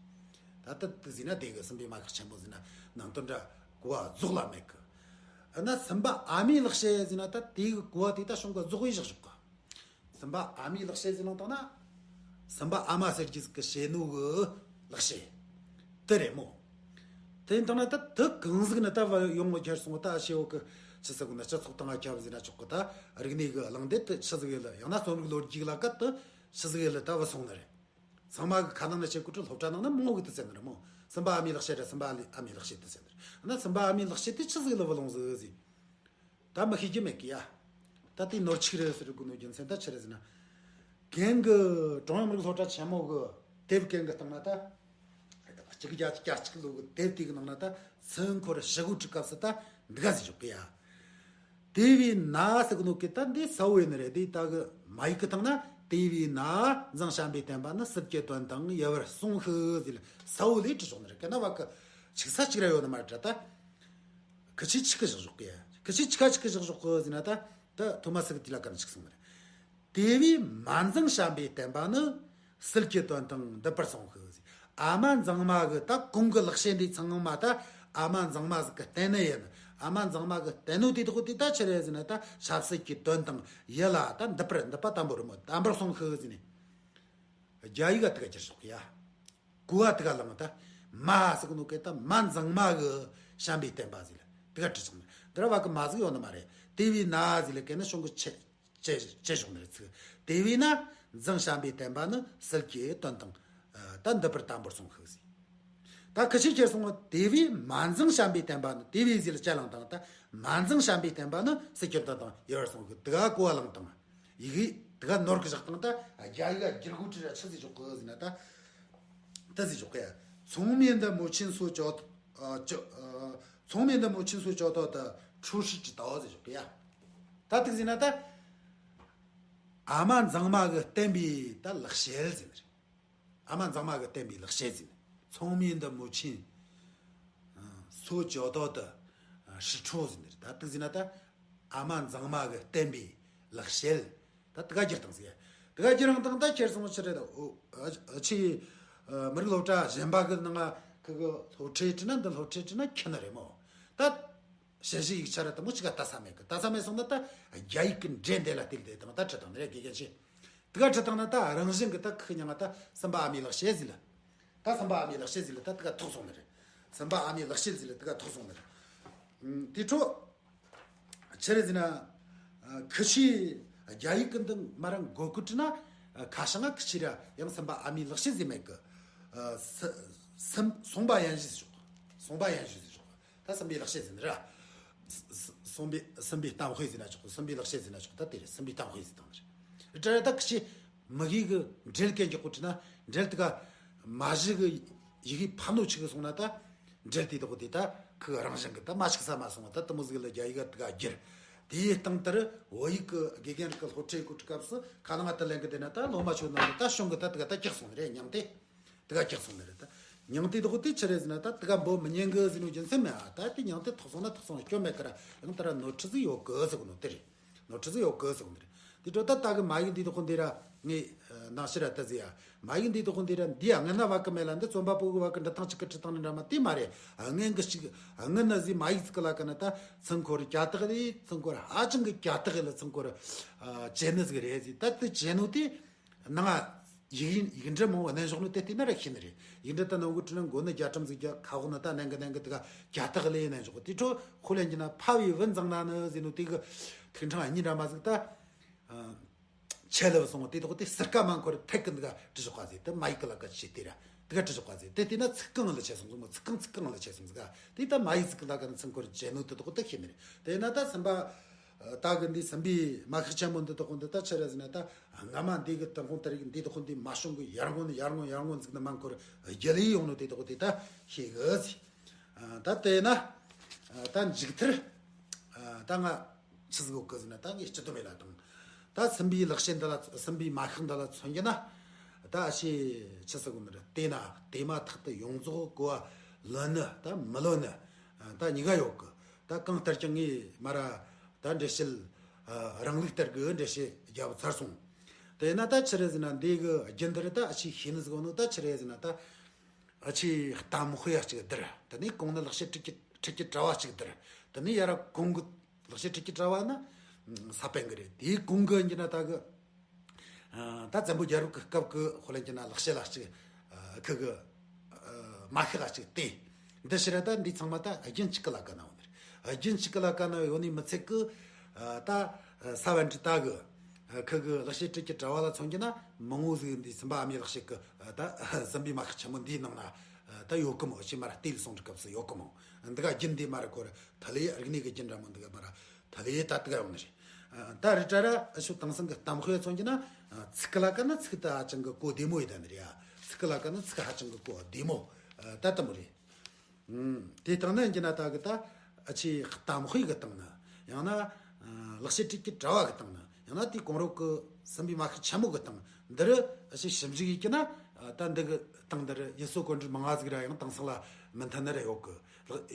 ད་ད་དེ་ཟིག་ན་དེ་གི་སེམས་པའི་མ་ཤེས་ཆེན་པོ་ཟིག་ན་ནང་དོན་འདྲ་གོ་བ་རྫོགས་ལ་མེད་གི། ཨ་ན་སུམ་པ་ཨ་མའི་ལེགས་བཤད་ཟེར་ན་ད་དེ་གི་གོ་བ་དེ་ད་གཞུང་གི་རྫོགས་པའི་བཞག་བཞག་གི། སུམ་པ་ཨ་མའི་ལེགས་བཤད་ཟེར་ནང་དང་ན། སུམ་པ་ཨ་མ་ཟེར་རྒྱུ་ཟིག་གི་བཤད་ནོ་གི་ལེགས་བཤད་དེ་རེད་མོ། དེ་ཡིན་དང་ན་ད་དེ་གང་ཟིག་ནི་ད་བ་ཡོང་བ་ཁྱེར་སོང་ད་ཨ་ཤེ་བོ་གི་ཆི་ཟིག་ནི་སྤྱི་ཚོགས་དང་ང་ཁྱབ་ཟེར་ན་ཆོག་གི། ད་རིག་གནས་གི་གླེང་སྟེགས་དེ་ཆི་ཟིག་ཡོད་ལ་ཡང་ན་རྩོམ་རིག་ལོ་རྒྱུས་ལ་ག་དེ་ཆི་ཟིག་ཡོད་ལ་ད་བ་སོང་ནི་རེད། ཚང་མ་གི་ཁ་ནང་ན་བཤད་གོ་ཁྲི་སློབ་གྲྭ་ནང་ན་མང་བོ་གི་དེ་ཟེར་ནི་རེད་མོ། སུམ་པ་ཨ་མའི་ལེགས་བཤད་རེད། སུམ་པ་ཨ་མའི་ལེགས་བཤད་དེ་ཟེར་ནི་རེད། ན་སུམ་པ་ཨ་མའི་ལེགས་བཤད་དེ་ཆི་ཟིག་ལ་བ་ལོང་ཟིག་ཟིག་ད་མི་ཤེས་ཀྱི་མེད་ཀི་ཡ། ད་དེ་ནོར་ཆིག་རེད་ཟེར་དགོས་ནོ་རྒྱུ་མཚན་ད་ཆི་རེད་ཟེར་ན། གན་གི་ཀྲུང་དབྱང་མི་རིགས་སློབ་གྲྭ་ཆེན་མོ་གི་དེབ་གན་གི་སྟེང་ན་ད། གཅིག་བརྒྱ་བརྒྱད་ཅུ་གྱ་གཅིག་ལོ་གི་དེབ་དེ་གི་ནང་ན་ད་ཚུན་ཁོར་ཞི་གོ་ཁྲི་སྐབས་སུ་ད་འདི་ག་ཟིག་བཞག་གི་ཡ། དེ་བས་ན་ཟེར་གི་ནོ་གི་ད་འདི་ས་བོ་ཡིན་ནི་རེད། དེ་ད་གི་མ་ཡིག་གི་སྟེང་ན་དེ་བས་ན་འཛངས་བྱམས་པའི་བསྟན་པ་ནི་སྲིད་ཀྱི་དོན་དང་ཡལ་བར་གསུངས་ཤིག་ཟེར་ས་བོ་ལས་བྲིས་བཞག་ནི་རེད། གན་ན་བ་གི་ཆིག་ས་གཅིག་ར་ཡོད་ནི་མ་རེད་ད། ཁི་ཆི་ཆི་གི་བཞག་བཞག་གི། ཁི་ཆི་ཆི་ཁ་ཆི་གི་བཞག་བཞག་གི་ཟེར་ན་ད། ད་ཐོ་མ་སི་གི་དེ་ལ་ག་ནས་ཆིག་གསུངས་མ་རེད། དེ་བས་མ་འཛངས་བྱམས་པའི་བསྟན་པ་ནི། སྲིད་ཀྱི་དོན་དང་འདི་པར་གསུངས་ཤིག་ཟེར། ཨ་མ་འཛངས་མ་གི་ད་གོང་གི་ལེགས་བཤད་འདི་ཚང་མ་ད་ཨ་མ་འཛངས་མ་ཟིག་གི་བསྟན་ནི་ཡིན། ཨ་མ་འཛངས་མ་གི་བསྟན་ནོ་དེ་དག་དེ་ད་ཆི་རེད་ཟེར་ན་ད་ཆབ་སྲིད་ཀྱི་དོན་དང་ཡིད་ལ་ད་འདི་པར་འདི་པ་དམ་པོ་རི་མོ་དམ་པར་གསུངས་ཤིག་ཟེར་ནས། རྒྱ་ཡིག་ག་དེ་ག་ཁྱེར་ཤོག་ཡ། གོ་བ་དེ་ག་བླངས་ད། མ་ཟེར་གི་ནོ་གི་ད་མ་འཛངས་མ་གི་བྱམས་པའི་བསྟན་པ་ཟེར་ལ་དེ་ག་བྲིས་སོང་ནས། འདི་ར་བ་གི་མ་ཟིག་ཡོད་ནི་མ་རེད། དེ་བས་ན་ཟེར་ལ་གན་ན་གཞུང་གི་ཆེ་ཆེ་ཆེ་ཤོག་ནི་རེད་ཚིག་དེ་བས་ན་འཛངས་བྱམས་པའི་བསྟན་པ་ནི་སྲིད་ཀྱི་དོན་དང་། ད་འདི་པར་དམ་པོར་གསུངས་ཤིག་ཟེར། ད་ཁི་ཆོས་ཁྱེར་སོང་བ་དེ་བས་མ་འཛངས་བྱམས་པའི་བསྟན་པ་ནི་དེ་བས་ཟེར་ལ་ཅ་ལང་དང་ད་མ་འཛངས་བྱམས་པའི་བསྟན་པ་ནི་སྲིད་ཀྱི་དོན་དང་ཡལ་བར་གསུངས་ཤིག་དེ་ག་གོ་བ་བླངས་དང་། ཡི་གེ་དེ་ག་ནོར་གི་བཞག་དང་ད་རྒྱ་ཡིག་ག་བསྒྱུར་དགོས་དྲི་ར་ཆི་ཟིག་ཆོག་གི་ཟེར་ན་ད། ད་ཟིག་ཆོག་གི། 从前的母亲所教导，呃，教，呃，从前的母亲所教导的处世之道 ཟེར་ཆོག་གི་ཡ། ད་དེ་ཟེར་ན་ད། ཨ་མ་འཛངས་མ་གི་བསྟན་པའི་ད་ལེགས་བཤད་ཟེར་ནི་རེད། ཨ་མ་འཛངས་མ་གི་བསྟན་པའི་ལེགས་བཤད་ཟེར་ནི། 从前的母亲 所教导的，呃，是错 ཟེར་ནི་རེད། ད་དེ་ཟེར་ན་ད། ཨ་མ་འཛངས་མ་གི་བསྟན་པའི་ལེགས་བཤད། ད་དེ་ག་བསྒྱུར་བཏང་ཟིག་དེ་ག་བསྒྱུར་རང་དང་ད་ཁྱེར་སོང་ཆི་རེད། ཨོ་ཨ་ཨ་ཆི། ཨ་མི་རིགས་སློབ་གྲྭ་གཞན་པ་གི་ནང་ང་ཁི་གི་སློབ་ཁྲིད་བྲིས་ན་འདི་སློབ་ཁྲིད་བྲིས་ན་ཁྱི་ནི་རེད་མོ། ད་ཞལ་བཞེས་ཡིག་ཆ་ར་དེ་མོ་ཅིག་ག་ལྟ་ས་མེད་གི། ལྟ་ས་མེད་སོང་ན་ད་རྒྱ་ཡིག་གི་འགྲེལ་འདི་ལ་བལྟས་ཏེ་དང་ད་ཁྲིད་དང་ནི་རེད་དགེ་རྒན་ཆེ། དེ་ག་ཁྲིད་དང་ན་ད་རང་བཞིན་གི་ད་ཁི་མྱང་ང་ད་སུམ་པ་ཨ་མའི་ལེགས་བཤད་ཟིག་ལ། ད་སུམ་པ་ཨ་མའི་ལེགས་བཤད་ཟིག་ལ་ད་དེ་ག་ཐོགས་སོང་ནི་རེད། སུམ་པ་ཨ་མའི་ལེགས་བཤད་ཟིག་ལ་དེ་ག་ཐོགས་སོང་ནི་རེད། ཨུམ། དེ་འཕྲོ། ཆི་རེད་ཟེར་ན། ཨ་ཁི་ཆོས་རྒྱ་ཡིག་གི་འདི་མ་རང་མགོ་ཀུ་བྲིས་ན། ཨ་ཁ་བྱང་ང་ཁི་ཆོས་ར་ཡང་སུམ་པ་ཨ་མའི་ལེགས་བཤད་ཟེར་མེད་གི། ཨ་སུ་སུམ་སུམ་པ་ཡན་ཞུས་ཟེར་ཆོག་སུམ་པ་ཡན་ཞུས་ཟེར་ཆོག་ད་སུམ་པའི་ལེགས་བཤད་ཟེར་ནི་ར། སུ་སུ་སུམ་པའི་སུམ་པའི་གཏམ་དཔེ་ཟེར་ན་ཆོག་གི། སུམ་པའི་ལེགས་བཤད་ཟེར་ན་ཆོག་ད་དེ་རེད། སུམ་པའི་གཏམ་དཔེ་ཟེར་དང་ནི་རེད། དྲ་ད་ཁི་ཆོས་མི་གི་གི་འགྲེལ་གན་གི་གོ་བྲིས་ན་འགྲེལ་དེ་ག་མ་གཞི་གི་ཡི་གེ་ཕབ་ནོ་ཆི་གི་སོང་ན་ད། འགྲེལ་དེ་དག་དེ་ད་ཁི་རང་བཞིན་གི་ད་མ་ཆིག་ས་མ་སོང་བ་ད་དེ་མོ་ཟིག་ལ་རྒྱ་ཡིག་ག་དེ་ག་བསྒྱུར། དེའི་སྟེང་དེར་བོད་ཡིག་གི་དགེ་རྒན་གི་སློབ་ཁྲིད་གོ་སྐབས་སུ་ཁ་ནང་ང་དེ་ལེན་གི་དེ་ན་ད་སློབ་མ་ཆོ་ནང་ལ་ད་གཞུང་གི་ད་དེ་ག་ད་ཀྱག་སོང་ནི་རེད། མྱང་དེ་དེ་ག་ཀྱག་སོང་ནི་རེད། ད་མྱང་དེ་དག་དེ་ཆི་རེད་ཟེར་ན་ད་དེ་ག་འབོ་མི་ཉན་གི་ཟེར་ནོ་རྒྱུ་མཚན་མེད་ཨ། ད་དེ་མྱང་དེ་ཐོགས་སོང་ན་ཐོགས་སོང་སྐྱོན་མེད་ཀི་ར། ཡང་ད་ར་ནོར་འཁྲུལ་ཟིག་ཡོད་གི་ཟེར་གི་ནོ་དེ་རེད། ནོར་འཁྲུལ་ཟིག་ཡོད་གི་ཟེར་གི་ནི་རེད། དེ་འཕྲོ་ད་ད་གི་མ་ཡིག་འདི་དག་འདི་ར་ངས་ནང་ཕྱིར་ར་ད་ཟེར་ཡ། མ་ཡིག་འདི་དག་འདི་ར་འདི་ཡ་ངན་ན་བ་གི་མེད་ལ་འདི་རྩོམ་པ་པོ་གི་བ་གི་འབྲི་སྟངས་གཅིག་གི་བྲི་སྟངས་ནི་འདྲ་མ་དེ་མ་རེད། ངན་གི་ཅིག་ངན་ན་ཟེར་མ་ཡིག་ཟིག་གི་ལ་ག་ན་ད་ཚུན་ཁོར་ཀྱ་ཏག་ལས་ཚུན་ཁོར་ཧ་ཅང་གི་ཀྱ་ཏག་ལ་ཚུན་ཁོར་ཨ་བྱེད་ནི་ཟིག་རེད་ཟེར། ད་དེ་བྱེད་ནོ་དེ། ནང་ཡིག་ཡིག་འབྲུ་མང་བོ་གནོན་འཇོག་ནི་དེ་བལྟས་ན་ར་ཤེས་ནི་རེད། ཡིག་འབྲུ་ད་ནང་གི་བྲིས་ན་མགོ་ནི་རྒྱ་གྲམ་ཟིག་རྒྱ་ཁ་འོག་ནི་ད་ནང་གི་ནང་གི་དེ་ག་རྒྱ་སྟག་ལས་གནོན་འཇོག་དེ་འཕྲོ་ཁོ་ལེན་གྱི་ན་ཕ་བའི་བུ་འཛིང་ན་ནི་ཟེར་ནོ་དེ་གི་ཐིག་ཕྲེང་གཉིས་འདྲ་མ་ཟིག་ད། ཆེ་ལེ་བ་སོང་བ་དེ་དག་དེ་ཟུར་ཀ་མ་འཁོར་ཐད་ཀི་འདི་ག་བྲི་ཆོག་ག་ཟེར། དེ་མ་ཡིག་གི་ལ་ཀ་ཆེ་དེ་ར་དེ་ག་བྲི་ཆོག་ག་ཟེར། དེ་བལྟས་ན་ཚིག་རྐང་ལ་ཆེ་སོང་ཟིག་མོ། ཚིག་རྐང་ཚིག་རྐང་ལ་ཆེ་སོང་ཟིག་ག་དེ་ད་མ་ཡིག་ཟིག་གི་ལ་ཀ་ནི་ཚུན་ཁོར་བྱེད་ནོ་དེ་དག་དེ་ཤེས་ནི་རེད། དེ་ན་ད་སུམ་པ། ད་གི་འདི་སུམ་པའི་མ་ཤག་ཆེན་མོ་འདི་དག་འདི་ད་ཆི་རེད་ཟེར་ན་ད་སྔ་མ་འདི་གི་ཏུན་ཧོང་དེ་རིགས་འདི་དག་འདི་མ་བྱུང་གི་ཡར་ངོ་ནས་ཡར་ངོ་ཡར་ངོ་འཛུགས་ནས་མ་འཁོར་རྒྱལ་ལས་ཡོང་ནོ་དེ་དག་འདི་ད་ཤེས་གི་ཟེར། ད་དེ་ན་ད་མཇུག་མཐར་ད་ང་ཆི་ཟིག་ཡོད་གི་ཟེར་ན་ད་ངས་སྤྱི་བསྡོམས་ལ་དང་ད་སུམ་པའི་ལེགས་བཤད་འདི་ལ་སུམ་པའི་མ་ཤག་འདི་ལ་མཚོན་རྒྱུ་ན་ད་ཨ་ཤེ་ཆི་ཟིག་ཡོད་ནི་རེད། དེས་ན་དེ་མ་ཐག་ཏུ་ཡོངས་རྫོགས་གོ་བ་ལོན་ནི་ད་མི་ལོན་ནི་ད་གཉིས་ཀ་ཡོད་གི། ད་གང་ལྟར་ཀྱང་ངས་མ་ར་ད་འགྲེལ་བཤད་རང་ལུགས་ལྟར་གི་འགྲེལ་བཤད་རྒྱབ་ཚར་སོང་། དེས་ན་ད་ཆི་རེད་ཟེར་ན་འདི་གི་རྒྱུན་འདིར་ད་ཨ་ཆི་ཤེས་ནི་ཟིག་ཡོད་ནོ་ད་ཆི་རེད་ཟེར་ན་ད་ཨ་ཆི་གཏམ་དཔེ་ཡ་གཅིག་བསྡུར། དེ་ནས་གོང་ནི་ལེགས་བཤད་ཁྲིད་ཀྱི་ཁྲིད་ཀྱི་དྲ་བ་གཅིག་བསྡུར། དེ་ནས་ཡར་གོང་གི་ལེགས་བཤད་སྲིད་ཀྱི་དྲ་བ་ན་ས་པཎ་གི་རེད། དེའི་གོང་གི་ཡིན་གྱི་ན་ད་གི་ད་བཙན་པོ་རྒྱལ་རབས་ཀྱི་སྐབས་ཀྱི་དཔེ་ལེན་གྱི་ན་ལེགས་བཤད་ལ་གཅིག་ཁུ་གི་མ་ཤི་ལ་གཅིག་སྟེ། འདི་ཕྱིར་ད་འདི་ཚང་མ་ད་རྒྱུན་གཅིག་གི་ལ་ཀ་ན་ཡོད་ནི་རེད། རྒྱུན་གཅིག་གི་ལ་ཀ་ན་ཡོད་ནི་མི་ཚད་གི་ད་ས་བན་དྲི་ད་གི་ཁུ་གི་ལེགས་བཤད་སྲིད་ཀྱི་དྲ་བ་ལ་མཚོན་གྱི་ན་མང་བོ་ཟིག་འདི་སུམ་པ་ཨ་མྱེས་ལེགས་བཤད་ཀྱི་ད་སུམ་པའི་མ་ཤི་ཆེན་མོ་འདིའི་ནང་ན་ད་ཡོད་གི་མོ། ཕྱི་མར་ལྟས་ལ་སོང་དུས་སྐབས་སུ་ཡོད་གི་མོ། འདི་ག་རྒྱུན་འདི་མ་རེད་ཁོ་རེ། ཐ་ལེ་རིག་གནས་ཀྱི་རྒྱུན་འདྲ་མོ་འདི་ག་མ་ར་ཐ་ལེ་ད་དག་ཡོང་ནི་རེད། ད་རི་ཏྲ་ར་ཨ་ཤུ་དེང་སང་གི་གཏམ་དཔེ་མཚོན་གྱི་ན་ཚིག་གི་ལ་ཀ་ན་ཚིག་ད་ཧ་ཅང་གི་གོ་བདེ་མོ་ཡོད་ད་ནི་རེད་ཡ། ཚིག་གི་ལ་ཀ་ན་ཚིག་ཧ་ཅང་གི་གོ་བདེ་མོ་ད་ལྟ་མོ་རེད། དེ་སྟེང་ན་ཡིན་གྱི་ན་ད་གི་ད་ཨ་ཆེ་གཏམ་དཔེ་གི་སྟེང་ན་ཡང་ན་ལེགས་བཤད་སྲིད་ཀྱི་དྲ་བ་གི་སྟེང་ན་ཡང་ན་དེ་གོང་རོགས་གི་སུམ་པའི་མ་ཤི་ཆེན་མོ་གི་སྟེང་འདི་རུ་ཨ་ཆེ་ཞིབ་འཇུག་ཡིན་གྱི་ན་ད་འདི་གི་སྟེང་འདི་རུ་ཡུལ་སྲོལ་གོམས་འདྲིས་མང་ང་ཟིག་ར་ཡང་དེང་སང་ལ་མི་མཐུན་ནི་ར་ཡོད་གི།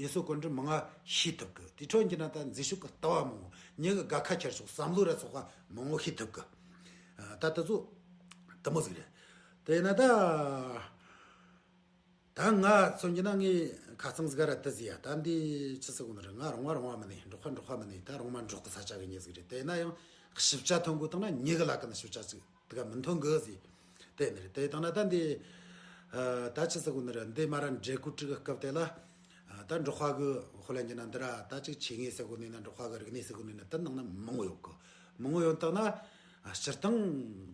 ཡུལ་སྲོལ་གོམས་འདྲིས་མང་ང་ཤེས་ཐུབ་གི། དེ་འཕྲོ་ཡིན་གྱི་ན་ད་མཛེས་ཤོས་གི་ལྟ་བ་མང་བོ་མྱི་གི་དགའ་ཁ་ཁྱེར་ཤོག་བསམ་བློ་ར་ཚོགས་པ་མང་བོ་ཤེས་ཐུབ་གི། ད་དེ་ཚོ་དེ་མོ་ཟིག་རེད། དེ་ཡིན་ན་ད། ད་ང་མཚོན་གྱི་ན་ངའི་ཁ་རྩང་ཟིག་ར་དེ་ཟིག་ཡ། ད་འདི་ཆི་ཟེར་གོ་ནི་རེད། ང་རོང་བ་རོང་བ་མིན་ནི། འབྲོག་པ་འབྲོག་པ་མིན་ནི། ད་རོང་མ་འབྲོག་གི་ས་ཆ་གི་མྱི་ཟིག་རེད། དེ་ན་ཡང་ཞིབ་ཆ་ཐོན་གོ་དང་ན་མྱི་གི་ལ་ཀ་ན་ཞིབ་ཆ་ཟིག་དེ་ག་མི་ཐོན་གི་ཟིག་དེ་ནི་རེད། དེ་དང་ན་ད་འདི་ད་ཆི་ཟེར་གོ་ནི་རེད། འདི་མ་ར་འདྲེ་ཀུ་ཀྲི་གི་སྐབས་དེ་ལ་ད་འབྲོག་པ་གི་དཔེ་ལེན་གྱི་ན་འདི་ར་ད་ཅིག་ཆེ་ངེས་ཟེར་གོ་ནི་ན། འབྲོག་པ་གི་རིག་གནས་ཟེར་གོ་ནི་ན་དེ་ནང་ན་མང་བོ་ཡོད་གི། མང་བོ་ཡོད་དང་ན་སྤྱིར་བཏང་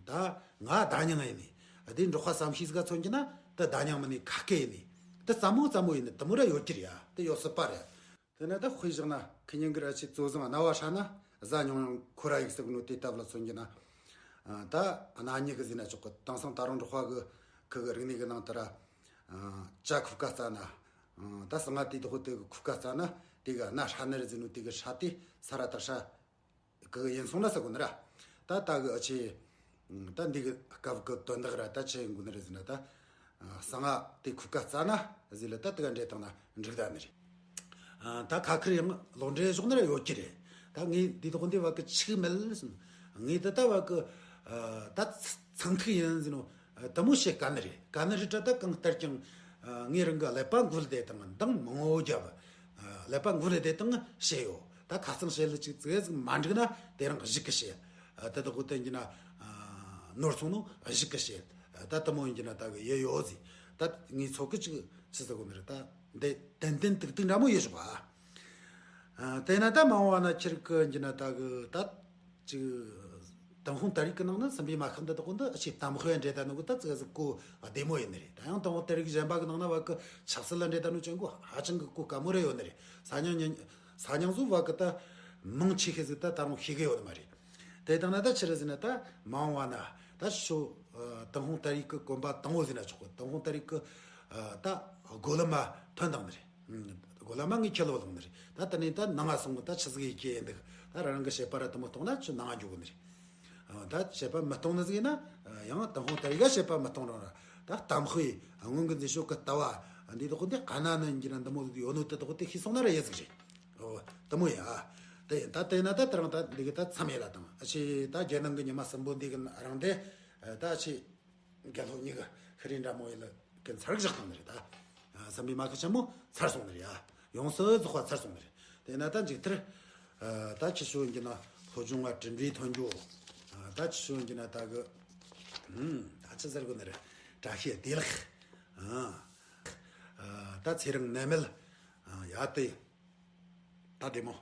ད་ང་ད་མྱང་ཡིན་ནི། དེ་འབྲོག་པ་བསམ་ཤེས་ཟིག་ག་མཚོན་གྱི་ན་ད་ད་མྱང་མིན་ནི་ཁ་སྐད་ཡིན་ནི། ད་ཙམ་མོ་ཙམ་མོ་ཡིན་ནི་དེ་མོ་ར་ཡོད་ཀྱི་རེད་ཡ། དེ་ཡོད་སྲིད་པ་རེད། དེ་ན་ད་དཔེ་བཞག་ན་ཁི་ཉིན་གི་ར་ཆེ་བཙོ་བཟང་རྣ་བ་ཧྲ་ན་བཟའ་མྱོང་ཡང་ཁོ་ར་ཡིག་ཟེར་གི་ནོ། དེ་སྟབས་ལ་མཚོན་གྱི་ན་ད་རྣ་སྨྱུག་གི་ཟེར་ན་ཆོག་གི། དེང་སང་ད་རུང་འབྲོག་པ་གི་ཁི་གི་རིག་གནས་གི་ནང་དུ་ར་ཇ་ཁུག་ཀ་བཙལ་ན་ད་ཟངས་ང་དེ་དག་དེ་གི་ཁུག་ཀ་བཙལ་ན་དེ་གི་རྣ་ཧྲ་ནི་རེད་ཟེར་ནོ། དེ་གི་ཧྲ་དེ་ས་ར་ད་ཧྲ། གི་ཡིན་སོང་ན་ཟེར་གོ་ནི་ར། ད་ད་གི་ཨ་ཆེ། ད་འདི་གི་སྐབས་གི་དོན་དག་ར་ད་ཆེ་ཡིན་གོ་ནི་རེད་ཟེར་ན་ད། ཟངས་ང་དེ་ཁུག་ཀ་བཙལ་ན་ཟེར་ལ་ད་དེ་ག་འདྲེ་བཏང་ན་འགྲིག་ད་ནི་རེད། ད་ཁ་ཁེར་ཡང་ལོག་འདྲེ་ཞོག་ནི་ར་ཡོད་ཀྱི་རེད། ད་ངས་འདི་དག་འདི་བ་གི་ཆིག་མེད་ལ་སོང་། ངས་ད་ད་བ་གི་ད་ཚང་ཐིག་ཡིན་ཟེར་ནོ། དེ་མོ་བཤད་དཀའ་ནི་རེད། དཀའ་ནི་རེད་ད། ད་གང་ལྟར་ཀྱང་ངའི་རང་གི་ཀླད་པ་འགུལ་བསྡད་དང་འདང་མང་བོ་རྒྱབ། ཀླད་པ་འགུལ་བསྡད་དང་བཤད་ཡོད། ད་ཁ་སང་བཤད་ལ་ཅིག་ཙིག་ཟིག་མ་འགྲིག་ན་དེ་རང་གཞིག་གི་བཤད། ད་ད་གོ་དེ་ཡིན་ན་ནོར་སོང་ནོ་གཞིག་གི་བཤད། ད་དེ་མོ་ཡིན་ན་ད་གི་ཡེ་ཡོད་ཟིག་ད་ངའི་ཚོགས་ཀྱི་ཅིག་ཆི་ཟེར་གོ་ནི་རེད། ད་འདི་ཏན་ཏན་ཏིག་ཏིག་འདྲ་མོ་ཡེ་ཞོག་ཨ། དེ་ན་ད་མ་འོངས་པ་ན་ཁྱེད་ཀྱི་ཡིན་ན་ད་གི་ད། ཅིག་ཏུན་ཧོང་ཏཱ་རིག་གི་ནང་ན་སུམ་པའི་མ་ཤི་འདི་དག་འདི་ཨ་ཆེ་གཏམ་དཔེ་འདྲེ་ད་ནུ་གི་ད་ཙི་ཟིག་གོ་བདེ་མོ་ཡིན་ནི་རེད། ད་ཡང་ཏུན་ཧོང་ཏཱ་རིག་གཞན་པ་གི་ནང་ན་བ་གི་ཆབ་སྲིད་ལ་འདྲེ་ད་ནུ་ཅན་གོ་ཧ་ཅང་གི་གོ་དཀའ་མོ་རེ་ཡོད་ནི་རེད། ས་མྱང་ཉན་ས་མྱང་ཟུ་བ་གི་ད་མང་ཆེ་ཤོས་ཟིག་ད་ད་རུང་ཤེས་གི་ཡོད་ནི་མ་རེད། དེ་དང་ན་ད་ཕྱིར་ཟིན་ན་ད་མ་འོངས་པ་ན་ད་ཤོ་ཏུན་ཧོང་ཏཱ་རིག་གི་གོམ་པ་དང་བོ་ཟིན་ན་ཆོག་གི། ཏུན་ཧོང་ཏཱ་རིག་གི་ད་སྒོ་ལམ་མ་ཐོན་དང་ནི་རེད། སྒོ་ལ་མ་ངའི་ཁྱེད་ལོ་ལོང་ནི་རེད། ད་དེ་ནས་ད་ནང་ང་སོང་གི་ད་ཆི་ཟིག་ཡི་གེ་ཡིན་འདུག་ད་རང་གི་བཤད་པ་ར་དུ་མོ་གཏོང་ན་ཆུ་ནང་ང་འཇུག་གི་ནི་རེད། ད་བཤད་པ་མི་གཏོང་ནི་ཟིག་ཡིན་ན་ཡང་ཏུན་ཧོང་ཏཱ་རིག་ག་བཤད་པ་མི་གཏོང་རུང་ར་ད་གཏམ་དཔེ་སྔོན་གི་མཛེས་ཤོས་གི་ལྟ་བ་འདི་དག་འདི་ག་ན་ནི་འགྱུར་ན་འདི་མོ་ཟིག་ཡོད་ནོ་དེ་དག་དེ་ཤེས་སོང་ན་ར་ཡེ་ཟིག་རེད། ཨོ་དུ་མོ་ཡ། དེ་ཡིན་ད་དེ་ན་ད་དེ་རང་ད་འདི་གི་ད་མཚམས་ཡེ་ལ་དང་ཨ་ཆེ་ད་རྒྱལ་ནང་གི་ཉི་མ་གསུམ་པོ་འདི་གི་རང་དེ་ད་ཨ་ཆེ། རྒྱལ་སློབ་གཉིས་ཀྱི་ཤི་རིན་འདྲ་མོ་ཡི་ལ་གི་ཚར་བཞག་བཏང་ནི་རེད་ད། བསམ་པའི་མ་ཁི་ཆེན་མོ་ཚར་སོང་ནི་རེད་ཡ། ཡོངས་སུ་རྫོགས་པ་ཚར་སོང་ནི་རེད། དེ་ན་ད་མཇུག་མཐར། ད་ཁྱི་ཤོ་ཡིན་གྱི་ན་སློབ་སྦྱོང་བ་དྲིན་པའི་ཐོན་རྒྱུ། ད་ཁྱི་ཤོ་ཡིན་གྱི་ན་ད་གི་ད་ཆི་ཟེར་གི་ནི་རེད། བཀྲ་ཤིས་བདེ་ལེགས། ད་ཚེ་རིང་ནད་མེད། ཡ་དེ་ད་བདེ་མོ།